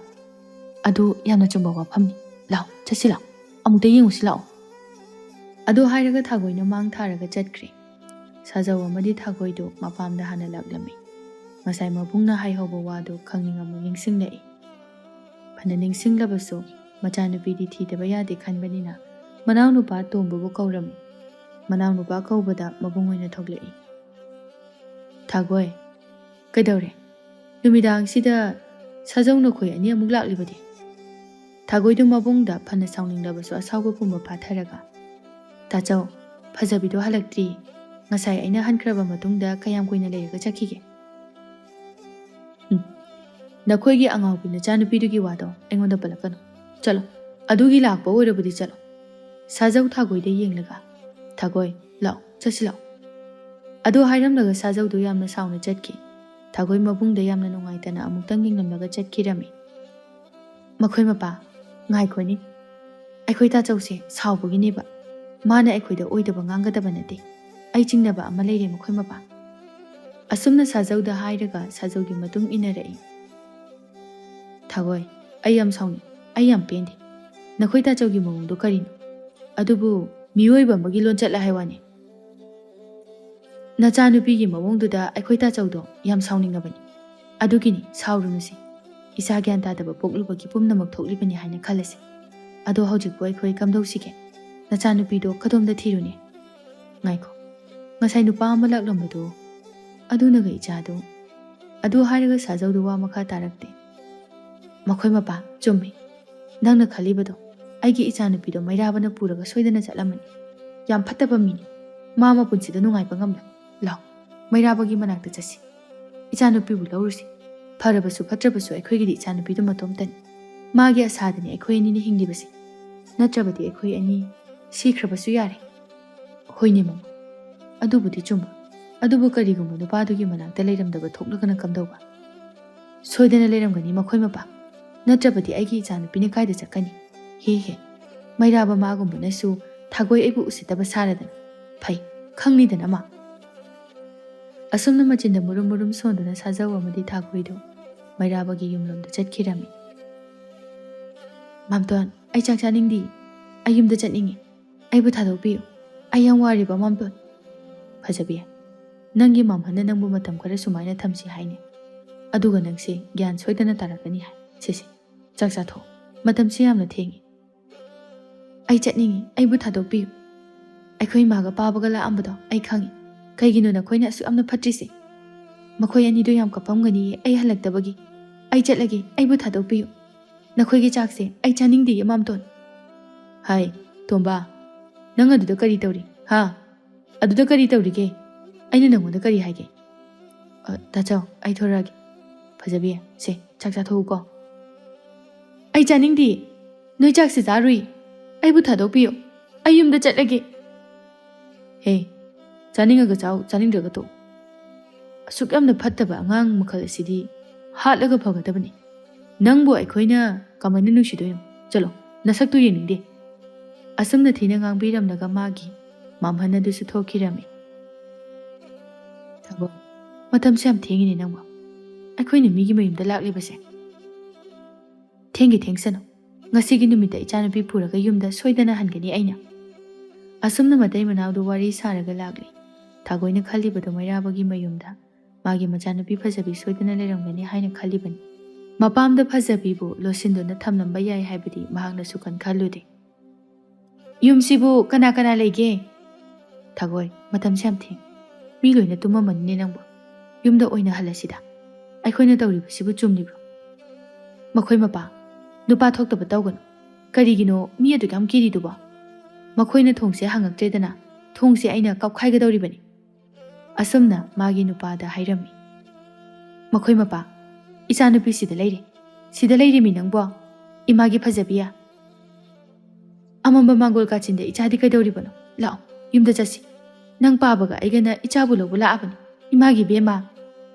ꯑꯗꯨ ꯌꯥꯝꯅ ꯆꯨꯝꯕ ꯋꯥꯐꯝꯅꯤ꯫ ꯂꯥꯎ, ꯆꯠꯁꯤ ꯂꯥꯎ꯫ ꯑꯃꯨꯛꯇ ꯌꯦꯡꯉꯨꯁꯤ ꯂꯥꯛꯑꯣ꯫" ꯑꯗꯨ ꯍꯥꯏꯔꯒ ꯊꯥꯒꯣꯏꯅ ꯃꯥꯡ ꯊꯥꯔꯒ ꯆꯠꯈ꯭ꯔꯦ꯫ ꯁꯥꯖꯧ ꯑꯃꯗꯤ ꯊꯥꯒꯣꯏꯗꯨ ꯃꯄꯥꯝꯗ ꯍꯥꯟꯅ ꯂꯥꯛꯂꯝꯃꯤ꯫ ꯉꯁꯥꯏ ꯃꯕꯨꯡꯅ ꯍꯥꯏꯍꯧꯕ ꯋꯥꯗꯨ ꯈꯪꯅꯤꯡ ꯑꯃꯨꯛ ꯅꯤꯡꯁꯤꯡꯂꯛꯏ꯫ ꯐꯅ ꯅꯤꯡꯁꯤꯡꯂꯕꯁꯨ, ꯃꯆꯥꯅꯨꯄꯤꯗꯤ ꯊꯤꯗꯕ ꯌꯥꯗꯦ ꯈꯟꯕꯅꯤꯅ, ꯃꯅꯥꯎꯅꯨꯄꯥ ꯇꯣꯝꯕꯕꯨ ꯀꯧꯔꯝꯃꯤ꯫ ꯃꯅꯥꯎꯅꯨꯄꯥ ꯀꯧꯕꯗ ꯃꯕꯨꯡ ꯑꯣꯏꯅ ꯊꯣꯛꯂꯛꯏ꯫ "ꯊꯥꯒꯣꯏ, ꯀꯩꯗꯧꯔꯦ? ꯅꯨꯃꯤꯗꯥꯡꯁꯤꯗ ꯁꯥꯖꯧ ꯅꯈꯣꯏ ꯑꯅꯤ ꯑꯃꯨꯛ ꯂꯥꯛꯂꯤꯕꯗꯤ?" ꯊꯥꯒꯣꯏꯗꯨ ꯃꯕꯨꯡꯗ ꯐꯅ ꯁꯥꯎꯅꯤꯡꯂꯕꯁꯨ ꯑꯁꯥꯎꯕ ꯄꯨꯝꯕ ꯐꯥꯊꯔꯒ, "ꯇꯥꯆꯧ, ꯐꯖꯕꯤꯗꯣ ꯍꯜꯂꯛꯇ꯭ꯔꯤ꯫ ꯉꯁꯥꯏ ꯑꯩꯅ ꯍꯟꯈ꯭ꯔꯕ ꯃꯇꯨꯡꯗ ꯀꯌꯥꯝ ꯀꯨꯏꯅ ꯂꯩꯔꯒ ꯆꯠꯈꯤꯒꯦ?" "ꯎꯝ, ꯅꯈꯣꯏꯒꯤ ꯑꯉꯥꯎꯕꯤ ꯅꯆꯥꯅꯨꯄꯤꯗꯨꯒꯤ ꯋꯥꯗꯣ ꯑꯩꯉꯣꯟꯗ ꯄꯜꯂꯛꯀꯅꯨ꯫ ꯆꯠꯂꯣ, ꯑꯗꯨꯒꯤ ꯂꯥꯛꯄ ꯑꯣꯏꯔꯕꯗꯤ ꯆꯠꯂꯣ꯫" ꯁꯥꯖꯧ ꯊꯥꯒꯣꯏꯗ ꯌꯦꯡꯂꯒ, "ꯊꯥꯒꯣꯏ, ꯂꯥꯛꯑꯣ, ꯆꯠꯁꯤ ꯂꯥꯛꯑꯣ꯫" ꯑꯗꯨ ꯍꯥꯏꯔꯝꯂꯒ ꯁꯥꯖꯧꯗꯨ ꯌꯥꯝꯅ ꯁꯥꯎꯅ ꯆꯠꯈꯤ꯫ ꯊꯥꯒꯣꯏ ꯃꯕꯨꯡꯗ ꯌꯥꯝꯅ ꯅꯨꯡꯉꯥꯏꯇꯅ ꯑꯃꯨꯛꯇꯪ ꯌꯦꯡꯂꯝꯂꯒ ꯆꯠꯈꯤꯔꯝꯃꯤ꯫ "ꯃꯈꯣꯏ ꯃꯄꯥ, ꯉꯥꯏꯈꯣꯅꯦ꯫ ꯑꯩꯈꯣꯏ ꯇꯥꯆꯧꯁꯦ ꯁꯥꯎꯕꯒꯤꯅꯦꯕ꯫ ꯃꯥꯅ ꯑꯩꯈꯣꯏꯗ ꯑꯣꯏꯗꯕ ꯉꯥꯡꯒꯗꯕ ꯅꯠꯇꯦ꯫ ꯑꯩ ꯆꯤꯡꯅꯕ ꯑꯃ ꯂꯩꯔꯦ ꯃꯈꯣꯏ ꯃꯄꯥ꯫" ꯑꯁꯨꯝꯅ ꯁꯥꯖꯧꯗ ꯍꯥꯏꯔꯒ ꯁꯥꯖꯧꯒꯤ ꯃꯇꯨꯡ ꯏꯟꯅꯔꯛꯏ꯫ "ꯊꯥꯒꯣꯏ, ꯑꯩ ꯌꯥꯝ ꯁꯥꯎꯅꯤꯡ, ꯑꯩ ꯌꯥꯝ ꯄꯦꯟꯗꯦ꯫ ꯅꯈꯣꯏ ꯇꯥꯆꯧꯒꯤ ꯃꯑꯣꯡꯗꯣ ꯀꯔꯤꯅꯣ? ꯑꯗꯨꯕꯨ ꯃꯤꯑꯣꯏꯕ ꯑꯃꯒꯤ ꯂꯣꯟꯆꯠꯂ ꯍꯥꯏ ꯋꯥꯅꯤ꯫ ꯅꯆꯥꯅꯨꯄꯤꯒꯤ ꯃꯑꯣꯡꯗꯨꯗ ꯑꯩꯈꯣꯏ ꯇꯥꯆꯧꯗꯣ ꯌꯥꯝ ꯁꯥꯎꯅꯤꯡꯉꯕꯅꯤ꯫ ꯑꯗꯨꯒꯤꯅꯤ, ꯁꯥꯎꯔꯨꯅꯨꯁꯦ꯫ ꯏꯆꯥ ꯒ꯭ꯌꯥꯟ ꯇꯥꯗꯕ ꯄꯣꯛꯂꯨꯕꯒꯤ ꯄꯨꯝꯅꯃꯛ ꯊꯣꯛꯂꯤꯕꯅꯤ ꯍꯥꯏꯅ ꯈꯜꯂꯁꯤ꯫ ꯑꯗꯣ ꯍꯧꯖꯤꯛꯄꯨ ꯑꯩꯈꯣꯏ ꯀꯝꯗꯧꯁꯤꯒꯦ? ꯅꯆꯥꯅꯨꯄꯤꯗꯣ ꯀꯗꯣꯝꯗ ꯊꯤꯔꯨꯅꯤ?" "ꯉꯥꯏꯈꯣ, ꯉꯁꯥꯏ ꯅꯨꯄꯥ ꯑꯃ ꯂꯥꯛꯂꯝꯕꯗꯣ, ꯑꯗꯨꯅꯒ ꯏꯆꯥꯗꯣ꯫" ꯑꯗꯨ ꯍꯥꯏꯔꯒ ꯁꯥꯖꯧꯗꯨ ꯋꯥ ꯃꯈꯥ ꯇꯥꯔꯛꯇꯦ꯫ "ꯃꯈꯣꯏ ꯃꯄꯥ, ꯆꯨꯝꯃꯤ꯫ ꯅꯪꯅ ꯈꯜꯂꯤꯕꯗꯣ, ꯑꯩꯒꯤ ꯏꯆꯥꯅꯨꯄꯤꯗꯣ ꯃꯩꯔꯥꯕꯅ ꯄꯨꯔꯒ ꯁꯣꯏꯗꯅ ꯆꯠꯂꯝꯃꯅꯤ꯫ ꯌꯥꯝ ꯐꯠꯇꯕ ꯃꯤꯅꯤ꯫ ꯃꯥ ꯃꯄꯨꯟꯁꯤꯗ ꯅꯨꯡꯉꯥꯏꯕ ꯉꯝꯂꯣꯏ꯫ ꯂꯥꯎ, ꯃꯩꯔꯥꯕꯒꯤ ꯃꯅꯥꯛꯇ ꯆꯠꯁꯤ꯫ ꯏꯆꯥꯅꯨꯄꯤꯕꯨ ꯂꯧꯔꯨꯁꯤ꯫ ꯐꯔꯕꯁꯨ ꯐꯠꯇ꯭ꯔꯕꯁꯨ ꯑꯩꯈꯣꯏꯒꯤꯗꯤ ꯏꯆꯥꯅꯨꯄꯤꯗꯨ ꯃꯇꯣꯝꯇꯅꯤ꯫ ꯃꯥꯒꯤ ꯑꯁꯥꯗꯅꯤ ꯑꯩꯈꯣꯏ ꯑꯅꯤꯅ ꯍꯤꯡꯂꯤꯕꯁꯤ꯫ ꯅꯠꯇ꯭ꯔꯕꯗꯤ ꯑꯩꯈꯣꯏ ꯑꯅꯤ ꯁꯤꯈ꯭ꯔꯕꯁꯨ ꯌꯥꯔꯦ꯫" "ꯍꯣꯏꯅꯦ ꯃꯃꯥ, ꯑꯗꯨꯕꯨꯗꯤ ꯆꯨꯝꯕ꯫ ꯑꯗꯨꯕꯨ ꯀꯔꯤꯒꯨꯝꯕ ꯅꯨꯄꯥꯗꯨꯒꯤ ꯃꯅꯥꯛꯇ ꯂꯩꯔꯝꯗꯕ ꯊꯣꯛꯂꯒꯅ ꯀꯝꯗꯧꯕ?" "ꯁꯣꯏꯗꯅ ꯂꯩꯔꯝꯒꯅꯤ ꯃꯈꯣꯏ ꯃꯄꯥ꯫ ꯅꯠꯇ꯭ꯔꯕꯗꯤ ꯑꯩꯒꯤ ꯏꯆꯥꯅꯨꯄꯤꯅ ꯀꯥꯏꯗ ꯆꯠꯀꯅꯤ? ꯍꯦ ꯍꯦ, ꯃꯩꯔꯥꯕ ꯃꯥꯒꯨꯝꯕꯅꯁꯨ ꯊꯥꯒꯣꯏ ꯑꯩꯕꯨ ꯎꯁꯤꯠꯇꯕ ꯁꯥꯔꯗꯅ꯫ ꯐꯩ, ꯈꯪꯂꯤꯗꯅ ꯃꯥ꯫" ꯑꯁꯨꯝꯅ ꯃꯆꯤꯟꯗ ꯃꯨꯔꯨꯝ ꯃꯨꯔꯨꯝ ꯁꯣꯟꯗꯨꯅ ꯁꯥꯖꯧ ꯑꯃꯗꯤ ꯊꯥꯒꯣꯏꯗꯨ ꯃꯩꯔꯥꯕꯒꯤ ꯌꯨꯝꯂꯣꯝꯗ ꯆꯠꯈꯤꯔꯝꯃꯤ꯫ "ꯃꯥꯝꯇꯣꯟ, ꯑꯩ ꯆꯥꯛ ꯆꯥꯅꯤꯡꯗꯤ꯫ ꯑꯩ ꯌꯨꯝꯗ ꯆꯠꯅꯤꯡꯉꯤ꯫ ꯑꯩꯕꯨ ꯊꯥꯗꯣꯛꯄꯤꯌꯨ꯫ ꯑꯩ ꯌꯥꯝ ꯋꯥꯔꯦꯕ, ꯃꯥꯝꯇꯣꯟ꯫" "ꯐꯖꯕꯤ, ꯅꯪꯒꯤ ꯃꯥꯝꯍꯟꯅ ꯅꯪꯕꯨ ꯃꯇꯝ ꯈꯔ ꯁꯨꯃꯥꯏꯅ ꯊꯝꯁꯤ ꯍꯥꯏꯅꯦ꯫ ꯑꯗꯨꯒ ꯅꯪꯁꯦ ꯒ꯭ꯌꯥꯟ ꯁꯣꯏꯗꯅ ꯇꯥꯔꯛꯀꯅꯤ ꯍꯥꯏ꯫ ꯁꯦꯁꯦ, ꯆꯥꯛ ꯆꯥꯊꯣꯛꯑꯣ꯫ ꯃꯇꯝꯁꯤ ꯌꯥꯝꯅ ꯊꯦꯡꯉꯤ꯫" "ꯑꯩ ꯆꯠꯅꯤꯡꯉꯤ꯫ ꯑꯩꯕꯨ ꯊꯥꯗꯣꯛꯄꯤꯌꯨ꯫ ꯑꯩꯈꯣꯏ ꯏꯃꯥꯒ ꯄꯥꯕꯒ ꯂꯥꯛꯑꯝꯕꯗꯣ ꯑꯩ ꯈꯪꯉꯤ꯫ ꯀꯩꯒꯤꯅꯣ ꯅꯈꯣꯏꯅ ꯑꯁꯨꯛ ꯌꯥꯝꯅ ꯐꯠꯇ꯭ꯔꯤꯁꯦ? "ꯃꯈꯣꯏ ꯑꯅꯤꯗꯣ ꯌꯥꯝ ꯀꯞꯄꯝꯒꯅꯤꯌꯦ, ꯑꯩ ꯍꯜꯂꯛꯇꯕꯒꯤ꯫ ꯑꯩ ꯆꯠꯂꯒꯦ, ꯑꯩꯕꯨ ꯊꯥꯗꯣꯛꯄꯤꯌꯨ꯫ ꯅꯈꯣꯏꯒꯤ ꯆꯥꯛꯁꯦ ꯑꯩ ꯆꯥꯅꯤꯡꯗꯦꯌꯦ, ꯃꯥꯝꯇꯣꯟ꯫" "ꯍꯥꯏ, ꯇꯣꯝꯕ, ꯅꯪ ꯑꯗꯨꯗ ꯀꯔꯤ ꯇꯧꯔꯤ? ꯍꯥ? ꯑꯗꯨꯗ ꯀꯔꯤ ꯇꯧꯔꯤꯒꯦ? ꯑꯩꯅ ꯅꯪꯉꯣꯟꯗ ꯀꯔꯤ ꯍꯥꯏꯒꯦ?" "ꯑ, ꯇꯥꯆꯧ, ꯑꯩ ꯊꯣꯔꯛꯑꯒꯦ꯫ ꯐꯖꯕꯤ, ꯁꯦ, ꯆꯥꯛ ꯆꯥꯊꯣꯛꯎꯀꯣ꯫" "ꯑꯩ ꯆꯥꯅꯤꯡꯗꯦ꯫ ꯅꯣꯏ ꯆꯥꯛꯁꯦ ꯆꯥꯔꯨꯏ꯫ ꯑꯩꯕꯨ ꯊꯥꯗꯣꯛꯄꯤꯌꯨ꯫ ꯑꯩ ꯌꯨꯝꯗ ꯆꯠꯂꯒꯦ꯫" "ꯍꯦ, ꯆꯥꯅꯤꯡꯉꯒ ꯆꯥꯎ, ꯆꯥꯅꯤꯡꯗ꯭ꯔꯒ ꯇꯣꯛꯎ꯫ ꯑꯁꯨꯛ ꯌꯥꯝꯅ ꯐꯠꯇꯕ ꯑꯉꯥꯡ ꯃꯈꯜ ꯑꯁꯤꯗꯤ ꯍꯥꯠꯂꯒ ꯐꯒꯗꯕꯅꯤ꯫ ꯅꯪꯕꯨ ꯑꯩꯈꯣꯏꯅ ꯀꯃꯥꯏꯅ ꯅꯨꯡꯁꯤꯗꯣꯏꯅꯣ? ꯆꯠꯂꯣ, ꯅꯁꯛꯇꯨ ꯌꯦꯡꯅꯤꯡꯗꯦ꯫" ꯑꯁꯨꯝꯅ ꯊꯤꯅ ꯉꯥꯡꯕꯤꯔꯝꯂꯒ ꯃꯥꯒꯤ ꯃꯝꯍꯟ ꯑꯗꯨꯁꯨ ꯊꯣꯛꯈꯤꯔꯝꯃꯤ꯫ "ꯊꯥꯒꯣꯏ, ꯃꯇꯝꯁꯦ ꯌꯥꯝ ꯊꯦꯡꯉꯤꯅꯦ ꯅꯪꯕꯨ꯫ ꯑꯩꯈꯣꯏꯅ ꯃꯤꯒꯤ ꯃꯌꯨꯝꯗ ꯂꯥꯛꯂꯤꯕꯁꯦ꯫" "ꯊꯦꯡꯒꯦ ꯊꯦꯡꯁꯅꯨ, ꯉꯁꯤꯒꯤ ꯅꯨꯃꯤꯠꯇ ꯏꯆꯥꯅꯨꯄꯤ ꯄꯨꯔꯒ ꯌꯨꯝꯗ ꯁꯣꯏꯗꯅ ꯍꯟꯒꯅꯤ ꯑꯩꯅ꯫" ꯑꯁꯨꯝꯅ ꯃꯇꯩ ꯃꯅꯥꯎꯗꯨ ꯋꯥꯔꯤ ꯁꯥꯔꯒ ꯂꯥꯛꯂꯤ꯫ ꯊꯥꯒꯣꯏꯅ ꯈꯜꯂꯤꯕꯗꯨ ꯃꯩꯔꯥꯕꯒꯤ ꯃꯌꯨꯝꯗ ꯃꯥꯒꯤ ꯃꯆꯥꯅꯨꯄꯤ ꯐꯖꯕꯤ ꯁꯣꯏꯗꯅ ꯂꯩꯔꯝꯒꯅꯤ ꯍꯥꯏꯅ ꯈꯜꯂꯤꯕꯅꯤ꯫ ꯃꯄꯥꯝꯗ ꯐꯖꯕꯤꯕꯨ ꯂꯣꯠꯁꯤꯟꯗꯨꯅ ꯊꯝꯂꯝꯕ ꯌꯥꯏ ꯍꯥꯏꯕꯗꯤ ꯃꯍꯥꯛꯅ ꯁꯨꯛꯈꯟ ꯈꯜꯂꯨꯗꯦ꯫ "ꯌꯨꯝꯁꯤꯕꯨ ꯀꯅꯥ ꯀꯅꯥ ꯂꯩꯒꯦ?" "ꯊꯥꯒꯣꯏ, ꯃꯇꯝꯁꯦ ꯌꯥꯝ ꯊꯦꯡ꯫ ꯃꯤ ꯂꯣꯏꯅ ꯇꯨꯝꯃꯝꯃꯅꯤꯅꯦ ꯅꯪꯕꯨ꯫ ꯌꯨꯝꯗ ꯑꯣꯏꯅ ꯍꯜꯂꯁꯤꯗ꯫ ꯑꯩꯈꯣꯏꯅ ꯇꯧꯔꯤꯕꯁꯤꯕꯨ ꯆꯨꯝꯂꯤꯕ꯭ꯔꯣ?" "ꯃꯈꯣꯏ ꯃꯄꯥ, ꯅꯨꯄꯥ ꯊꯣꯛꯇꯕ ꯇꯧꯒꯅꯨ꯫ ꯀꯔꯤꯒꯤꯅꯣ ꯃꯤ ꯑꯗꯨꯛ ꯌꯥꯝ ꯀꯤꯔꯤꯗꯨꯕꯣ? ꯃꯈꯣꯏꯅ ꯊꯣꯡꯁꯦ ꯍꯥꯡꯉꯛꯇ꯭ꯔꯦꯗꯅ ꯊꯣꯡꯁꯦ ꯑꯩꯅ ꯀꯥꯎꯈꯥꯏꯒꯗꯧꯔꯤꯕꯅꯤ꯫" ꯑꯁꯨꯝꯅ ꯃꯥꯒꯤ ꯅꯨꯄꯥꯗ ꯍꯥꯏꯔꯝꯃꯤ꯫ "ꯃꯈꯣꯏ ꯃꯄꯥ, ꯏꯆꯥꯅꯨꯄꯤ ꯁꯤꯗ ꯂꯩꯔꯦ꯫ ꯁꯤꯗ ꯂꯩꯔꯦꯃꯤ ꯅꯪꯕꯣ, ꯏꯃꯥꯒꯤ ꯐꯖꯕꯤ꯫ ꯑꯃꯝꯕ ꯃꯥꯡꯒꯣꯜ ꯀꯥꯆꯤꯟꯗ ꯏꯆꯥꯗꯤ ꯀꯩꯗꯧꯔꯤꯕꯅꯣ? ꯂꯥꯛꯑꯣ, ꯌꯨꯝꯗ ꯆꯠꯁꯤ꯫ ꯅꯪ ꯄꯥꯕꯒ ꯑꯩꯒꯅ ꯏꯆꯥꯕꯨ ꯂꯧꯕ ꯂꯥꯛꯑꯕꯅꯤ, ꯏꯃꯥꯒꯤ ꯏꯕꯦꯝꯃ꯫"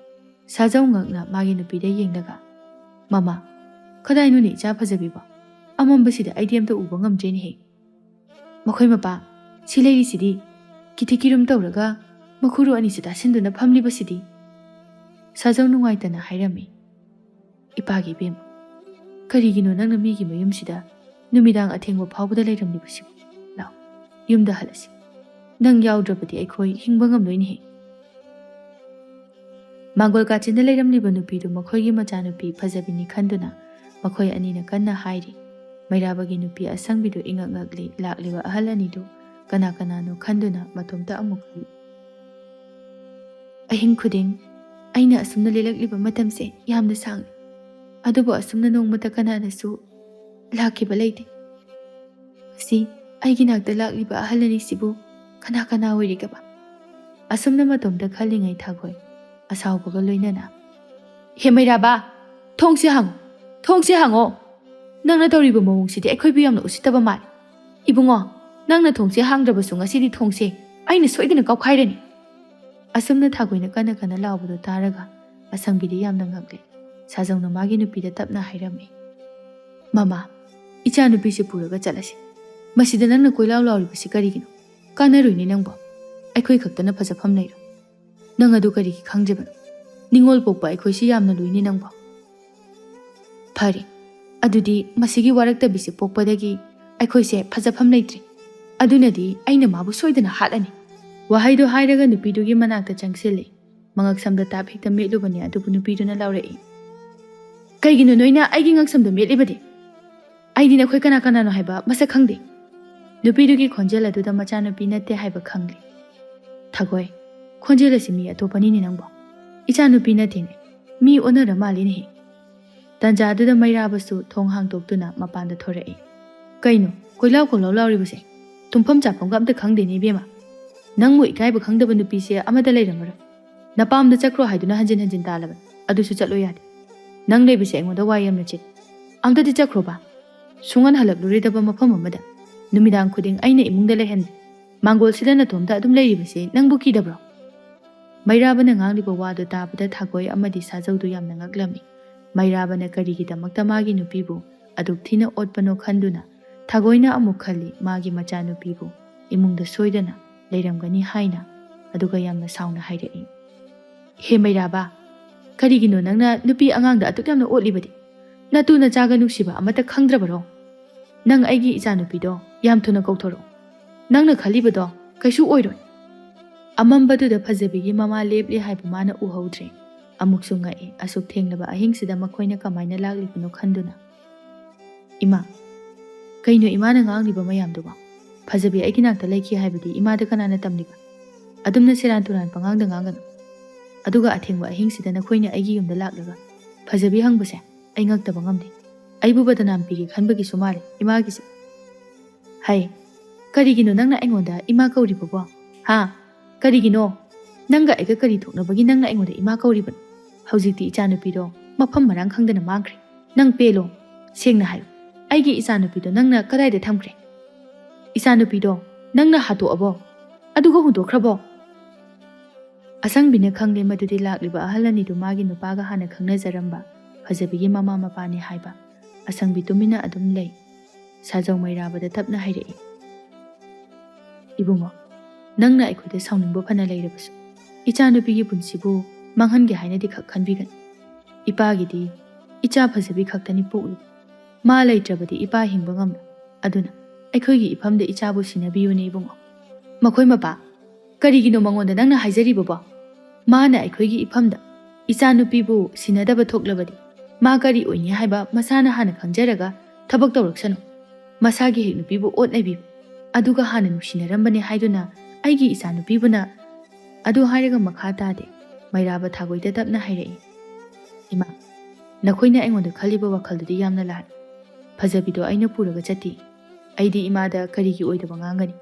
ꯁꯥꯖꯧ ꯉꯛꯅ ꯃꯥꯒꯤ ꯅꯨꯄꯤꯗ ꯌꯦꯡꯂꯒ, "ꯃꯃꯥ, ꯀꯗꯥꯏꯅꯣꯅꯦ ꯏꯆꯥ ꯐꯖꯕꯤꯕꯣ? ꯑꯃꯝꯕꯁꯤꯗ ꯑꯩꯗꯤ ꯑꯝꯇ ꯎꯕ ꯉꯝꯗ꯭ꯔꯦꯅꯦꯍꯦ꯫ ꯃꯈꯣꯏ ꯃꯄꯥ, ꯁꯤ ꯂꯩꯔꯤꯁꯤꯗꯤ ꯀꯤꯊꯤ ꯀꯤꯔꯨꯝ ꯇꯧꯔꯒ ꯃꯈꯨꯔꯨ ꯑꯅꯤꯁꯤ ꯇꯥꯁꯤꯟꯗꯨꯅ ꯐꯝꯂꯤꯕꯁꯤꯗꯤ?" ꯁꯥꯖꯧ ꯅꯨꯡꯉꯥꯏꯇꯅ ꯍꯥꯏꯔꯝꯃꯤ꯫ "ꯏꯄꯥꯒꯤ ꯏꯕꯦꯝꯃ, ꯀꯔꯤꯒꯤꯅꯣ ꯅꯪꯅ ꯃꯤꯒꯤ ꯃꯌꯨꯝꯁꯤꯗ ꯅꯨꯃꯤꯗꯥꯡ ꯑꯊꯦꯡꯕ ꯐꯥꯎꯕꯗ ꯂꯩꯔꯝꯂꯤꯕꯁꯤꯕꯨ? ꯂꯥꯛꯑꯣ, ꯌꯨꯝꯗ ꯍꯜꯂꯁꯤ꯫ ꯅꯪ ꯌꯥꯎꯗ꯭ꯔꯕꯗꯤ ꯑꯩꯈꯣꯏ ꯍꯤꯡꯕ ꯉꯝꯂꯣꯏꯅꯦꯍꯦ꯫" ꯃꯥꯡꯒꯣꯜ ꯀꯥꯆꯤꯟꯗ ꯂꯩꯔꯝꯂꯤꯕ ꯅꯨꯄꯤꯗꯨ ꯃꯈꯣꯏꯒꯤ ꯃꯆꯥꯅꯨꯄꯤ ꯐꯖꯕꯤꯅꯤ ꯈꯟꯗꯨꯅ ꯃꯈꯣꯏ ꯑꯅꯤꯅ ꯀꯟꯅ ꯍꯥꯏꯔꯤ꯫ ꯃꯩꯔꯥꯕꯒꯤ ꯅꯨꯄꯤ ꯑꯁꯪꯕꯤꯗꯨ ꯏꯉꯛ ꯉꯛꯂꯤ꯫ ꯂꯥꯛꯂꯤꯕ ꯑꯍꯜ ꯑꯅꯤꯗꯨ ꯀꯅꯥ ꯀꯅꯥꯅꯣ ꯈꯟꯗꯨꯅ ꯃꯇꯣꯝꯇ ꯑꯃꯨꯛ ꯈꯜꯂꯤ꯫ "ꯑꯍꯤꯡ ꯈꯨꯗꯤꯡ ꯑꯩꯅ ꯑꯁꯨꯝꯅ ꯂꯦꯜꯂꯛꯂꯤꯕ ꯃꯇꯝꯁꯦ ꯌꯥꯝꯅ ꯁꯥꯡꯂꯦ, ꯑꯗꯨꯕꯨ ꯑꯁꯨꯝꯅ ꯅꯣꯡꯃꯇ ꯀꯅꯥꯅꯁꯨ ꯂꯥꯛꯈꯤꯕ ꯂꯩꯇꯦ꯫ ꯉꯁꯤ ꯑꯩꯒꯤ ꯅꯥꯛꯇ ꯂꯥꯛꯂꯤꯕ ꯑꯍꯜ ꯑꯅꯤꯁꯤꯕꯨ ꯀꯅꯥ ꯀꯅꯥ ꯑꯣꯏꯔꯤꯒꯕ? ꯑꯁꯨꯝꯅ ꯃꯇꯣꯝꯇ ꯈꯜꯂꯤꯉꯩ ꯊꯥꯒꯣꯏ ꯑꯁꯥꯎꯕꯒ ꯂꯣꯏꯅꯅ, "ꯍꯦ ꯃꯩꯔꯥꯕ, ꯊꯣꯡꯁꯦ ꯍꯥꯡꯉꯣ, ꯊꯣꯡꯁꯦ ꯍꯥꯡꯉꯣ! ꯅꯪꯅ ꯇꯧꯔꯤꯕ ꯃꯑꯣꯡꯁꯤꯗꯤ ꯑꯩꯈꯣꯏꯕꯨ ꯌꯥꯝꯅ ꯎꯁꯤꯠꯇꯕ ꯃꯥꯜꯂꯤ꯫ ꯏꯕꯨꯡꯉꯣ, ꯅꯪꯅ ꯊꯣꯡꯁꯦ ꯍꯥꯡꯗ꯭ꯔꯕꯁꯨ ꯉꯁꯤꯗꯤ ꯊꯣꯡꯁꯦ ꯑꯩꯅ ꯁꯣꯏꯗꯅ ꯀꯥꯎꯈꯥꯏꯔꯅꯤ!" ꯑꯁꯨꯝꯅ ꯊꯥꯒꯣꯏꯅ ꯀꯟꯅ ꯀꯟꯅ ꯂꯥꯎꯕꯗꯨ ꯇꯥꯔꯒ ꯑꯁꯪꯕꯤꯗꯤ ꯌꯥꯝꯅ ꯉꯛꯂꯦ꯫ ꯁꯥꯖꯧꯅ ꯃꯥꯒꯤ ꯅꯨꯄꯤꯗ ꯇꯞꯅ ꯍꯥꯏꯔꯝꯃꯤ, "ꯃꯃꯥ, ꯏꯆꯥꯅꯨꯄꯤꯁꯤ ꯄꯨꯔꯒ ꯆꯠꯂꯁꯤ꯫ ꯃꯁꯤꯗ ꯅꯪꯅ ꯀꯣꯏꯂꯥꯎ ꯂꯥꯎꯔꯤꯕꯁꯤ ꯀꯔꯤꯒꯤꯅꯣ? ꯀꯥꯟꯅꯔꯣꯏꯅꯦ ꯅꯪꯕꯣ꯫ ꯑꯩꯈꯣꯏ ꯈꯛꯇꯅ ꯐꯖꯐꯝ ꯂꯩꯔꯣꯏ꯫ ꯅꯪ ꯑꯗꯨ ꯀꯔꯤꯒꯤ ꯈꯪꯗ꯭ꯔꯤꯕꯅꯣ? ꯅꯤꯡꯉꯣꯜ ꯄꯣꯛꯄ ꯑꯩꯈꯣꯏꯁꯤ ꯌꯥꯝꯅ ꯂꯨꯏꯅꯦ ꯅꯪꯕꯣ꯫" "ꯐꯔꯦ, ꯑꯗꯨꯗꯤ ꯃꯁꯤꯒꯤ ꯋꯥꯔꯛꯇꯕꯤꯁꯦ ꯄꯣꯛꯄꯗꯒꯤ ꯑꯩꯈꯣꯏꯁꯦ ꯐꯖꯐꯝ ꯂꯩꯇ꯭ꯔꯦ꯫ ꯑꯗꯨꯅꯗꯤ ꯑꯩꯅ ꯃꯥꯕꯨ ꯁꯣꯏꯗꯅ ꯍꯥꯠꯂꯅꯤ꯫" ꯋꯥꯍꯩꯗꯣ ꯍꯥꯏꯔꯒ ꯅꯨꯄꯤꯗꯨꯒꯤ ꯃꯅꯥꯛꯇ ꯆꯪꯁꯤꯜꯂꯤ꯫ ꯃꯉꯛꯁꯝꯗ ꯇꯥꯞ ꯍꯦꯛꯇ ꯃꯦꯠꯂꯨꯕꯅꯤ, ꯑꯗꯨꯕꯨ ꯅꯨꯄꯤꯗꯨꯅ ꯂꯥꯎꯔꯛꯏ, "ꯀꯩꯒꯤꯅꯣ ꯅꯣꯏꯅ ꯑꯩꯒꯤ ꯉꯛꯁꯝꯗ ꯃꯦꯠꯂꯤꯕꯗꯤ? ꯑꯩꯗꯤ ꯅꯈꯣꯏ ꯀꯅꯥ ꯀꯅꯥꯅꯣ ꯍꯥꯏꯕ ꯃꯁꯛ ꯈꯪꯗꯦ꯫" ꯅꯨꯄꯤꯗꯨꯒꯤ ꯈꯣꯟꯖꯦꯜ ꯑꯗꯨꯗ ꯃꯆꯥꯅꯨꯄꯤ ꯅꯠꯇꯦ ꯍꯥꯏꯕ ꯈꯪꯂꯦ꯫ "ꯊꯥꯒꯣꯏ, ꯈꯣꯟꯖꯦꯜ ꯑꯁꯤ ꯃꯤ ꯑꯇꯣꯞꯄꯅꯤꯅꯦ ꯅꯪꯕꯣ꯫ ꯏꯆꯥꯅꯨꯄꯤ ꯅꯠꯇꯦꯅꯦ, ꯃꯤ ꯑꯣꯟꯅꯔ ꯃꯥꯜꯂꯤꯅꯦꯍꯦ꯫" ꯇꯟꯖꯥ ꯑꯗꯨꯗ ꯃꯩꯔꯥꯕꯁꯨ ꯊꯣꯡ ꯍꯥꯡꯗꯣꯛꯇꯨꯅ ꯃꯄꯥꯟꯗ ꯊꯣꯔꯛꯏ꯫ "ꯀꯩꯅꯣ ꯀꯣꯏꯂꯥꯎ ꯀꯣꯏꯂꯥꯎ ꯂꯥꯎꯔꯤꯕꯁꯦ? ꯇꯨꯝꯐꯝ ꯆꯥꯐꯝꯒ ꯑꯝꯇ ꯈꯪꯗꯦꯅꯦ ꯏꯕꯦꯝꯃ꯫ ꯅꯪꯕꯨ ꯏꯀꯥꯏꯕ ꯈꯪꯗꯕ ꯅꯨꯄꯤꯁꯦ ꯑꯃꯗ ꯂꯩꯔꯝꯃꯔꯣꯏ꯫ ꯅꯄꯥꯝꯗ ꯆꯠꯈ꯭ꯔꯣ ꯍꯥꯏꯗꯨꯅ ꯍꯟꯖꯤꯟ ꯍꯟꯖꯤꯟ ꯇꯥꯜꯂꯕꯅꯤ, ꯑꯗꯨꯁꯨ ꯆꯠꯂꯣ ꯌꯥꯗꯦ꯫ ꯅꯪ ꯂꯩꯕꯁꯦ ꯑꯩꯉꯣꯟꯗ ꯋꯥ ꯌꯥꯝꯅ ꯆꯤꯜꯂꯤ꯫ ꯑꯝꯇꯗꯤ ꯆꯠꯈ꯭ꯔꯣꯕ꯫ ꯁꯨꯡꯍꯟ ꯍꯜꯂꯛꯂꯨꯔꯣꯏꯗꯕ ꯃꯐꯝ ꯑꯃꯗ꯫ ꯅꯨꯃꯤꯗꯥꯡ ꯈꯨꯗꯤꯡ ꯑꯩꯅ ꯏꯃꯨꯡꯗ ꯂꯩꯍꯟꯗꯦ꯫ ꯃꯥꯡꯒꯣꯜꯁꯤꯗ ꯅꯇꯣꯝꯇ ꯑꯗꯨꯝ ꯂꯩꯔꯤꯕꯁꯦ ꯅꯪꯕꯨ ꯀꯤꯗꯕ꯭ꯔꯣ?" ꯃꯩꯔꯥꯕꯅ ꯉꯥꯡꯂꯤꯕ ꯋꯥꯗꯨ ꯇꯥꯕꯗ ꯊꯥꯒꯣꯏ ꯑꯃꯗꯤ ꯁꯥꯖꯧꯗꯨ ꯌꯥꯝꯅ ꯉꯛꯂꯝꯃꯤ꯫ ꯃꯩꯔꯥꯕꯅ ꯀꯔꯤꯒꯤꯗꯃꯛꯇ ꯃꯥꯒꯤ ꯅꯨꯄꯤꯕꯨ ꯑꯗꯨꯛ ꯊꯤꯅ ꯑꯣꯠꯄꯅꯣ ꯈꯟꯗꯨꯅ ꯊꯥꯒꯣꯏꯅ ꯑꯃꯨꯛ ꯈꯜꯂꯤ, ꯃꯥꯒꯤ ꯃꯆꯥꯅꯨꯄꯤꯕꯨ ꯏꯃꯨꯡꯗ ꯁꯣꯏꯗꯅ ꯂꯩꯔꯝꯒꯅꯤ ꯍꯥꯏꯅ, ꯑꯗꯨꯒ ꯌꯥꯝꯅ ꯁꯥꯎꯅ ꯍꯥꯏꯔꯛꯏ, "ꯍꯦ ꯃꯩꯔꯥꯕ, ꯀꯔꯤꯒꯤꯅꯣ ꯅꯪꯅ ꯅꯨꯄꯤ ꯑꯉꯥꯡꯗ ꯑꯗꯨꯛ ꯌꯥꯝꯅ ꯑꯣꯠꯂꯤꯕꯗꯤ? ꯅꯇꯨ ꯅꯆꯥꯒ ꯅꯨꯡꯁꯤꯕ ꯑꯃꯠꯇ ꯈꯪꯗ꯭ꯔꯕꯔꯣ? ꯅꯪ ꯑꯩꯒꯤ ꯏꯆꯥꯅꯨꯄꯤꯗꯣ ꯌꯥꯝ ꯊꯨꯅ ꯀꯧꯊꯣꯔꯛꯎ꯫ ꯅꯪꯅ ꯈꯜꯂꯤꯕꯗꯣ ꯀꯩꯁꯨ ꯑꯣꯏꯔꯣꯏ꯫" ꯑꯃꯝꯕꯗꯨꯗ ꯐꯖꯕꯤꯒꯤ ꯃꯃꯥ ꯂꯦꯞꯂꯤ ꯍꯥꯏꯕ ꯃꯥꯅ ꯎꯍꯧꯗ꯭ꯔꯦ꯫ ꯑꯃꯨꯛꯁꯨ ꯉꯛꯏ, ꯑꯁꯨꯛ ꯊꯦꯡꯂꯕ ꯑꯍꯤꯡꯁꯤꯗ ꯃꯈꯣꯏꯅ ꯀꯃꯥꯏꯅ ꯂꯥꯛꯂꯤꯕꯅꯣ ꯈꯟꯗꯨꯅ꯫ "ꯏꯃꯥ, ꯀꯩꯅꯣ ꯏꯃꯥꯅ ꯉꯥꯡꯂꯤꯕ ꯃꯌꯥꯝꯗꯨꯕꯣ? ꯐꯖꯕꯤ ꯑꯩꯒꯤ ꯅꯥꯛꯇ ꯂꯩꯈꯤ ꯍꯥꯏꯕꯗꯤ ꯏꯃꯥꯗ ꯀꯅꯥꯅ ꯇꯝꯂꯤꯕ? ꯑꯗꯨꯝꯅ ꯁꯦꯔꯥꯟ ꯇꯨꯔꯥꯟ ꯄꯉꯥꯡꯗ ꯉꯥꯡꯒꯅꯨ꯫ ꯑꯗꯨꯒ ꯑꯊꯦꯡꯕ ꯑꯍꯤꯡꯁꯤꯗ ꯅꯈꯣꯏꯅ ꯑꯩꯒꯤ ꯌꯨꯝꯗ ꯂꯥꯛꯂꯒ ꯐꯖꯕꯤ ꯍꯪꯕꯁꯦ ꯑꯩ ꯉꯛꯇꯕ ꯉꯝꯗꯦ꯫ ꯑꯩꯕꯨ ꯕꯗꯅꯥꯝ ꯄꯤꯒꯦ ꯈꯟꯕꯒꯤꯁꯨ ꯃꯥꯜꯂꯦ ꯏꯃꯥꯒꯤꯁꯦ꯫ ꯍꯩ, ꯀꯔꯤꯒꯤꯅꯣ ꯅꯪꯅ ꯑꯩꯉꯣꯟꯗ ꯏꯃꯥ ꯀꯧꯔꯤꯕꯕꯣ? ꯍꯥ? ꯀꯔꯤꯒꯤꯅꯣ? ꯅꯪꯒ ꯑꯩꯒ ꯀꯔꯤ ꯊꯣꯛꯅꯕꯒꯤ ꯅꯪꯅ ꯑꯩꯉꯣꯟꯗ ꯏꯃꯥ ꯀꯧꯔꯤꯕꯅꯣ? ꯍꯧꯖꯤꯛꯇꯤ ꯏꯆꯥꯅꯨꯄꯤꯗꯣ ꯃꯐꯝ ꯃꯔꯥꯡ ꯈꯪꯗꯅ ꯃꯥꯡꯈ꯭ꯔꯦ꯫ ꯅꯪ ꯄꯦꯜꯂꯣ꯫ ꯁꯦꯡꯅ ꯍꯥꯏꯌꯨ, ꯑꯩꯒꯤ ꯏꯆꯥꯅꯨꯄꯤꯗꯣ ꯅꯪꯅ ꯀꯗꯥꯏꯗ ꯊꯝꯈ꯭ꯔꯦ? ꯏꯆꯥꯅꯨꯄꯤꯗꯣ ꯅꯪꯅ ꯍꯥꯠꯇꯣꯛꯑꯕꯣ? ꯑꯗꯨꯒ ꯍꯨꯟꯗꯣꯛꯈ꯭ꯔꯕꯣ? ꯑꯁꯪꯕꯤꯅ ꯈꯪꯂꯦ ꯃꯗꯨꯗꯤ ꯂꯥꯛꯂꯤꯕ ꯑꯍꯜ ꯑꯅꯤꯗꯨ ꯃꯥꯒꯤ ꯅꯨꯄꯥꯒ ꯍꯥꯟꯅ ꯈꯪꯅꯖꯔꯝꯕ ꯐꯖꯕꯤꯒꯤ ꯃꯃꯥ ꯃꯄꯥꯅꯤ ꯍꯥꯏꯕ꯫ ꯑꯁꯪꯕꯤ ꯇꯨꯃꯤꯟꯅ ꯑꯗꯨꯝ ꯂꯩ꯫ ꯁꯥꯖꯧ ꯃꯩꯔꯥꯕꯗ ꯇꯞꯅ ꯍꯥꯏꯔꯛꯏ, "ꯏꯕꯨꯡꯉꯣ, ꯅꯪꯅ ꯑꯩꯈꯣꯏꯗ ꯁꯥꯎꯅꯤꯡꯕ ꯐꯅ ꯂꯩꯔꯕꯁꯨ, ꯏꯆꯥꯅꯨꯄꯤꯒꯤ ꯄꯨꯟꯁꯤꯕꯨ ꯃꯥꯡꯍꯟꯒꯦ ꯍꯥꯏꯅꯗꯤ ꯈꯛ ꯈꯟꯕꯤꯒꯅꯨ꯫ ꯏꯄꯥꯒꯤꯗꯤ ꯏꯆꯥ ꯐꯖꯕꯤ ꯈꯛꯇꯅꯤ ꯄꯣꯛꯂꯤꯕ꯫ ꯃꯥ ꯂꯩꯇ꯭ꯔꯕꯗꯤ ꯏꯄꯥ ꯍꯤꯡꯕ ꯉꯝꯂꯣꯏ꯫ ꯑꯗꯨꯅ ꯑꯩꯈꯣꯏꯒꯤ ꯏꯐꯝꯗ ꯏꯆꯥꯕꯨ ꯁꯤꯟꯅꯕꯤꯌꯨꯅꯦ ꯏꯕꯨꯡꯉꯣ꯫" "ꯃꯈꯣꯏ ꯃꯄꯥ, ꯀꯔꯤꯒꯤꯅꯣ ꯃꯉꯣꯟꯗ ꯅꯪꯅ ꯍꯥꯏꯖꯔꯤꯕꯕꯣ? ꯃꯥꯅ ꯑꯩꯈꯣꯏꯒꯤ ꯏꯐꯝꯗ ꯏꯆꯥꯅꯨꯄꯤꯕꯨ ꯁꯤꯟꯅꯗꯕ ꯊꯣꯛꯂꯕꯗꯤ ꯃꯥ ꯀꯔꯤ ꯑꯣꯏꯅꯤ ꯍꯥꯏꯕ ꯃꯁꯥꯅ ꯍꯥꯟꯅ ꯈꯪꯖꯔꯒ ꯊꯕꯛ ꯇꯧꯔꯛꯁꯅꯨ꯫ ꯃꯁꯥꯒꯤ ꯍꯦꯛ ꯅꯨꯄꯤꯕꯨ ꯑꯣꯠ ꯅꯩꯕꯤꯕ, ꯑꯗꯨꯒ ꯍꯥꯟꯅ ꯅꯨꯡꯁꯤꯅꯔꯝꯕꯅꯦ ꯍꯥꯏꯗꯨꯅ ꯑꯩꯒꯤ ꯏꯆꯥꯅꯨꯄꯤꯕꯨꯅ꯫" ꯑꯗꯨ ꯍꯥꯏꯔꯒ ꯃꯈꯥ ꯇꯥꯗꯦ꯫ ꯃꯩꯔꯥꯕ ꯊꯥꯒꯣꯏꯗ ꯇꯞꯅ ꯍꯥꯏꯔꯛꯏ, "ꯏꯃꯥ, ꯅꯈꯣꯏꯅ ꯑꯩꯉꯣꯟꯗ ꯈꯜꯂꯤꯕ ꯋꯥꯈꯜꯗꯨꯗꯤ ꯌꯥꯝꯅ ꯂꯥꯜꯂꯤ꯫ ꯐꯖꯕꯤꯗꯣ ꯑꯩꯅ ꯄꯨꯔꯒ ꯆꯠꯇꯦ꯫ ꯑꯩꯗꯤ ꯏꯃꯥꯗ ꯀꯔꯤꯒꯤ ꯑꯣꯏꯗꯕ ꯉꯥꯡꯒꯅꯤ?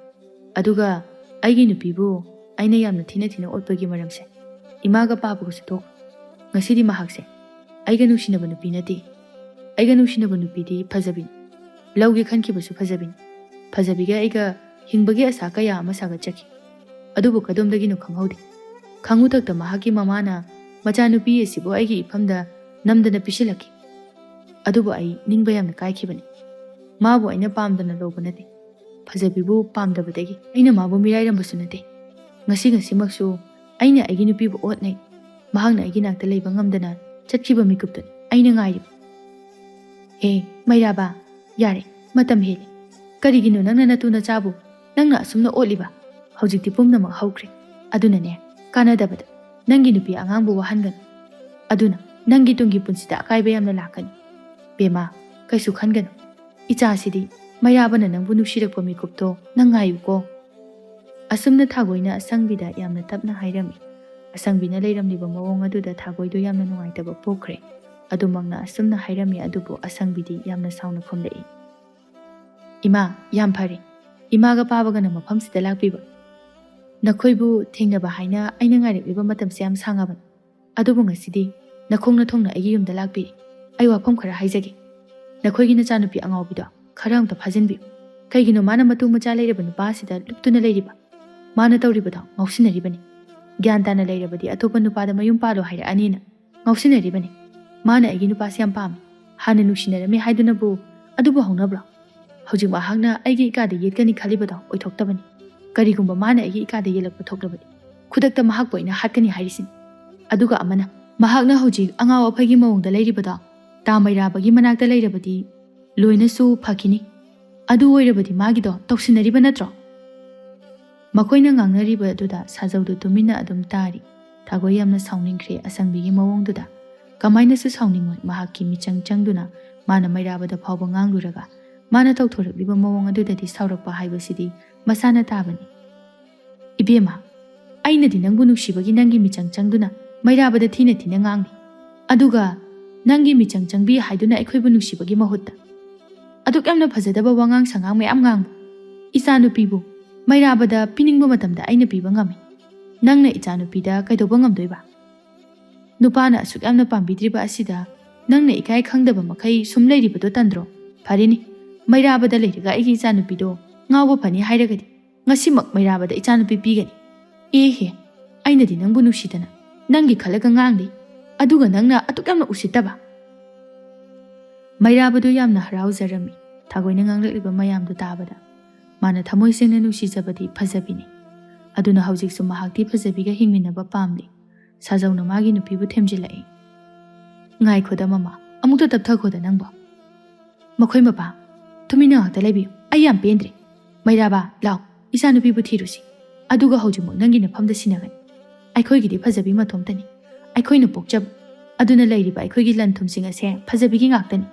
ꯑꯗꯨꯒ ꯑꯩꯒꯤ ꯅꯨꯄꯤꯕꯨ ꯑꯩꯅ ꯌꯥꯝꯅ ꯊꯤꯅ ꯊꯤꯅ ꯑꯣꯠꯄꯒꯤ ꯃꯔꯝꯁꯦ ꯏꯃꯥꯒ ꯄꯥꯕꯒꯁꯨ ꯇꯣꯛꯈ꯭ꯔꯣ꯫ ꯉꯁꯤꯗꯤ ꯃꯍꯥꯛꯁꯦ ꯑꯩꯒ ꯅꯨꯡꯁꯤꯅꯕ ꯅꯨꯄꯤ ꯅꯠꯇꯦ꯫ ꯑꯩꯒ ꯅꯨꯡꯁꯤꯅꯕ ꯅꯨꯄꯤꯗꯤ ꯐꯖꯕꯤꯅꯤ꯫ ꯂꯧꯒꯦ ꯈꯟꯈꯤꯕꯁꯨ ꯐꯖꯕꯤꯅꯤ꯫ ꯐꯖꯕꯤꯒ ꯑꯩꯒ ꯍꯤꯡꯕꯒꯤ ꯑꯁꯥ ꯀꯌꯥ ꯑꯃ ꯁꯥꯒꯠꯆꯈꯤ꯫ ꯑꯗꯨꯕꯨ ꯀꯗꯣꯝꯗꯒꯤꯅꯣ ꯈꯪꯍꯧꯗꯦ꯫ ꯈꯪꯉꯨꯊꯛꯇ ꯃꯍꯥꯛꯀꯤ ꯃꯃꯥꯅ ꯃꯆꯥꯅꯨꯄꯤ ꯑꯁꯤꯕꯨ ꯑꯩꯒꯤ ꯏꯐꯝꯗ ꯅꯝꯗꯅ ꯄꯤꯁꯤꯜꯂꯛꯈꯤ꯫ ꯑꯗꯨꯕꯨ ꯑꯩ ꯅꯤꯡꯕ ꯌꯥꯝꯅ ꯀꯥꯏꯈꯤꯕꯅꯤ꯫ ꯃꯥꯕꯨ ꯑꯩꯅ ꯄꯥꯝꯗꯅ ꯂꯧꯕ ꯅꯠꯇꯦ꯫ ꯐꯖꯕꯤꯕꯨ ꯄꯥꯝꯗꯕꯗꯒꯤ ꯑꯩꯅ ꯃꯥꯕꯨ ꯃꯤꯔꯥꯏꯔꯝꯕꯁꯨ ꯅꯠꯇꯦ꯫ ꯉꯁꯤ ꯉꯁꯤꯃꯛꯁꯨ ꯑꯩꯅ ꯑꯩꯒꯤ ꯅꯨꯄꯤꯕꯨ ꯑꯣꯠꯅꯩ꯫ ꯃꯍꯥꯛꯅ ꯑꯩꯒꯤ ꯅꯥꯛꯇ ꯂꯩꯕ ꯉꯝꯗꯅ ꯆꯠꯈꯤꯕ ꯃꯤꯀꯨꯞꯇꯨꯅꯤ ꯑꯩꯅ ꯉꯥꯏꯔꯤꯕ꯫" "ꯍꯦ, ꯃꯩꯔꯥꯕ, ꯌꯥꯔꯦ, ꯃꯇꯝ ꯍꯦꯜꯂꯦ꯫ ꯀꯔꯤꯒꯤꯅꯣ ꯅꯪꯅ ꯅꯇꯨ ꯅꯆꯥꯕꯨ ꯅꯪꯅ ꯑꯁꯨꯝꯅ ꯑꯣꯠꯂꯤꯕ? ꯍꯧꯖꯤꯛꯇꯤ ꯄꯨꯝꯅꯃꯛ ꯍꯧꯈ꯭ꯔꯦ꯫ ꯑꯗꯨꯅꯅꯦ, ꯀꯥꯟꯅꯗꯕꯗ ꯅꯪꯒꯤ ꯅꯨꯄꯤ ꯑꯉꯥꯡꯕꯨ ꯋꯥꯍꯟꯒꯅꯨ꯫ ꯑꯗꯨꯅ ꯅꯪꯒꯤ ꯇꯨꯡꯒꯤ ꯄꯨꯟꯁꯤꯗ ꯑꯀꯥꯏꯕ ꯌꯥꯝꯅ ꯂꯥꯛꯀꯅꯤ꯫ ꯕꯦꯝꯃ, ꯀꯩꯁꯨ ꯈꯟꯒꯅꯨ꯫ ꯏꯆꯥꯁꯤꯗꯤ ꯃꯩꯔꯥꯕꯅ ꯅꯪꯕꯨ ꯅꯨꯡꯁꯤꯔꯛꯄ ꯃꯤꯀꯨꯞꯇꯣ ꯅꯪ ꯉꯥꯏꯌꯨꯀꯣ꯫" ꯑꯁꯨꯝꯅ ꯊꯥꯒꯣꯏꯅ ꯑꯁꯪꯕꯤꯗ ꯌꯥꯝꯅ ꯇꯞꯅ ꯍꯥꯏꯔꯝꯃꯤ꯫ ꯑꯁꯪꯕꯤꯅ ꯂꯩꯔꯝꯂꯤꯕ ꯃꯑꯣꯡ ꯑꯗꯨꯗ ꯊꯥꯒꯣꯏꯗꯣ ꯌꯥꯝꯅ ꯅꯨꯡꯉꯥꯏꯇꯕ ꯄꯣꯛꯈ꯭ꯔꯦ꯫ ꯑꯗꯨꯃꯛꯅ ꯑꯁꯨꯝꯅ ꯍꯥꯏꯔꯝꯃꯤ, ꯑꯗꯨꯕꯨ ꯑꯁꯪꯕꯤꯗꯤ ꯌꯥꯝꯅ ꯁꯥꯎꯅ ꯈꯨꯝꯂꯛꯏ, "ꯏꯃꯥ, ꯌꯥꯝ ꯐꯔꯦ꯫ ꯏꯃꯥꯒ ꯄꯥꯕꯒꯅ ꯃꯐꯝꯁꯤꯗ ꯂꯥꯛꯄꯤꯕ꯫ ꯅꯈꯣꯏꯕꯨ ꯊꯦꯡꯅꯕ ꯍꯥꯏꯅ ꯑꯩꯅ ꯉꯥꯏꯔꯛꯂꯤꯕ ꯃꯇꯝꯁꯦ ꯌꯥꯝ ꯁꯥꯡꯉꯕꯅꯤ꯫ ꯑꯗꯨꯕꯨ ꯉꯁꯤꯗꯤ ꯅꯈꯣꯡ ꯅꯊꯨꯡꯅ ꯑꯩꯒꯤ ꯌꯨꯝꯗ ꯂꯥꯛꯄꯤꯔꯦ꯫ ꯑꯩ ꯋꯥꯐꯝ ꯈꯔ ꯍꯥꯏꯖꯒꯦ꯫ ꯅꯈꯣꯏꯒꯤ ꯅꯆꯥꯅꯨꯄꯤ ꯑꯉꯥꯎꯕꯤꯗꯣ ꯈꯔ ꯑꯝꯇ ꯐꯥꯖꯤꯟꯕꯤꯌꯨ꯫ ꯀꯩꯒꯤꯅꯣ ꯃꯥꯅ ꯃꯇꯨ ꯃꯆꯥ ꯂꯩꯔꯕ ꯅꯨꯄꯥ ꯑꯁꯤꯗ ꯂꯨꯞꯇꯨꯅ ꯂꯩꯔꯤꯕ? ꯃꯥꯅ ꯇꯧꯔꯤꯕꯗꯣ ꯉꯥꯎꯁꯤꯟꯅꯔꯤꯕꯅꯤ꯫ ꯒ꯭ꯌꯥꯟ ꯇꯥꯅ ꯂꯩꯔꯕꯗꯤ ꯑꯇꯣꯞꯄ ꯅꯨꯄꯥꯗ ꯃꯌꯨꯝ ꯄꯥꯜꯂꯣ ꯍꯥꯏꯔꯛꯑꯅꯤꯅ ꯉꯥꯎꯁꯤꯟꯅꯔꯤꯕꯅꯤ꯫ ꯃꯥꯅ ꯑꯩꯒꯤ ꯅꯨꯄꯥꯁꯤ ꯌꯥꯝ ꯄꯥꯝꯃꯤ꯫ ꯍꯥꯟꯅ ꯅꯨꯡꯁꯤꯅꯔꯝꯃꯤ ꯍꯥꯏꯗꯨꯅꯕꯨ ꯑꯗꯨꯕꯨ ꯍꯧꯅꯕ꯭ꯔꯣ? ꯍꯧꯖꯤꯛ ꯃꯍꯥꯛꯅ ꯑꯩꯒꯤ ꯏꯀꯥꯗ ꯌꯦꯠꯀꯅꯤ ꯈꯜꯂꯤꯕꯗꯣ ꯑꯣꯏꯊꯣꯛꯇꯕꯅꯤ꯫ ꯀꯔꯤꯒꯨꯝꯕ ꯃꯥꯅ ꯑꯩꯒꯤ ꯏꯀꯥꯗ ꯌꯦꯜꯂꯛꯄ ꯊꯣꯛꯂꯕꯗꯤ ꯈꯨꯗꯛꯇ ꯃꯍꯥꯛꯄꯨ ꯑꯩꯅ ꯍꯥꯠꯀꯅꯤ ꯍꯥꯏꯔꯤꯁꯤꯅꯤ꯫ ꯑꯗꯨꯒ ꯑꯃꯅ, ꯃꯍꯥꯛꯅ ꯍꯧꯖꯤꯛ ꯑꯉꯥꯎ ꯑꯐꯩꯒꯤ ꯃꯑꯣꯡꯗ ꯂꯩꯔꯤꯕꯗꯣ ꯇꯥ ꯃꯩꯔꯥꯕꯒꯤ ꯃꯅꯥꯛꯇ ꯂꯩꯔꯕꯗꯤ ꯂꯣꯏꯅꯁꯨ ꯐꯈꯤꯅꯤ꯫ ꯑꯗꯨ ꯑꯣꯏꯔꯕꯗꯤ ꯃꯥꯒꯤꯗꯣ ꯇꯧꯁꯤꯟꯅꯔꯤꯕ ꯅꯠꯇ꯭ꯔꯣ?" ꯃꯈꯣꯏꯅ ꯉꯥꯡꯅꯔꯤꯕ ꯑꯗꯨꯗ ꯁꯥꯖꯧꯗꯨ ꯇꯨꯃꯤꯟꯅ ꯑꯗꯨꯝ ꯇꯥꯔꯤ꯫ ꯊꯥꯒꯣꯏ ꯌꯥꯝꯅ ꯁꯥꯎꯅꯤꯡꯈ꯭ꯔꯦ ꯑꯁꯪꯕꯤꯒꯤ ꯃꯑꯣꯡꯗꯨꯗ꯫ ꯀꯃꯥꯏꯅꯁꯨ ꯁꯥꯎꯅꯤꯡꯉꯣꯏ, ꯃꯍꯥꯛꯀꯤ ꯃꯤꯆꯪ ꯆꯪꯗꯨꯅ ꯃꯥꯅ ꯃꯩꯔꯥꯕꯗ ꯐꯥꯎꯕ ꯉꯥꯡꯂꯨꯔꯒ ꯃꯥꯅ ꯇꯧꯊꯣꯔꯛꯂꯤꯕ ꯃꯑꯣꯡ ꯑꯗꯨꯗꯗꯤ ꯁꯥꯎꯔꯛꯄ ꯍꯥꯏꯕꯁꯤꯗꯤ ꯃꯁꯥꯅ ꯇꯥꯕꯅꯤ꯫ "ꯏꯕꯦꯝꯃ, ꯑꯩꯅꯗꯤ ꯅꯪꯕꯨ ꯅꯨꯡꯁꯤꯕꯒꯤ ꯅꯪꯒꯤ ꯃꯤꯆꯪ ꯆꯪꯗꯨꯅ ꯃꯩꯔꯥꯕꯗ ꯊꯤꯅ ꯊꯤꯅ ꯉꯥꯡꯂꯤ꯫ ꯑꯗꯨꯒ ꯅꯪꯒꯤ ꯃꯤꯆꯪ ꯆꯪꯕꯤ ꯍꯥꯏꯗꯨꯅ ꯑꯩꯈꯣꯏꯕꯨ ꯅꯨꯡꯁꯤꯕꯒꯤ ꯃꯍꯨꯠꯇ ꯑꯗꯨꯛ ꯌꯥꯝꯅ ꯐꯖꯗꯕ ꯋꯥꯉꯥꯡ ꯁꯉꯥꯡ ꯃꯌꯥꯝ ꯉꯥꯡꯕ꯫ ꯏꯆꯥꯅꯨꯄꯤꯕꯨ ꯃꯩꯔꯥꯕꯗ ꯄꯤꯅꯤꯡꯕ ꯃꯇꯝꯗ ꯑꯩꯅ ꯄꯤꯕ ꯉꯝꯃꯤ꯫ ꯅꯪꯅ ꯏꯆꯥꯅꯨꯄꯤꯗ ꯀꯩꯗꯧꯕ ꯉꯝꯗꯣꯏꯕ? ꯅꯨꯄꯥꯅ ꯑꯁꯨꯛ ꯌꯥꯝꯅ ꯄꯥꯝꯕꯤꯗ꯭ꯔꯤꯕ ꯑꯁꯤꯗ ꯅꯪꯅ ꯏꯀꯥꯏ ꯈꯪꯗꯕ ꯃꯈꯩ ꯁꯨꯝ ꯂꯩꯔꯤꯕꯗꯣ ꯇꯟꯗ꯭ꯔꯣ? ꯐꯔꯦꯅꯦ, ꯃꯩꯔꯥꯕꯗ ꯂꯩꯔꯒ ꯑꯩꯒꯤ ꯏꯆꯥꯅꯨꯄꯤꯗꯣ ꯉꯥꯎꯕ ꯐꯅꯤ ꯍꯥꯏꯔꯒꯗꯤ ꯉꯁꯤꯃꯛ ꯃꯩꯔꯥꯕꯗ ꯏꯆꯥꯅꯨꯄꯤ ꯄꯤꯒꯅꯤ꯫ ꯑꯦꯍꯦ, ꯑꯩꯅꯗꯤ ꯅꯪꯕꯨ ꯅꯨꯡꯁꯤꯗꯅ ꯅꯪꯒꯤ ꯈꯜꯂꯒ ꯉꯥꯡꯂꯤ, ꯑꯗꯨꯒ ꯅꯪꯅ ꯑꯗꯨꯛ ꯌꯥꯝꯅ ꯎꯁꯤꯠꯇꯕ!" ꯃꯩꯔꯥꯕꯗꯨ ꯌꯥꯝꯅ ꯍꯔꯥꯎꯖꯔꯝꯃꯤ, ꯊꯥꯒꯣꯏꯅ ꯉꯥꯡꯂꯛꯂꯤꯕ ꯃꯌꯥꯝꯗꯨ ꯇꯥꯕꯗ꯫ ꯃꯥꯅ ꯊꯃꯣꯏ ꯁꯦꯡꯅ ꯅꯨꯡꯁꯤꯖꯕꯗꯤ ꯐꯖꯕꯤꯅꯤ꯫ ꯑꯗꯨꯅ ꯍꯧꯖꯤꯛꯁꯨ ꯃꯍꯥꯛꯇꯤ ꯐꯖꯕꯤꯒ ꯍꯤꯡꯃꯤꯟꯅꯕ ꯄꯥꯝꯂꯤ꯫ ꯁꯥꯖꯧꯅ ꯃꯥꯒꯤ ꯅꯨꯄꯤꯕꯨ ꯊꯦꯝꯖꯤꯜꯂꯛꯏ꯫ "ꯉꯥꯏꯈꯣꯗ ꯃꯃꯥ, ꯑꯃꯨꯛꯇ ꯇꯞꯊꯈꯣꯗ ꯅꯪꯕꯣ꯫ ꯃꯈꯣꯏ ꯃꯄꯥ, ꯇꯨꯃꯤꯟꯅ ꯉꯥꯛꯇ ꯂꯩꯕꯤꯌꯨ꯫ ꯑꯩ ꯌꯥꯝ ꯄꯦꯟꯗ꯭ꯔꯦ꯫ ꯃꯩꯔꯥꯕ, ꯂꯥꯎ, ꯏꯆꯥꯅꯨꯄꯤꯕꯨ ꯊꯤꯔꯨꯁꯤ꯫ ꯑꯗꯨꯒ ꯍꯧꯖꯤꯛꯃꯛ ꯅꯪꯒꯤ ꯅꯐꯝꯗ ꯁꯤꯟꯅꯒꯅꯤ꯫ ꯑꯩꯈꯣꯏꯒꯤꯗꯤ ꯐꯖꯕꯤ ꯃꯊꯣꯝꯇꯅꯤ꯫ ꯑꯩꯈꯣꯏꯅ ꯄꯣꯛꯆꯕ꯫ ꯑꯗꯨꯅ ꯂꯩꯔꯤꯕ ꯑꯩꯈꯣꯏꯒꯤ ꯂꯟ ꯊꯨꯝꯁꯤꯡ ꯑꯁꯦ ꯐꯖꯕꯤꯒꯤ ꯉꯥꯛꯇꯅꯤ꯫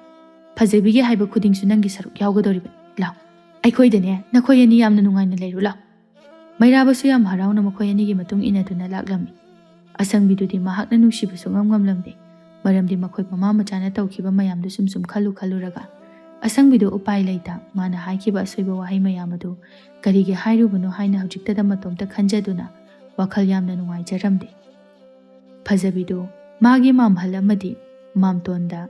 ꯐꯖꯕꯤꯒꯤ ꯍꯥꯏꯕ ꯈꯨꯗꯤꯡꯁꯨ ꯅꯪꯒꯤ ꯁꯔꯨꯛ ꯌꯥꯎꯒꯗꯧꯔꯤꯕꯅꯤ꯫ ꯂꯥꯎ, ꯑꯩꯈꯣꯏꯗꯅꯦ, ꯅꯈꯣꯏ ꯑꯅꯤ ꯌꯥꯝꯅ ꯅꯨꯡꯉꯥꯏꯅ ꯂꯩꯔꯨ ꯂꯥꯎ꯫" ꯃꯩꯔꯥꯕꯁꯨ ꯌꯥꯝ ꯍꯔꯥꯎꯅ ꯃꯈꯣꯏ ꯑꯅꯤꯒꯤ ꯃꯇꯨꯡ ꯏꯟꯅꯗꯨꯅ ꯂꯥꯛꯂꯝꯃꯤ꯫ ꯑꯁꯪꯕꯤꯗꯨꯗꯤ ꯃꯍꯥꯛꯅ ꯅꯨꯡꯁꯤꯕ ꯁꯨꯡꯉꯝ ꯉꯝꯂꯝꯗꯦ꯫ ꯃꯔꯝꯗꯤ ꯃꯈꯣꯏ ꯃꯃꯥ ꯃꯆꯥꯅ ꯇꯧꯈꯤꯕ ꯃꯌꯥꯝꯗꯨ ꯁꯨꯝ ꯁꯨꯝ ꯈꯜꯂꯨ ꯈꯜꯂꯨꯔꯒ ꯑꯁꯪꯕꯤꯗꯨ ꯎꯄꯥꯏ ꯂꯩꯇ ꯃꯥꯅ ꯍꯥꯏꯈꯤꯕ ꯑꯁꯣꯏꯕ ꯋꯥꯍꯩ ꯃꯌꯥꯝ ꯑꯗꯨ ꯀꯔꯤꯒꯤ ꯍꯥꯏꯔꯨꯕꯅꯣ ꯍꯥꯏꯅ ꯍꯧꯖꯤꯛꯇꯗ ꯃꯇꯣꯝꯇ ꯈꯟꯖꯗꯨꯅ ꯋꯥꯈꯜ ꯌꯥꯝꯅ ꯅꯨꯡꯉꯥꯏꯖꯔꯝꯗꯦ꯫ ꯐꯖꯕꯤꯗꯨ ꯃꯥꯒꯤ ꯃꯥꯝꯍꯜ ꯑꯃꯗꯤ ꯃꯥꯝꯇꯣꯟꯗ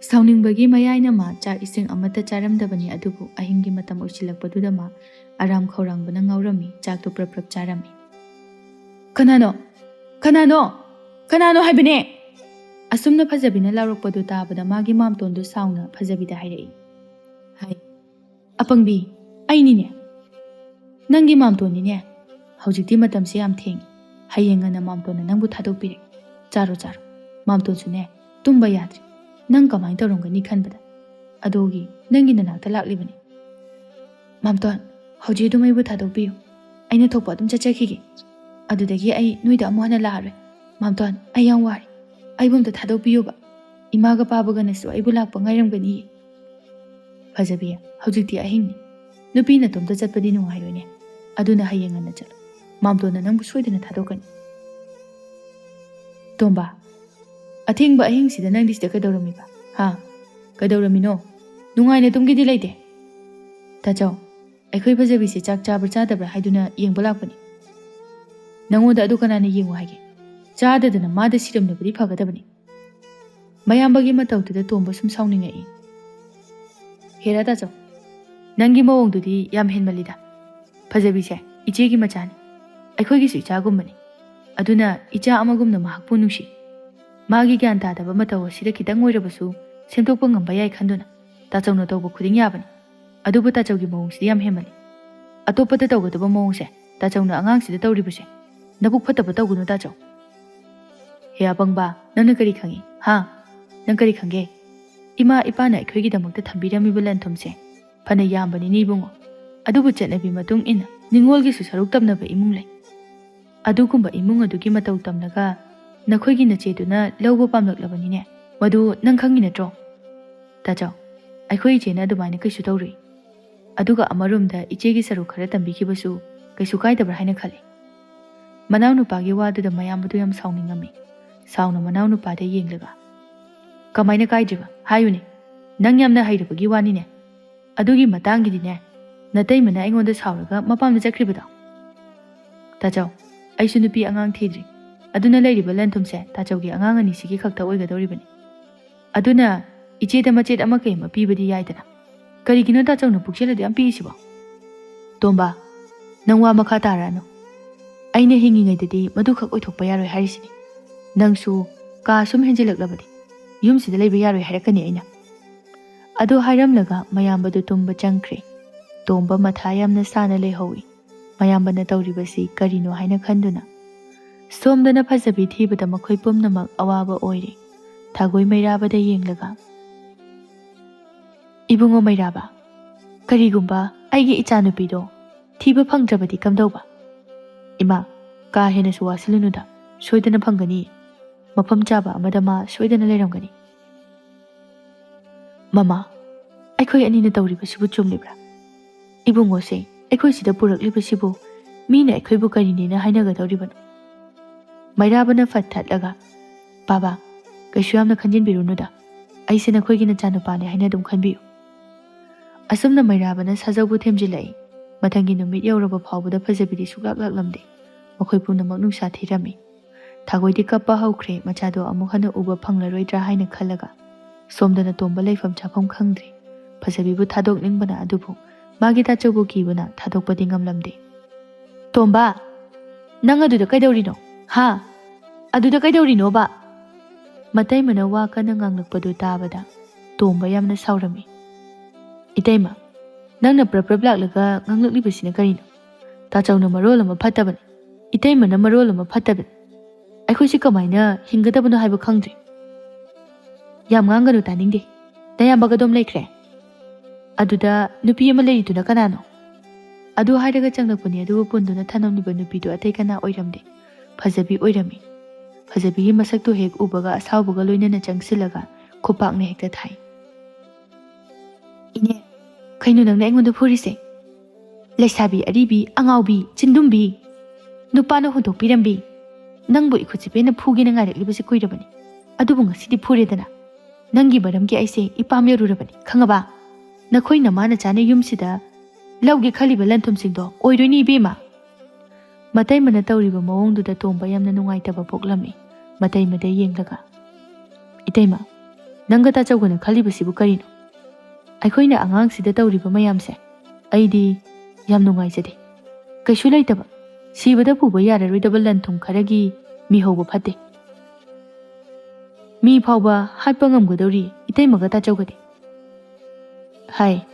ꯁꯥꯎꯅꯤꯡꯕꯒꯤ ꯃꯌꯥꯏꯅ ꯃꯥ ꯆꯥꯛ ꯏꯁꯤꯡ ꯑꯃꯠꯇ ꯆꯥꯔꯝꯗꯕꯅꯤ꯫ ꯑꯗꯨꯕꯨ ꯑꯍꯤꯡꯒꯤ ꯃꯇꯝ ꯑꯣꯏꯁꯤꯜꯂꯛꯄꯗꯨꯗ ꯃꯥ ꯑꯔꯥꯝ ꯈꯧꯔꯥꯡꯕꯅ ꯉꯥꯎꯔꯝꯃꯤ꯫ ꯆꯥꯛꯇꯨ ꯄ꯭ꯔꯞ ꯄ꯭ꯔꯞ ꯆꯥꯔꯝꯃꯤ꯫ "ꯀꯅꯥꯅꯣ? ꯀꯅꯥꯅꯣ? ꯀꯅꯥꯅꯣ ꯍꯥꯏꯕꯅꯦ?" ꯑꯁꯨꯝꯅ ꯐꯖꯕꯤꯅ ꯂꯥꯎꯔꯛꯄꯗꯨ ꯇꯥꯕꯗ ꯃꯥꯒꯤ ꯃꯥꯝꯇꯣꯟꯗꯨ ꯁꯥꯎꯅ ꯐꯖꯕꯤꯗ ꯍꯥꯏꯔꯛꯏ꯫ "ꯍꯥꯏ, ꯑꯄꯪꯕꯤ, ꯑꯩꯅꯤꯅꯦ꯫ ꯅꯪꯒꯤ ꯃꯥꯝꯇꯣꯟꯅꯤꯅꯦ꯫ ꯍꯧꯖꯤꯛꯇꯤ ꯃꯇꯝꯁꯦ ꯌꯥꯝ ꯊꯦꯡꯉꯤ꯫ ꯍꯌꯦꯡ ꯉꯟꯅ ꯃꯥꯝꯇꯣꯟꯅ ꯅꯪꯕꯨ ꯊꯥꯗꯣꯛꯄꯤꯔꯦ꯫ ꯆꯥꯔꯣ, ꯆꯥꯔꯣ꯫ ꯃꯥꯝꯇꯣꯟꯁꯨꯅꯦ, ꯇꯨꯝꯕ ꯌꯥꯗ꯭ꯔꯤ꯫ ꯅꯪ ꯀꯃꯥꯏꯅ ꯇꯧꯔꯝꯒꯅꯤ ꯈꯟꯕꯗ꯫ ꯑꯗꯨꯒꯤ ꯅꯪꯒꯤ ꯅꯅꯥꯛꯇ ꯂꯥꯛꯂꯤꯕꯅꯤ꯫ ꯃꯥꯝꯇꯣꯟ, ꯍꯧꯖꯤꯛ ꯑꯗꯨꯝ ꯑꯩꯕꯨ ꯊꯥꯗꯣꯛꯄꯤꯌꯨ꯫ ꯑꯩꯅ ꯊꯣꯛꯄ ꯑꯗꯨꯝ ꯆꯠꯆꯈꯤꯒꯦ꯫ ꯑꯗꯨꯗꯒꯤ ꯑꯩ ꯅꯣꯏꯗ ꯑꯃꯨꯛ ꯍꯟꯅ ꯂꯥꯛꯑꯔꯣꯏ꯫ ꯃꯥꯝꯇꯣꯟ, ꯑꯩ ꯌꯥꯝ ꯋꯥꯔꯦ꯫ ꯑꯩꯕꯨ ꯑꯝꯇ ꯊꯥꯗꯣꯛꯄꯤꯌꯨꯕ꯫ ꯏꯃꯥꯒ ꯄꯥꯕꯒꯅꯁꯨ ꯑꯩꯕꯨ ꯂꯥꯛꯄ ꯉꯥꯏꯔꯝꯒꯅꯤꯌꯦ꯫" "ꯐꯖꯕꯤ, ꯍꯧꯖꯤꯛꯇꯤ ꯑꯍꯤꯡꯅꯤ꯫ ꯅꯨꯄꯤ ꯅꯇꯣꯝꯇ ꯆꯠꯄꯗꯤ ꯅꯨꯡꯉꯥꯏꯔꯣꯏꯅꯦ꯫ ꯑꯗꯨꯅ ꯍꯌꯦꯡ ꯉꯟꯅ ꯆꯠꯂꯨ꯫ ꯃꯥꯝꯇꯣꯟꯅ ꯅꯪꯕꯨ ꯁꯣꯏꯗꯅ ꯊꯥꯗꯣꯛꯀꯅꯤ꯫" "ꯇꯣꯝꯕ, ꯑꯊꯦꯡꯕ ꯑꯍꯤꯡꯁꯤꯗ ꯅꯪꯗꯤ ꯁꯤꯗ ꯀꯩꯗꯧꯔꯝꯃꯤꯕ? ꯍꯥ? ꯀꯩꯗꯧꯔꯝꯃꯤꯅꯣ? ꯅꯨꯡꯉꯥꯏꯅ ꯇꯨꯝꯒꯦꯗꯤ ꯂꯩꯇꯦ꯫" "ꯇꯥꯆꯧ, ꯑꯩꯈꯣꯏ ꯐꯖꯕꯤꯁꯦ ꯆꯥꯛ ꯆꯥꯕ꯭ꯔꯥ ꯆꯥꯗꯕ꯭ꯔꯥ ꯍꯥꯏꯗꯨꯅ ꯌꯦꯡꯕ ꯂꯥꯛꯄꯅꯤ꯫" "ꯅꯪꯉꯣꯟꯗ ꯑꯗꯨ ꯀꯅꯥꯅ ꯌꯦꯡꯉꯨ ꯍꯥꯏꯒꯦ? ꯆꯥꯗꯗꯅ ꯃꯥꯗ ꯁꯤꯔꯝꯂꯕꯗꯤ ꯐꯒꯗꯕꯅꯤ꯫" ꯃꯌꯥꯝꯕꯒꯤ ꯃꯇꯧꯗꯨꯗ ꯇꯣꯝꯕ ꯁꯨꯝ ꯁꯥꯎꯅꯤꯡꯉꯛꯏ꯫ "ꯍꯦꯔꯥ ꯇꯥꯆꯧ, ꯅꯪꯒꯤ ꯃꯑꯣꯡꯗꯨꯗꯤ ꯌꯥꯝ ꯍꯦꯟꯃꯜꯂꯤꯗ꯫ ꯐꯖꯕꯤꯁꯦ ꯏꯆꯦꯒꯤ ꯃꯆꯥꯅꯤ꯫ ꯑꯩꯈꯣꯏꯒꯤꯁꯨ ꯏꯆꯥꯒꯨꯝꯕꯅꯤ꯫ ꯑꯗꯨꯅ ꯏꯆꯥ ꯑꯃꯒꯨꯝꯅ ꯃꯍꯥꯛꯄꯨ ꯅꯨꯡꯁꯤ꯫ ꯃꯥꯒꯤ ꯒ꯭ꯌꯥꯟ ꯇꯥꯗꯕ ꯃꯇꯧ ꯑꯁꯤꯗ ꯈꯤꯇꯪ ꯑꯣꯏꯔꯕꯁꯨ ꯁꯦꯝꯗꯣꯛꯄ ꯉꯝꯕ ꯌꯥꯏ ꯈꯟꯗꯨꯅ ꯇꯥꯆꯧꯅ ꯇꯧꯕ ꯈꯨꯗꯤꯡ ꯌꯥꯕꯅꯤ꯫ ꯑꯗꯨꯕꯨ ꯇꯥꯆꯧꯒꯤ ꯃꯑꯣꯡꯁꯤꯗꯤ ꯌꯥꯝ ꯍꯦꯟꯃꯜꯂꯤ꯫ ꯑꯇꯣꯞꯄꯗ ꯇꯧꯒꯗꯕ ꯃꯑꯣꯡꯁꯦ ꯇꯥꯆꯧꯅ ꯑꯉꯥꯡꯁꯤꯗ ꯇꯧꯔꯤꯕꯁꯦ ꯅꯕꯨꯛ ꯐꯠꯇꯕ ꯇꯧꯒꯅꯨ ꯇꯥꯆꯧ꯫" "ꯍꯦ ꯑꯄꯪꯕ, ꯅꯪꯅ ꯀꯔꯤ ꯈꯪꯉꯤ? ꯍꯥ? ꯅꯪ ꯀꯔꯤ ꯈꯪꯒꯦ? ꯏꯃꯥ ꯏꯄꯥꯅ ꯑꯩꯈꯣꯏꯒꯤꯗꯃꯛꯇ ꯊꯝꯕꯤꯔꯝꯃꯤꯕ ꯂꯟ ꯊꯨꯝꯁꯦ ꯐꯅ ꯌꯥꯝꯕꯅꯤꯅꯦ ꯏꯕꯨꯡꯉꯣ꯫ ꯑꯗꯨꯕꯨ ꯆꯠꯅꯕꯤ ꯃꯇꯨꯡ ꯏꯟꯅ ꯅꯤꯉꯣꯜꯒꯤꯁꯨ ꯁꯔꯨꯛ ꯇꯝꯅꯕ ꯏꯃꯨꯡ ꯂꯩ꯫ ꯑꯗꯨꯒꯨꯝꯕ ꯏꯃꯨꯡ ꯑꯗꯨꯒꯤ ꯃꯇꯧ ꯇꯝꯂꯒ ꯅꯈꯣꯏꯒꯤ ꯅꯆꯦꯗꯨꯅ ꯂꯧꯕ ꯄꯥꯝꯂꯛꯂꯕꯅꯤꯅꯦ꯫ ꯃꯗꯨ ꯅꯪ ꯈꯪꯉꯤ ꯅꯠꯇ꯭ꯔꯣ?" "ꯇꯥꯆꯧ, ꯑꯩꯈꯣꯏ ꯏꯆꯦꯅ ꯑꯗꯨꯃꯥꯏꯅ ꯀꯩꯁꯨ ꯇꯧꯔꯨꯏ꯫ ꯑꯗꯨꯒ ꯑꯃꯔꯣꯝꯗ ꯏꯆꯦꯒꯤ ꯁꯔꯨꯛ ꯈꯔ ꯇꯝꯕꯤꯈꯤꯕꯁꯨ ꯀꯩꯁꯨ ꯀꯥꯏꯗꯕ꯭ꯔꯥ ꯍꯥꯏꯅ ꯈꯜꯂꯤ꯫" ꯃꯅꯥꯎꯅꯨꯄꯥꯒꯤ ꯋꯥꯗꯨꯗ ꯃꯌꯥꯝꯕꯗꯨ ꯌꯥꯝ ꯁꯥꯎꯅꯤꯡꯉꯝꯃꯤ꯫ ꯁꯥꯎꯅ ꯃꯅꯥꯎꯅꯨꯄꯥꯗ ꯌꯦꯡꯂꯒ, "ꯀꯃꯥꯏꯅ ꯀꯥꯏꯗ꯭ꯔꯤꯕ? ꯍꯥꯏꯌꯨꯅꯦ꯫ ꯅꯪ ꯌꯥꯝꯅ ꯍꯩꯔꯕꯒꯤ ꯋꯥꯅꯤꯅꯦ꯫ ꯑꯗꯨꯒꯤ ꯃꯇꯥꯡꯒꯤꯗꯤꯅꯦ, ꯅꯇꯩꯃꯅ ꯑꯩꯉꯣꯟꯗ ꯁꯥꯎꯔꯒ ꯃꯄꯥꯝꯗ ꯆꯠꯈ꯭ꯔꯤꯕꯗꯣ?" "ꯇꯥꯆꯧ, ꯑꯩꯁꯨ ꯅꯨꯄꯤ ꯑꯉꯥꯡ ꯊꯤꯗ꯭ꯔꯤ꯫ ꯑꯗꯨꯅ ꯂꯩꯔꯤꯕ ꯂꯟ ꯊꯨꯝꯁꯦ ꯇꯥꯆꯧꯒꯤ ꯑꯉꯥꯡ ꯑꯅꯤꯁꯤꯒꯤ ꯈꯛꯇ ꯑꯣꯏꯒꯗꯧꯔꯤꯕꯅꯤ꯫ ꯑꯗꯨꯅ ꯏꯆꯦꯗ ꯃꯆꯦꯠ ꯑꯃ ꯀꯩ ꯑꯃ ꯄꯤꯕꯗꯤ ꯌꯥꯏꯗꯅ꯫ ꯀꯔꯤꯒꯤꯅꯣ ꯇꯥꯆꯧꯅ ꯄꯨꯛꯆꯦꯜ ꯑꯗꯨ ꯌꯥꯝ ꯄꯤꯛꯏꯁꯤꯕꯣ?" "ꯇꯣꯝꯕ, ꯅꯪ ꯋꯥ ꯃꯈꯥ ꯇꯥꯔꯛꯑꯅꯨ꯫ ꯑꯩꯅ ꯍꯤꯡꯉꯤꯉꯩꯗꯗꯤ ꯃꯗꯨꯈꯛ ꯑꯣꯏꯊꯣꯛꯄ ꯌꯥꯔꯣꯏ ꯍꯥꯏꯔꯤꯁꯤꯅꯤ꯫ ꯅꯪꯁꯨ ꯀꯥ ꯁꯨꯝ ꯍꯦꯟꯖꯤꯜꯂꯛꯂꯕꯗꯤ ꯌꯨꯝꯁꯤꯗ ꯂꯩꯕ ꯌꯥꯔꯣꯏ ꯍꯥꯏꯔꯛꯀꯅꯤ ꯑꯩꯅ꯫" ꯑꯗꯨ ꯍꯥꯏꯔꯝꯂꯒ ꯃꯌꯥꯝꯕꯗꯨ ꯇꯨꯝꯕ ꯆꯪꯈ꯭ꯔꯦ꯫ ꯇꯣꯝꯕ ꯃꯊꯥ ꯌꯥꯝꯅ ꯁꯥꯅ ꯂꯩꯍꯧꯏ꯫ ꯃꯌꯥꯝꯕꯅ ꯇꯧꯔꯤꯕꯁꯤ ꯀꯔꯤꯅꯣ ꯍꯥꯏꯅ ꯈꯟꯗꯨꯅ꯫ ꯁꯣꯝꯗꯅ ꯐꯖꯕꯤ ꯊꯤꯕꯗ ꯃꯈꯣꯏ ꯄꯨꯝꯅꯃꯛ ꯑꯋꯥꯕ ꯑꯣꯏꯔꯦ꯫ ꯊꯥꯒꯣꯏ ꯃꯩꯔꯥꯕꯗ ꯌꯦꯡꯂꯒ, "ꯏꯕꯨꯡꯉꯣ ꯃꯩꯔꯥꯕ, ꯀꯔꯤꯒꯨꯝꯕ ꯑꯩꯒꯤ ꯏꯆꯥꯅꯨꯄꯤꯗꯣ ꯊꯤꯕ ꯐꯪꯗ꯭ꯔꯕꯗꯤ ꯀꯝꯗꯧꯕ?" "ꯏꯃꯥ, ꯀꯥ ꯍꯦꯟꯅꯁꯨ ꯋꯥꯁꯤꯜꯂꯨꯅꯨꯗ, ꯁꯣꯏꯗꯅ ꯐꯪꯒꯅꯤ꯫ ꯃꯐꯝ ꯆꯥꯕ ꯑꯃꯗ ꯃꯥ ꯁꯣꯏꯗꯅ ꯂꯩꯔꯝꯒꯅꯤ꯫" "ꯃꯃꯥ, ꯑꯩꯈꯣꯏ ꯑꯅꯤꯅ ꯇꯧꯔꯤꯕꯁꯤꯕꯨ ꯆꯨꯝꯂꯤꯕ꯭ꯔꯥ? ꯏꯕꯨꯡꯉꯣꯁꯦ ꯑꯩꯈꯣꯏ ꯁꯤꯗ ꯄꯨꯔꯛꯂꯤꯕꯁꯤꯕꯨ ꯃꯤꯅ ꯑꯩꯈꯣꯏꯕꯨ ꯀꯔꯤꯅꯦꯅ ꯍꯥꯏꯅꯒꯗꯧꯔꯤꯕꯅꯣ?" ꯃꯩꯔꯥꯕꯅ ꯐꯠ ꯊꯠꯂꯒ, "ꯕꯥꯕꯥ, ꯀꯩꯁꯨ ꯌꯥꯝꯅ ꯈꯟꯖꯤꯟꯕꯤꯔꯨꯅꯨꯗ꯫ ꯑꯩꯁꯦ ꯅꯈꯣꯏꯒꯤ ꯅꯆꯥꯅꯨꯄꯥꯅꯦ ꯍꯥꯏꯅ ꯑꯗꯨꯝ ꯈꯟꯕꯤꯌꯨ꯫" ꯑꯁꯨꯝꯅ ꯃꯩꯔꯥꯕꯅ ꯁꯥꯖꯧꯕꯨ ꯊꯦꯝꯖꯤꯜꯂꯛꯏ꯫ ꯃꯊꯪꯒꯤ ꯅꯨꯃꯤꯠ ꯌꯧꯔꯕ ꯐꯥꯎꯕꯗ ꯐꯖꯕꯤꯗꯤ ꯁꯨꯛꯂꯥꯛ ꯂꯥꯛꯂꯝꯗꯦ꯫ ꯃꯈꯣꯏ ꯄꯨꯝꯅꯃꯛ ꯅꯨꯡꯁꯥ ꯊꯤꯔꯝꯃꯤ꯫ ꯊꯥꯒꯣꯏꯗꯤ ꯀꯞꯄ ꯍꯧꯈ꯭ꯔꯦ, ꯃꯆꯥꯗꯣ ꯑꯃꯨꯛ ꯍꯟꯅ ꯎꯕ ꯐꯪꯂꯔꯣꯏꯗ꯭ꯔꯥ ꯍꯥꯏꯅ ꯈꯜꯂꯒ꯫ ꯁꯣꯝꯗꯅ ꯇꯣꯝꯕ ꯂꯩꯐꯝ ꯆꯥꯐꯝ ꯈꯪꯗ꯭ꯔꯦ꯫ ꯐꯖꯕꯤꯕꯨ ꯊꯥꯗꯣꯛꯅꯤꯡꯕꯅ ꯑꯗꯨꯕꯨ ꯃꯥꯒꯤ ꯇꯥꯆꯧꯕꯨ ꯀꯤꯕꯅ ꯊꯥꯗꯣꯛꯄꯗꯤ ꯉꯝꯂꯝꯗꯦ꯫ "ꯇꯣꯝꯕ, ꯅꯪ ꯑꯗꯨꯗ ꯀꯩꯗꯧꯔꯤꯅꯣ? ꯍꯥ? ꯑꯗꯨꯗ ꯀꯩꯗꯧꯔꯤꯅꯣꯕ?" ꯃꯇꯩꯃꯅ ꯋꯥ ꯀꯟꯅ ꯉꯥꯡꯂꯛꯄꯗꯨ ꯇꯥꯕꯗ ꯇꯣꯝꯕ ꯌꯥꯝꯅ ꯁꯥꯎꯔꯝꯃꯤ꯫ "ꯏꯇꯩꯃ, ꯅꯪꯅ ꯄ꯭ꯔꯞ ꯄ꯭ꯔꯞ ꯂꯥꯛꯂꯒ ꯉꯥꯡꯂꯛꯂꯤꯕꯁꯤꯅ ꯀꯔꯤꯅꯣ? ꯇꯥꯆꯧꯅ ꯃꯔꯣꯜ ꯑꯃ ꯐꯠꯇꯕꯅꯤ, ꯏꯇꯩꯃꯅ ꯃꯔꯣꯜ ꯑꯃ ꯐꯠꯇꯕꯅꯤ꯫ ꯑꯩꯈꯣꯏꯁꯤ ꯀꯃꯥꯏꯅ ꯍꯤꯡꯒꯗꯕꯅꯣ ꯍꯥꯏꯕ ꯈꯪꯗ꯭ꯔꯦ꯫" "ꯌꯥꯝ ꯉꯥꯡꯒꯅꯨ, ꯇꯥꯅꯤꯡꯗꯦ꯫ ꯅꯌꯥꯝꯕꯒ ꯑꯗꯨꯝ ꯂꯩꯈ꯭ꯔꯦ꯫ ꯑꯗꯨꯗ ꯅꯨꯄꯤ ꯑꯃ ꯂꯩꯔꯤꯗꯨꯅ ꯀꯅꯥꯅꯣ?" ꯑꯗꯨ ꯍꯥꯏꯔꯒ ꯆꯪꯂꯛꯄꯅꯤ, ꯑꯗꯨꯕꯨ ꯄꯨꯟꯗꯨꯅ ꯊꯅꯝꯂꯤꯕ ꯅꯨꯄꯤꯗꯨ ꯑꯇꯩ ꯀꯅꯥ ꯑꯣꯏꯔꯝꯗꯦ꯫ ꯐꯖꯕꯤ ꯑꯣꯏꯔꯝꯃꯤ꯫ ꯐꯖꯕꯤꯒꯤ ꯃꯁꯛꯇꯨ ꯍꯦꯛ ꯎꯕꯒ ꯑꯁꯥꯎꯕꯒ ꯂꯣꯏꯅꯅ ꯆꯪꯁꯤꯜꯂꯒ ꯈꯨꯄꯥꯛꯅ ꯍꯦꯛꯇ ꯊꯥꯏ꯫ "ꯏꯅꯦ, ꯀꯩꯅꯣ ꯅꯪꯅ ꯑꯩꯉꯣꯟꯗ ꯐꯨꯔꯤꯁꯦ? ꯂꯩꯁꯥꯕꯤ ꯑꯔꯤꯕꯤ, ꯑꯉꯥꯎꯕꯤ, ꯆꯤꯟꯗꯨꯝꯕꯤ!" ꯅꯨꯄꯥꯅ ꯍꯨꯟꯗꯣꯛꯄꯤꯔꯝꯕꯤ꯫ ꯅꯪꯕꯨ ꯏꯈꯨꯠꯁꯤ ꯄꯦꯟꯅ ꯐꯨꯒꯦꯅ ꯉꯥꯏꯔꯛꯂꯤꯕꯁꯤ ꯀꯨꯏꯔꯕꯅꯤ꯫ ꯑꯗꯨꯕꯨ ꯉꯁꯤꯗꯤ ꯐꯨꯔꯦꯗꯅ꯫ ꯅꯪꯒꯤ ꯃꯔꯝꯒꯤ ꯑꯩꯁꯦ ꯏꯄꯥꯝ ꯌꯧꯔꯨꯔꯕꯅꯤ, ꯈꯪꯉꯕ? ꯅꯈꯣꯏ ꯅꯃꯥ ꯅꯆꯥꯅ ꯌꯨꯝꯁꯤꯗ ꯂꯧꯒꯦ ꯈꯜꯂꯤꯕ ꯂꯟ ꯊꯨꯝꯁꯤꯡꯗꯣ ꯑꯣꯏꯔꯣꯏꯅꯦ, ꯏꯕꯦꯝꯃ꯫ ꯃꯇꯩꯃꯅ ꯇꯧꯔꯤꯕ ꯃꯑꯣꯡꯗꯨꯗ ꯇꯣꯝꯕ ꯌꯥꯝꯅ ꯅꯨꯡꯉꯥꯏꯇꯕ ꯄꯣꯛꯂꯝꯃꯤ꯫ ꯃꯇꯩꯃꯗ ꯌꯦꯡꯂꯒ, "ꯏꯇꯩꯃ, ꯅꯪꯒ ꯇꯥꯆꯧꯒꯅ ꯈꯜꯂꯤꯕꯁꯤꯕꯨ ꯀꯔꯤꯅꯣ? ꯑꯩꯈꯣꯏꯅ ꯑꯉꯥꯡꯁꯤꯗ ꯇꯧꯔꯤꯕ ꯃꯌꯥꯝꯁꯦ ꯑꯩꯗꯤ ꯌꯥꯝ ꯅꯨꯡꯉꯥꯏꯖꯗꯦ꯫ ꯀꯩꯁꯨ ꯂꯩꯇꯕ, ꯁꯤꯕꯗ ꯄꯨꯕ ꯌꯥꯔꯔꯣꯏꯗꯕ ꯂꯟ ꯊꯨꯝ ꯈꯔꯒꯤ ꯃꯤꯍꯧꯕ ꯐꯠꯇꯦ꯫ ꯃꯤ ꯐꯥꯎꯕ ꯍꯥꯠꯄ ꯉꯝꯒꯗꯧꯔꯤ ꯏꯇꯩꯃꯒ ꯇꯥꯆꯧꯒꯗꯤ꯫" ꯍꯥꯏ,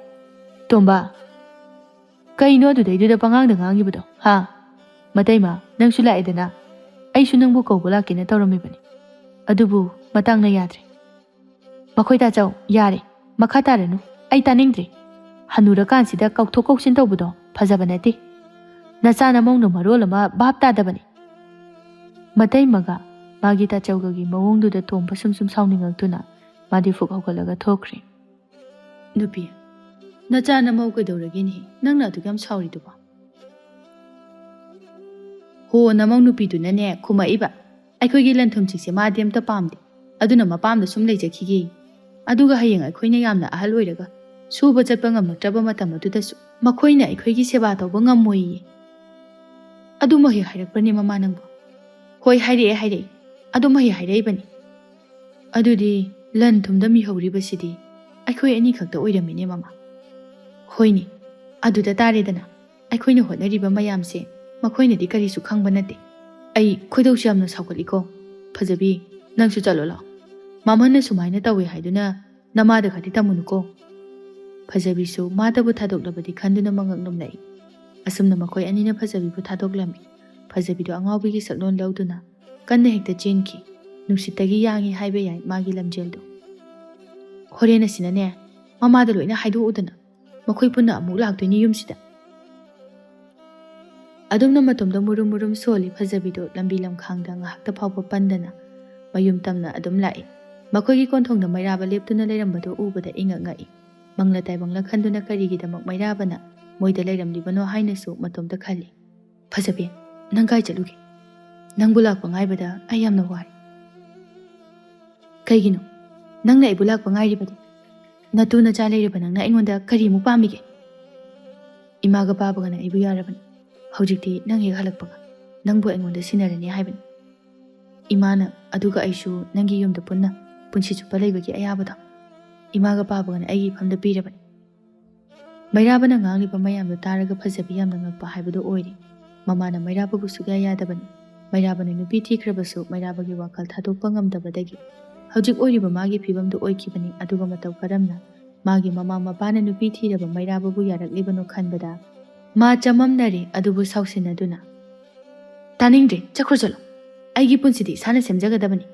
"ꯇꯣꯝꯕ, ꯀꯩꯅꯣ ꯑꯗꯨꯗꯩꯗꯨꯗ ꯄꯉꯥꯡꯗ ꯉꯥꯡꯉꯤꯕꯗꯣ, ꯍꯥ? ꯃꯇꯩꯃ, ꯅꯪꯁꯨ ꯂꯥꯛꯑꯦꯗꯅ꯫ ꯑꯩꯁꯨ ꯅꯪꯕꯨ ꯀꯧꯕ ꯂꯥꯛꯀꯦꯅ ꯇꯧꯔꯝꯃꯤꯕꯅꯤ꯫ ꯑꯗꯨꯕꯨ ꯃꯇꯥꯡꯅ ꯌꯥꯗ꯭ꯔꯦ꯫" "ꯃꯈꯣꯏ ꯇꯥꯆꯧ, ꯌꯥꯔꯦ꯫ ꯃꯈꯥ ꯇꯥꯔꯅꯨ꯫ ꯑꯩ ꯇꯥꯅꯤꯡꯗ꯭ꯔꯦ꯫ ꯍꯅꯨꯔꯀꯥꯟꯁꯤꯗ ꯀꯧꯊꯣꯛ ꯀꯧꯁꯤꯟ ꯇꯧꯕꯗꯣ ꯐꯖꯕ ꯅꯠꯇꯦ꯫ ꯅꯆꯥ ꯅꯃꯧꯅ ꯃꯔꯣꯜ ꯑꯃ ꯚꯥꯞ ꯇꯥꯗꯕꯅꯤ꯫" ꯃꯇꯩꯃꯒ ꯃꯥꯒꯤ ꯇꯥꯆꯧꯒꯒꯤ ꯃꯑꯣꯡꯗꯨꯗ ꯇꯣꯝꯕ ꯁꯨꯝ ꯁꯨꯝ ꯁꯥꯎꯅꯤꯡꯉꯛꯇꯨꯅ ꯃꯥꯗꯤ ꯐꯨꯛ ꯍꯧꯒꯠꯂꯒ ꯊꯣꯛꯈ꯭ꯔꯦ꯫ "ꯅꯨꯄꯤ, ꯅꯆꯥ ꯅꯃꯧ ꯀꯩꯗꯧꯔꯒꯦꯅꯦ? ꯅꯪꯅ ꯑꯗꯨꯛ ꯌꯥꯝ ꯁꯥꯎꯔꯤꯗꯨꯕꯣ?" "ꯍꯣ, ꯅꯃꯧ ꯅꯨꯄꯤꯗꯨꯅꯅꯦ ꯈꯨꯝꯃꯛꯏꯕ, ꯑꯩꯈꯣꯏꯒꯤ ꯂꯟ ꯊꯨꯝꯁꯤꯡꯁꯦ ꯃꯥꯗꯤ ꯑꯝꯇ ꯄꯥꯝꯗꯦ, ꯑꯗꯨꯅ ꯃꯄꯥꯝꯗ ꯁꯨꯝ ꯂꯩꯖꯈꯤꯒꯦ꯫ ꯑꯗꯨꯒ ꯍꯌꯦꯡ ꯑꯩꯈꯣꯏꯅ ꯌꯥꯝꯅ ꯑꯍꯜ ꯑꯣꯏꯔꯒ ꯁꯨꯕ ꯆꯠꯄ ꯉꯝꯂꯛꯇ꯭ꯔꯕ ꯃꯇꯝ ꯑꯗꯨꯗꯁꯨ ꯃꯈꯣꯏꯅ ꯑꯩꯈꯣꯏꯒꯤ ꯁꯦꯕꯥ ꯇꯧꯕ ꯉꯝꯃꯣꯏꯌꯦ꯫" "ꯑꯗꯨꯃꯛ ꯍꯦꯛ ꯍꯥꯏꯔꯛꯄ꯭ꯔꯅꯦ ꯃꯃꯥ ꯅꯪꯕꯨ?" "ꯍꯣꯏ, ꯍꯥꯏꯔꯛꯑꯦ, ꯍꯥꯏꯔꯛꯑꯦ꯫ ꯑꯗꯨꯃꯛ ꯍꯦꯛ ꯍꯥꯏꯔꯛꯏꯕꯅꯤ꯫" "ꯑꯗꯨꯗꯤ ꯂꯟ ꯊꯨꯝꯗ ꯃꯤꯍꯧꯔꯤꯕꯁꯤꯗꯤ ꯑꯩꯈꯣꯏ ꯑꯅꯤꯈꯛꯇ ꯑꯣꯏꯔꯝꯃꯤꯅꯦ ꯃꯃꯥ꯫" "ꯍꯣꯏꯅꯦ, ꯑꯗꯨꯗ ꯇꯥꯔꯦꯗꯅ꯫ ꯑꯩꯈꯣꯏꯅ ꯍꯣꯠꯅꯔꯤꯕ ꯃꯌꯥꯝꯁꯦ ꯃꯈꯣꯏꯅꯗꯤ ꯀꯔꯤꯁꯨ ꯈꯪꯕ ꯅꯠꯇꯦ꯫ ꯑꯩ ꯈꯣꯏꯗꯧꯁꯨ ꯌꯥꯝꯅ ꯁꯥꯎꯒꯠꯂꯤꯀꯣ꯫ ꯐꯖꯕꯤ, ꯅꯪꯁꯨ ꯆꯠꯂꯣ ꯂꯥꯛꯑꯣ꯫ ꯃꯥꯃꯟꯅ ꯁꯨꯃꯥꯏꯅ ꯇꯧꯋꯦ ꯍꯥꯏꯗꯨꯅ ꯅꯃꯥꯗ ꯈꯛꯇꯤ ꯇꯝꯃꯨꯅꯨꯀꯣ꯫" ꯐꯖꯕꯤꯁꯨ ꯃꯥꯗꯕꯨ ꯊꯥꯗꯣꯛꯂꯕꯗꯤ ꯈꯟꯗꯨꯅ ꯃꯉꯛ ꯅꯣꯝꯂꯛꯏ꯫ ꯑꯁꯨꯝꯅ ꯃꯈꯣꯏ ꯑꯅꯤꯅ ꯐꯖꯕꯤꯕꯨ ꯊꯥꯗꯣꯛꯂꯝꯃꯤ꯫ ꯐꯖꯕꯤꯗꯣ ꯑꯉꯥꯎꯕꯤꯒꯤ ꯁꯛꯂꯣꯟ ꯂꯧꯗꯨꯅ ꯀꯟꯅ ꯍꯦꯛꯇ ꯆꯦꯟꯈꯤ꯫ ꯅꯨꯡꯁꯤꯠꯇꯒꯤ ꯌꯥꯡꯉꯤ ꯍꯥꯏꯕ ꯌꯥꯏ ꯃꯥꯒꯤ ꯂꯝꯖꯦꯜꯗꯨ꯫ "ꯍꯣꯔꯦꯟ ꯑꯁꯤꯅꯅꯦ ꯃꯃꯥꯗ ꯂꯣꯏꯅ ꯍꯥꯏꯗꯣꯛꯎꯗꯅ, ꯃꯈꯣꯏ ꯄꯨꯟꯅ ꯑꯃꯨꯛ ꯂꯥꯛꯇꯣꯏꯅꯤ ꯌꯨꯝꯁꯤꯗ꯫" ꯑꯗꯨꯝꯅ ꯃꯇꯣꯝꯗ ꯃꯨꯔꯨꯝ ꯃꯨꯔꯨꯝ ꯁꯣꯜꯂꯤ ꯐꯖꯕꯤꯗꯣ ꯂꯝꯕꯤ ꯂꯝꯈꯥꯡꯗ ꯉꯥꯏꯍꯥꯛꯇ ꯐꯥꯎꯕ ꯄꯟꯗꯅ ꯃꯌꯨꯝ ꯇꯝꯅ ꯑꯗꯨꯝ ꯂꯥꯛꯏ꯫ ꯃꯈꯣꯏꯒꯤ ꯀꯣꯟꯊꯣꯡꯗ ꯃꯩꯔꯥꯕ ꯂꯦꯞꯇꯨꯅ ꯂꯩꯔꯝꯕꯗꯣ ꯎꯕꯗ ꯏꯉꯛ ꯉꯛꯏ꯫ ꯃꯪꯂ ꯇꯥꯏꯕꯪꯂ ꯈꯟꯗꯨꯅ ꯀꯔꯤꯒꯤꯗꯃꯛ ꯃꯩꯔꯥꯕꯅ ꯃꯣꯏꯗ ꯂꯩꯔꯝꯂꯤꯕꯅꯣ ꯍꯥꯏꯅꯁꯨ ꯃꯇꯣꯝꯇ ꯈꯜꯂꯤ꯫ "ꯐꯖꯕꯤ, "ꯅꯪ ꯀꯥꯏ ꯆꯠꯂꯨꯒꯦ? ꯅꯪꯕꯨ ꯂꯥꯛꯄ ꯉꯥꯏꯕꯗ ꯑꯩ ꯌꯥꯝꯅ ꯋꯥꯔꯦ꯫" "ꯀꯩꯒꯤꯅꯣ? ꯅꯪꯅ ꯑꯩꯕꯨ ꯂꯥꯛꯄ ꯉꯥꯏꯔꯤꯕꯗꯤ? ꯅꯇꯨ ꯅꯆꯥ ꯂꯩꯔꯕ ꯅꯪꯅ ꯑꯩꯉꯣꯟꯗ ꯀꯔꯤꯃꯨꯛ ꯄꯥꯝꯃꯤꯒꯦ? ꯏꯃꯥꯒ ꯄꯥꯕꯒꯅ ꯑꯩꯕꯨ ꯌꯥꯔꯕꯅꯤ꯫ ꯍꯧꯖꯤꯛꯇꯤ ꯅꯪ ꯍꯦꯛ ꯍꯜꯂꯛꯄꯒ ꯅꯪꯕꯨ ꯑꯩꯉꯣꯟꯗ ꯁꯤꯟꯅꯔꯅꯤ ꯍꯥꯏꯕꯅꯤ꯫ ꯏꯃꯥꯅ ꯑꯗꯨꯒ ꯑꯩꯁꯨ ꯅꯪꯒꯤ ꯌꯨꯝꯗ ꯄꯨꯟꯅ ꯄꯨꯟꯁꯤ ꯆꯨꯞꯄ ꯂꯩꯕꯒꯤ ꯑꯌꯥꯕꯗꯣ ꯏꯃꯥꯒ ꯄꯥꯕꯒꯅ ꯑꯩꯒꯤ ꯏꯐꯝꯗ ꯄꯤꯔꯕꯅꯤ꯫" ꯃꯩꯔꯥꯕꯅ ꯉꯥꯡꯂꯤꯕ ꯃꯌꯥꯝꯗꯣ ꯇꯥꯔꯒ ꯐꯖꯕꯤ ꯌꯥꯝꯅ ꯉꯛꯄ ꯍꯥꯏꯕꯗꯣ ꯑꯣꯏꯔꯦ꯫ ꯃꯃꯥꯅ ꯃꯩꯔꯥꯕꯕꯨ ꯁꯨꯛꯌꯥ ꯌꯥꯗꯕꯅꯤ꯫ ꯃꯩꯔꯥꯕꯅ ꯅꯨꯄꯤ ꯊꯤꯈ꯭ꯔꯕꯁꯨ ꯃꯩꯔꯥꯕꯒꯤ ꯋꯥꯈꯜ ꯊꯥꯗꯣꯛꯄ ꯉꯝꯗꯕꯗꯒꯤ ꯍꯧꯖꯤꯛ ꯑꯣꯏꯔꯤꯕ ꯃꯥꯒꯤ ꯐꯤꯕꯝꯗꯨ ꯑꯣꯏꯈꯤꯕꯅꯤ꯫ ꯑꯗꯨꯒ ꯃꯇꯧ ꯀꯔꯝꯅ ꯃꯥꯒꯤ ꯃꯃꯥ ꯃꯄꯥꯅ ꯅꯨꯄꯤ ꯊꯤꯔꯕ ꯃꯩꯔꯥꯕꯕꯨ ꯌꯥꯔꯛꯂꯤꯕꯅꯣ ꯈꯟꯕꯗ ꯃꯥ ꯆꯃꯝꯅꯔꯦ꯫ ꯑꯗꯨꯕꯨ ꯁꯥꯎꯁꯤꯟꯅꯗꯨꯅ, "ꯇꯥꯅꯤꯡꯗ꯭ꯔꯦ, ꯆꯠꯈ꯭ꯔꯣ ꯆꯠꯂꯣ꯫ ꯑꯩꯒꯤ ꯄꯨꯟꯁꯤꯗꯤ ꯏꯁꯥꯅ ꯁꯦꯝꯖꯒꯗꯕꯅꯤ꯫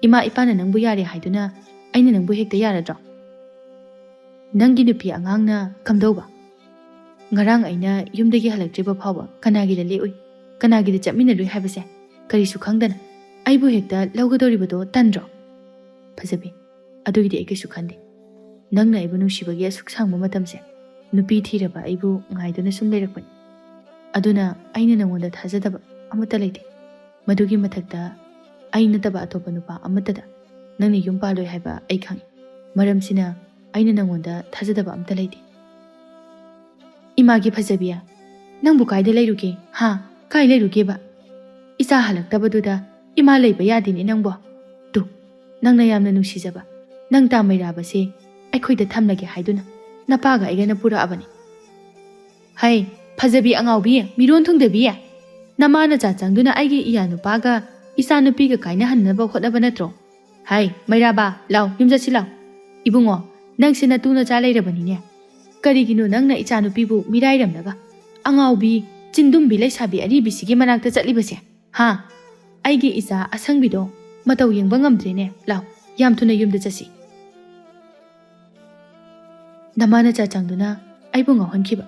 ꯏꯃꯥ ꯏꯄꯥꯅ ꯅꯪꯕꯨ ꯌꯥꯔꯦ ꯍꯥꯏꯗꯨꯅ ꯑꯩꯅ ꯅꯪꯕꯨ ꯍꯦꯛꯇ ꯌꯥꯔꯗ꯭ꯔꯣ? ꯅꯪꯒꯤ ꯅꯨꯄꯤ ꯑꯉꯥꯡꯅ ꯀꯝꯗꯧꯕ? ꯉꯔꯥꯡ ꯑꯩꯅ ꯌꯨꯝꯗꯒꯤ ꯍꯜꯂꯛꯇ꯭ꯔꯤꯕ ꯐꯥꯎꯕ ꯀꯅꯥꯒꯤꯗ ꯂꯦꯛꯎꯏ, ꯀꯅꯥꯒꯤꯗ ꯆꯠꯃꯤꯟꯅꯔꯨꯏ ꯍꯥꯏꯕꯁꯦ ꯀꯔꯤꯁꯨ ꯈꯪꯗꯅ ꯑꯩꯕꯨ ꯍꯦꯛꯇ ꯂꯧꯒꯗꯧꯔꯤꯕꯗꯣ ꯇꯟꯗ꯭ꯔꯣ?" "ꯐꯖꯕꯤ, ꯑꯗꯨꯒꯤꯗꯤ ꯑꯩ ꯀꯩꯁꯨ ꯈꯟꯗꯦ꯫ ꯅꯪꯅ ꯑꯩꯕꯨ ꯅꯨꯡꯁꯤꯕꯒꯤ ꯑꯁꯨꯛ ꯁꯥꯡꯕ ꯃꯇꯝꯁꯦ ꯅꯨꯄꯤ ꯊꯤꯔꯕ ꯑꯩꯕꯨ ꯉꯥꯏꯗꯨꯅ ꯁꯨꯝ ꯂꯩꯔꯛꯄꯅꯤ꯫ ꯑꯗꯨꯅ ꯑꯩꯅ ꯅꯪꯉꯣꯟꯗ ꯊꯥꯖꯗꯕ ꯑꯃꯠꯇ ꯂꯩꯇꯦ꯫ ꯃꯗꯨꯒꯤ ꯃꯊꯛꯇ ꯑꯩ ꯅꯠꯇꯕ ꯑꯇꯣꯞꯄ ꯅꯨꯄꯥ ꯑꯃꯠꯇꯗ ꯅꯪꯅ ꯌꯨꯝ ꯄꯥꯜꯂꯣꯏ ꯍꯥꯏꯕ ꯑꯩ ꯈꯪꯏ꯫ ꯃꯔꯝꯁꯤꯅ ꯑꯩꯅ ꯅꯪꯉꯣꯟꯗ ꯊꯥꯖꯗꯕ ꯑꯝꯇ ꯂꯩꯇꯦ꯫" "ꯏꯃꯥꯒꯤ ꯐꯖꯕꯤ, ꯅꯪꯕꯨ ꯀꯥꯏꯗ ꯂꯩꯔꯨꯒꯦ? ꯍꯥ? ꯀꯥꯏ ꯂꯩꯔꯨꯒꯦꯕ? ꯏꯆꯥ ꯍꯜꯂꯛꯇꯕꯗꯨꯗ ꯏꯃꯥ ꯂꯩꯕ ꯌꯥꯗꯦꯅꯦ ꯅꯪꯕꯣ꯫ ꯇꯨ, ꯅꯪꯅ ꯌꯥꯝꯅ ꯅꯨꯡꯁꯤꯖꯕ ꯅꯪ ꯇꯥ ꯃꯩꯔꯥꯕꯁꯦ ꯑꯩꯈꯣꯏꯗ ꯊꯝꯂꯒꯦ ꯍꯥꯏꯗꯨꯅ ꯅꯄꯥꯒ ꯑꯩꯒꯅ ꯄꯨꯔꯛꯑꯕꯅꯤ꯫" "ꯍꯩ, ꯐꯖꯕꯤ ꯑꯉꯥꯎꯕꯤ, ꯃꯤꯔꯣꯟ ꯊꯨꯡꯗꯕꯤ, ꯅꯃꯥ ꯅꯆꯥ ꯆꯪꯗꯨꯅ ꯑꯩꯒꯤ ꯏꯌꯥ ꯅꯨꯄꯥꯒ ꯏꯆꯥ ꯅꯨꯄꯤꯒ ꯀꯥꯏꯅꯍꯟꯅꯕ ꯍꯣꯠꯅꯕ ꯅꯠꯇ꯭ꯔꯣ? ꯍꯥꯏ, ꯃꯩꯔꯥꯕ, ꯂꯥꯎ, ꯌꯨꯝ ꯆꯠꯁꯤ ꯂꯥꯎ꯫ ꯏꯕꯨꯡꯉꯣ, ꯅꯪꯁꯦ ꯅꯇꯨ ꯅꯆꯥ ꯂꯩꯔꯕꯅꯤꯅꯦ꯫ ꯀꯔꯤꯒꯤꯅꯣ ꯅꯪꯅ ꯏꯆꯥꯅꯨꯄꯤꯕꯨ ꯃꯤꯔꯥꯏꯔꯝꯂꯒ ꯑꯉꯥꯎꯕꯤ, ꯆꯤꯟꯗꯨꯝꯕꯤ ꯂꯩꯁꯥꯕꯤ ꯑꯔꯤꯕꯤꯁꯤꯒꯤ ꯃꯅꯥꯛꯇ ꯆꯠꯂꯤꯕꯁꯦ? ꯍꯥ? ꯑꯩꯒꯤ ꯏꯆꯥ ꯑꯁꯪꯕꯤꯗꯣ ꯃꯇꯧ ꯌꯦꯡꯕ ꯉꯝꯗ꯭ꯔꯦꯅꯦ꯫ ꯂꯥꯎ, ꯌꯥꯝ ꯊꯨꯅ ꯌꯨꯝꯗ ꯆꯠꯁꯤ꯫" ꯅꯃꯥ ꯅꯆꯥ ꯆꯪꯗꯨꯅ ꯑꯩꯕꯨ ꯉꯥꯎꯍꯟꯈꯤꯕ,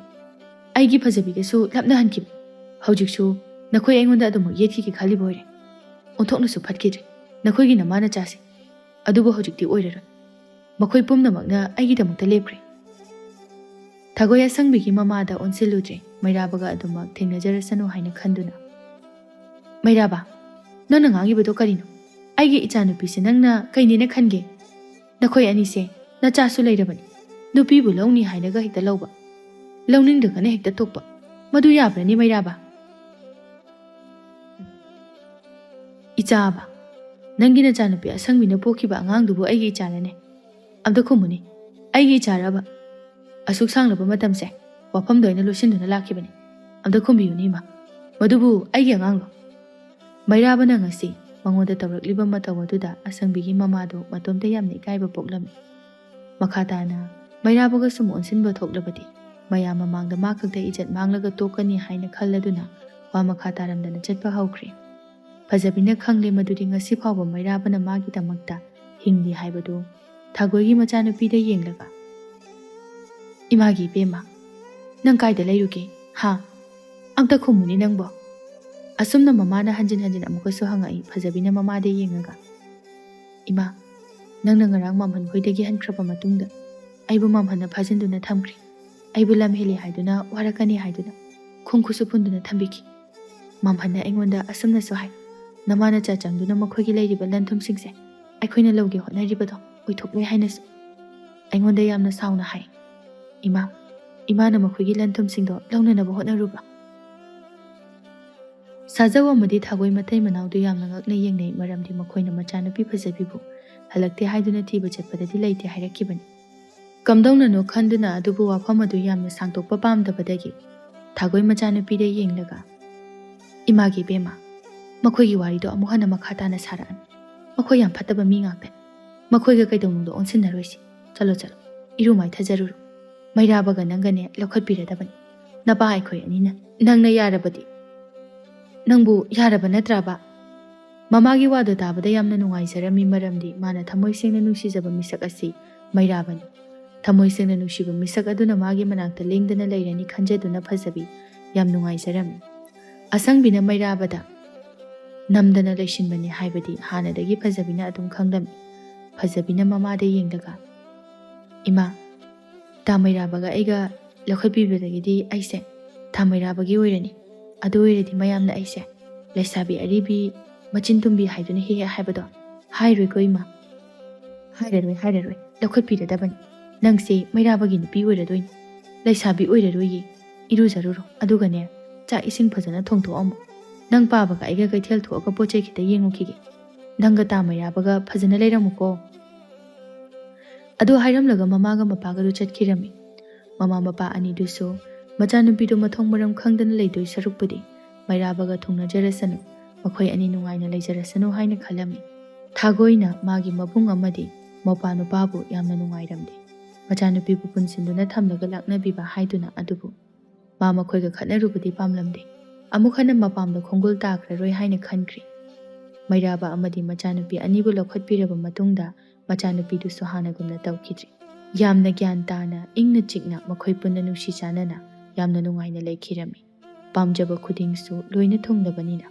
ꯑꯩꯒꯤ ꯐꯖꯕꯤꯒꯁꯨ ꯂꯥꯞꯅꯍꯟꯈꯤꯕ, ꯍꯧꯖꯤꯛꯁꯨ ꯅꯈꯣꯏ ꯑꯩꯉꯣꯟꯗ ꯑꯗꯨꯃꯛ ꯌꯦꯠꯈꯤꯒꯦ ꯈꯜꯂꯤꯕ ꯑꯣꯏꯔꯦ꯫ ꯑꯣꯟꯊꯣꯛꯅꯁꯨ ꯐꯠꯈꯤꯗ꯭ꯔꯦ ꯅꯈꯣꯏꯒꯤ ꯅꯃꯥ ꯅꯆꯥꯁꯦ꯫ ꯑꯗꯨꯕꯨ ꯍꯧꯖꯤꯛꯇꯤ ꯑꯣꯏꯔꯔꯣꯏ꯫ ꯃꯈꯣꯏ ꯄꯨꯝꯅꯃꯛꯅ ꯑꯩꯒꯤꯗꯃꯛꯇ ꯂꯦꯞꯈ꯭ꯔꯦ꯫ ꯊꯒꯣꯏ ꯑꯁꯪꯕꯤꯒꯤ ꯃꯃꯥꯗ ꯑꯣꯟꯁꯤꯜꯂꯨꯗ꯭ꯔꯦ, ꯃꯩꯔꯥꯕꯒ ꯑꯗꯨꯃꯛ ꯊꯦꯡꯅꯖꯔꯁꯅꯨ ꯍꯥꯏꯅ ꯈꯟꯗꯨꯅ꯫ "ꯃꯩꯔꯥꯕ, ꯅꯪꯅ ꯉꯥꯡꯉꯤꯕꯗꯣ ꯀꯔꯤꯅꯣ? ꯑꯩꯒꯤ ꯏꯆꯥꯅꯨꯄꯤꯁꯦ ꯅꯪꯅ ꯀꯩꯅꯦꯅ ꯈꯟꯒꯦ? ꯅꯈꯣꯏ ꯑꯅꯤꯁꯦ ꯅꯆꯥꯁꯨ ꯂꯩꯔꯕꯅꯤ, ꯅꯨꯄꯤꯕꯨ ꯂꯧꯅꯤ ꯍꯥꯏꯅꯒ ꯍꯦꯛꯇ ꯂꯧꯕ, ꯂꯧꯅꯤꯡꯗ꯭ꯔꯒꯅ ꯍꯦꯛꯇ ꯇꯣꯛꯄ, ꯃꯗꯨ ꯌꯥꯕ꯭ꯔꯅꯤ ꯃꯩꯔꯥꯕ?" "ꯏꯆꯥꯕ, ꯅꯪꯒꯤ ꯅꯆꯥꯅꯨꯄꯤ ꯑꯁꯪꯕꯤꯅ ꯄꯣꯛꯈꯤꯕ ꯑꯉꯥꯡꯗꯨꯕꯨ ꯑꯩꯒꯤ ꯏꯆꯥꯔꯅꯦ? ꯑꯝꯇ ꯈꯨꯝꯃꯨꯅꯦ, ꯑꯩꯒꯤ ꯏꯆꯥꯔꯕ? ꯑꯁꯨꯛ ꯁꯥꯡꯂꯕ ꯃꯇꯝꯁꯦ ꯋꯥꯐꯝꯗ ꯑꯩꯅ ꯂꯣꯠꯁꯤꯟꯗꯨꯅ ꯂꯥꯛꯈꯤꯕꯅꯤ꯫ ꯑꯝꯇ ꯈꯨꯝꯕꯤꯌꯨꯅꯦ ꯏꯃꯥ, ꯃꯗꯨꯕꯨ ꯑꯩꯒꯤ ꯑꯉꯥꯡꯂꯣ?" ꯃꯩꯔꯥꯕꯅ ꯉꯁꯤ ꯃꯉꯣꯟꯗ ꯇꯧꯔꯛꯂꯤꯕ ꯃꯇꯧ ꯑꯗꯨꯗ ꯑꯁꯪꯕꯤꯒꯤ ꯃꯃꯥꯗꯨ ꯃꯇꯣꯝꯇ ꯌꯥꯝꯅ ꯏꯀꯥꯏꯕ ꯄꯣꯛꯂꯝꯃꯤ꯫ ꯃꯈꯥ ꯇꯥꯅ ꯃꯩꯔꯥꯕꯒ ꯁꯨꯝ ꯑꯣꯟꯁꯤꯟꯕ ꯊꯣꯛꯂꯕꯗꯤ ꯃꯌꯥꯝ ꯃꯃꯥꯡꯗ ꯃꯥ ꯈꯛꯇ ꯏꯖꯠ ꯃꯥꯡꯂꯒ ꯇꯣꯛꯀꯅꯤ ꯍꯥꯏꯅ ꯈꯜꯂꯗꯨꯅ ꯋꯥ ꯃꯈꯥ ꯇꯥꯔꯝꯗꯅ ꯆꯠꯄ ꯍꯧꯈ꯭ꯔꯦ꯫ ꯐꯖꯕꯤꯅ ꯈꯪꯂꯦ ꯃꯗꯨꯗꯤ ꯉꯁꯤ ꯐꯥꯎꯕ ꯃꯩꯔꯥꯕꯅ ꯃꯥꯒꯤꯗꯃꯛꯇ ꯍꯤꯡꯂꯤ ꯍꯥꯏꯕꯗꯨ ꯊꯥꯒꯣꯏꯒꯤ ꯃꯆꯥꯅꯨꯄꯤꯗ ꯌꯦꯡꯂꯒ, "ꯏꯃꯥꯒꯤ ꯏꯕꯦꯝꯃ, ꯅꯪ ꯀꯥꯏꯗ ꯂꯩꯔꯨꯒꯦ? ꯍꯥ? ꯑꯝꯇ ꯈꯨꯝꯃꯨꯅꯦ ꯅꯪꯕꯣ?" ꯑꯁꯨꯝꯅ ꯃꯃꯥꯅ ꯍꯟꯖꯤꯟ ꯍꯟꯖꯤꯟ ꯑꯃꯨꯛꯀꯁꯨ ꯍꯪꯉꯛꯏ ꯐꯖꯕꯤꯅ ꯃꯃꯥꯗ ꯌꯦꯡꯉꯒ꯫ "ꯏꯃꯥ, ꯅꯪꯅ ꯉꯔꯥꯡ ꯃꯥꯝꯍꯟ ꯈꯣꯏꯗꯒꯤ ꯍꯟꯈ꯭ꯔꯕ ꯃꯇꯨꯡꯗ ꯑꯩꯕꯨ ꯃꯥꯝꯍꯟꯅ ꯐꯥꯖꯤꯟꯗꯨꯅ ꯊꯝꯈ꯭ꯔꯦ꯫ ꯑꯩꯕꯨ ꯂꯝ ꯍꯦꯜꯂꯦ ꯍꯥꯏꯗꯨꯅ, ꯋꯥꯔꯛꯀꯅꯤ ꯍꯥꯏꯗꯨꯅ ꯈꯣꯡ ꯈꯨꯠꯁꯨ ꯄꯨꯟꯗꯨꯅ ꯊꯝꯕꯤꯈꯤ꯫ ꯃꯥꯝꯍꯟꯅ ꯑꯩꯉꯣꯟꯗ ꯑꯁꯨꯝꯅꯁꯨ ꯍꯥꯏ, 'ꯅꯃꯥ ꯅꯆꯥ ꯆꯪꯗꯨꯅ ꯃꯈꯣꯏꯒꯤ ꯂꯩꯔꯤꯕ ꯂꯟ ꯊꯨꯝꯁꯤꯡꯁꯦ ꯑꯩꯈꯣꯏꯅ ꯂꯧꯒꯦ ꯍꯣꯠꯅꯔꯤꯕꯗꯣ ꯑꯣꯏꯊꯣꯛꯂꯣꯏ' ꯍꯥꯏꯅꯁꯨ ꯑꯩꯉꯣꯟꯗ ꯌꯥꯝꯅ ꯁꯥꯎꯅ ꯍꯥꯏ꯫ ꯏꯃꯥ, ꯏꯃꯥꯅ ꯃꯈꯣꯏꯒꯤ ꯂꯟ ꯊꯨꯝꯁꯤꯡꯗꯣ ꯂꯧꯅꯅꯕ ꯍꯣꯠꯅꯔꯨꯕ꯭ꯔꯥ?" ꯁꯥꯖꯧ ꯑꯃꯗꯤ ꯊꯥꯒꯣꯏ ꯃꯇꯩ ꯃꯅꯥꯎꯗꯨ ꯌꯥꯝꯅ ꯉꯛꯅ ꯌꯦꯡꯅꯩ, ꯃꯔꯝꯗꯤ ꯃꯈꯣꯏꯅ ꯃꯆꯥꯅꯨꯄꯤ ꯐꯖꯕꯤꯕꯨ ꯍꯜꯂꯛꯇꯦ ꯍꯥꯏꯗꯨꯅ ꯊꯤꯕ ꯆꯠꯄꯗꯗꯤ ꯂꯩꯇꯦ ꯍꯥꯏꯔꯛꯈꯤꯕꯅꯤ꯫ ꯀꯝꯗꯧꯅꯅꯣ ꯈꯟꯗꯨꯅ ꯑꯗꯨꯕꯨ ꯋꯥꯐꯝ ꯑꯗꯨ ꯌꯥꯝꯅ ꯁꯥꯡꯗꯣꯛꯄ ꯄꯥꯝꯗꯕꯗꯒꯤ ꯊꯥꯒꯣꯏ ꯃꯆꯥꯅꯨꯄꯤꯗ ꯌꯦꯡꯂꯒ, "ꯏꯃꯥꯒꯤ ꯏꯕꯦꯝꯃ, ꯃꯈꯣꯏꯒꯤ ꯋꯥꯔꯤꯗꯣ ꯑꯃꯨꯛ ꯍꯟꯅ ꯃꯈꯥ ꯇꯥꯅ ꯁꯥꯔꯛꯑꯅꯨ꯫ ꯃꯈꯣꯏ ꯌꯥꯝ ꯐꯠꯇꯕ ꯃꯤ ꯉꯥꯛꯇꯅꯤ꯫ ꯃꯈꯣꯏꯒ ꯀꯩꯗꯧꯅꯨꯡꯗ ꯑꯣꯟꯁꯤꯟꯅꯔꯣꯏꯁꯤ꯫ ꯆꯠꯂꯣ, ꯆꯠꯂꯣ, ꯏꯔꯨ ꯃꯥꯏꯊꯖꯔꯨꯔꯣ꯫ ꯃꯩꯔꯥꯕꯒ ꯅꯪꯒꯅꯦ ꯂꯧꯈꯠꯄꯤꯔꯗꯕꯅꯤ꯫ ꯅꯄꯥ ꯑꯩꯈꯣꯏ ꯑꯅꯤꯅ ꯅꯪꯅ ꯌꯥꯔꯕꯗꯤ꯫ ꯅꯪꯕꯨ ꯌꯥꯔꯕ ꯅꯠꯇ꯭ꯔꯕ?" ꯃꯃꯥꯒꯤ ꯋꯥꯗꯣ ꯇꯥꯕꯗ ꯌꯥꯝꯅ ꯅꯨꯡꯉꯥꯏꯖꯔꯝꯃꯤ, ꯃꯔꯝꯗꯤ ꯃꯥꯅ ꯊꯃꯣꯏ ꯁꯦꯡꯅ ꯅꯨꯡꯁꯤꯖꯕ ꯃꯤꯁꯛ ꯑꯁꯤ ꯃꯩꯔꯥꯕꯅꯤ꯫ ꯊꯃꯣꯏ ꯁꯦꯡꯅ ꯅꯨꯡꯁꯤꯕ ꯃꯤꯁꯛ ꯑꯗꯨꯅ ꯃꯥꯒꯤ ꯃꯅꯥꯛꯇ ꯂꯦꯡꯗꯅ ꯂꯩꯔꯅꯤ ꯈꯟꯖꯗꯨꯅ ꯐꯖꯕꯤ ꯌꯥꯝ ꯅꯨꯡꯉꯥꯏꯖꯔꯝꯃꯤ꯫ ꯑꯁꯪꯕꯤꯅ ꯃꯩꯔꯥꯕꯗ ꯅꯝꯗꯅ ꯂꯩꯁꯤꯟꯕꯅꯤ ꯍꯥꯏꯕꯗꯤ ꯍꯥꯟꯅꯗꯒꯤ ꯐꯖꯕꯤꯅ ꯑꯗꯨꯝ ꯈꯪꯂꯝꯃꯤ꯫ ꯐꯖꯕꯤꯅ ꯃꯃꯥꯗ ꯌꯦꯡꯂꯒ, "ꯏꯃꯥ, ꯇꯥ ꯃꯩꯔꯥꯕꯒ ꯑꯩꯒ ꯂꯧꯈꯠꯄꯤꯕꯗꯒꯤꯗꯤ ꯑꯩꯁꯦ ꯇꯥ ꯃꯩꯔꯥꯕꯒꯤ ꯑꯣꯏꯔꯅꯤ꯫ ꯑꯗꯨ ꯑꯣꯏꯔꯗꯤ ꯃꯌꯥꯝꯅ ꯑꯩꯁꯦ ꯂꯩꯁꯥꯕꯤ ꯑꯔꯤꯕꯤ, ꯃꯆꯤꯟ ꯇꯨꯝꯕꯤ ꯍꯥꯏꯗꯨꯅ ꯍꯦꯛ ꯍꯦꯛ ꯍꯥꯏꯕꯗꯣ꯫ ꯍꯥꯏꯔꯣꯏꯀꯣ ꯏꯃꯥ꯫ ꯍꯥꯏꯔꯔꯣꯏ, ꯍꯥꯏꯔꯔꯣꯏ, ꯂꯧꯈꯠꯄꯤꯔꯗꯕꯅꯤ꯫ ꯅꯪꯁꯦ ꯃꯩꯔꯥꯕꯒꯤ ꯅꯨꯄꯤ ꯑꯣꯏꯔꯗꯣꯏꯅꯤ, ꯂꯩꯁꯥꯕꯤ ꯑꯣꯏꯔꯔꯣꯏꯌꯦ꯫ ꯏꯔꯨꯖꯔꯨꯔꯣ, ꯑꯗꯨꯒꯅꯦ, ꯆꯥꯛ ꯏꯁꯤꯡ ꯐꯖꯅ ꯊꯣꯡꯊꯣꯛꯑꯝꯃꯣ꯫ ꯅꯪ ꯄꯥꯕꯒ ꯑꯩꯒ ꯀꯩꯊꯦꯜ ꯊꯣꯛꯑꯒ ꯄꯣꯠ ꯆꯩ ꯈꯤꯇ ꯌꯦꯡꯉꯨꯈꯤꯒꯦ꯫ ꯅꯪꯒ ꯇꯥ ꯃꯩꯔꯥꯕꯒ ꯐꯖꯅ ꯂꯩꯔꯝꯃꯨꯀꯣ꯫ ꯑꯗꯨ ꯍꯥꯏꯔꯝꯂꯒ ꯃꯃꯥꯒ ꯃꯄꯥꯒꯗꯨ ꯆꯠꯈꯤꯔꯝꯃꯤ꯫ ꯃꯃꯥ ꯃꯄꯥ ꯑꯅꯤꯗꯨꯁꯨ ꯃꯆꯥꯅꯨꯄꯤꯗꯨ ꯃꯊꯣꯡ ꯃꯔꯝ ꯈꯪꯗꯅ ꯂꯩꯗꯣꯏ ꯁꯔꯨꯛꯄꯨꯗꯤ ꯃꯩꯔꯥꯕꯒ ꯊꯨꯡꯅꯖꯔꯁꯅꯨ, ꯃꯈꯣꯏ ꯑꯅꯤ ꯅꯨꯡꯉꯥꯏꯅ ꯂꯩꯖꯔꯁꯅꯨ ꯍꯥꯏꯅ ꯈꯜꯂꯝꯃꯤ꯫ ꯊꯥꯒꯣꯏꯅ ꯃꯥꯒꯤ ꯃꯕꯨꯡ ꯑꯃꯗꯤ ꯃꯧꯄꯥ ꯅꯨꯄꯥꯕꯨ ꯌꯥꯝꯅ ꯅꯨꯡꯉꯥꯏꯔꯝꯗꯦ꯫ ꯃꯆꯥꯅꯨꯄꯤꯕꯨ ꯄꯨꯟꯁꯤꯟꯗꯨꯅ ꯊꯝꯂꯒ ꯂꯥꯛꯅꯕꯤꯕ ꯍꯥꯏꯗꯨꯅ ꯑꯗꯨꯕꯨ ꯃꯥ ꯃꯈꯣꯏꯒ ꯈꯠꯅꯔꯨꯕꯗꯤ ꯄꯥꯝꯂꯝꯗꯦ꯫ ꯑꯃꯨꯛ ꯍꯟꯅ ꯃꯄꯥꯝꯗ ꯈꯣꯡꯒꯨꯜ ꯇꯥꯈ꯭ꯔꯔꯣꯏ ꯍꯥꯏꯅ ꯈꯟꯈ꯭ꯔꯤ꯫ ꯃꯩꯔꯥꯕ ꯑꯃꯗꯤ ꯃꯆꯥꯅꯨꯄꯤ ꯑꯅꯤꯕꯨ ꯂꯧꯈꯠꯄꯤꯔꯕ ꯃꯇꯨꯡꯗ ꯃꯆꯥꯅꯨꯄꯤꯗꯨꯁꯨ ꯍꯥꯟꯅꯒꯨꯝꯅ ꯇꯧꯈꯤꯗ꯭ꯔꯤ꯫ ꯌꯥꯝꯅ ꯒ꯭ꯌꯥꯟ ꯇꯥꯅ, ꯏꯪꯅ ꯆꯤꯛꯅ ꯃꯈꯣꯏ ꯄꯨꯟꯅ ꯅꯨꯡꯁꯤ ꯆꯥꯟꯅꯅ ꯌꯥꯝꯅ ꯅꯨꯡꯉꯥꯏꯅ ꯂꯩꯈꯤꯔꯝꯃꯤ꯫ ꯄꯥꯝꯖꯕ ꯈꯨꯗꯤꯡꯁꯨ ꯂꯣꯏꯅ ꯊꯨꯡꯂꯕꯅꯤꯅ꯫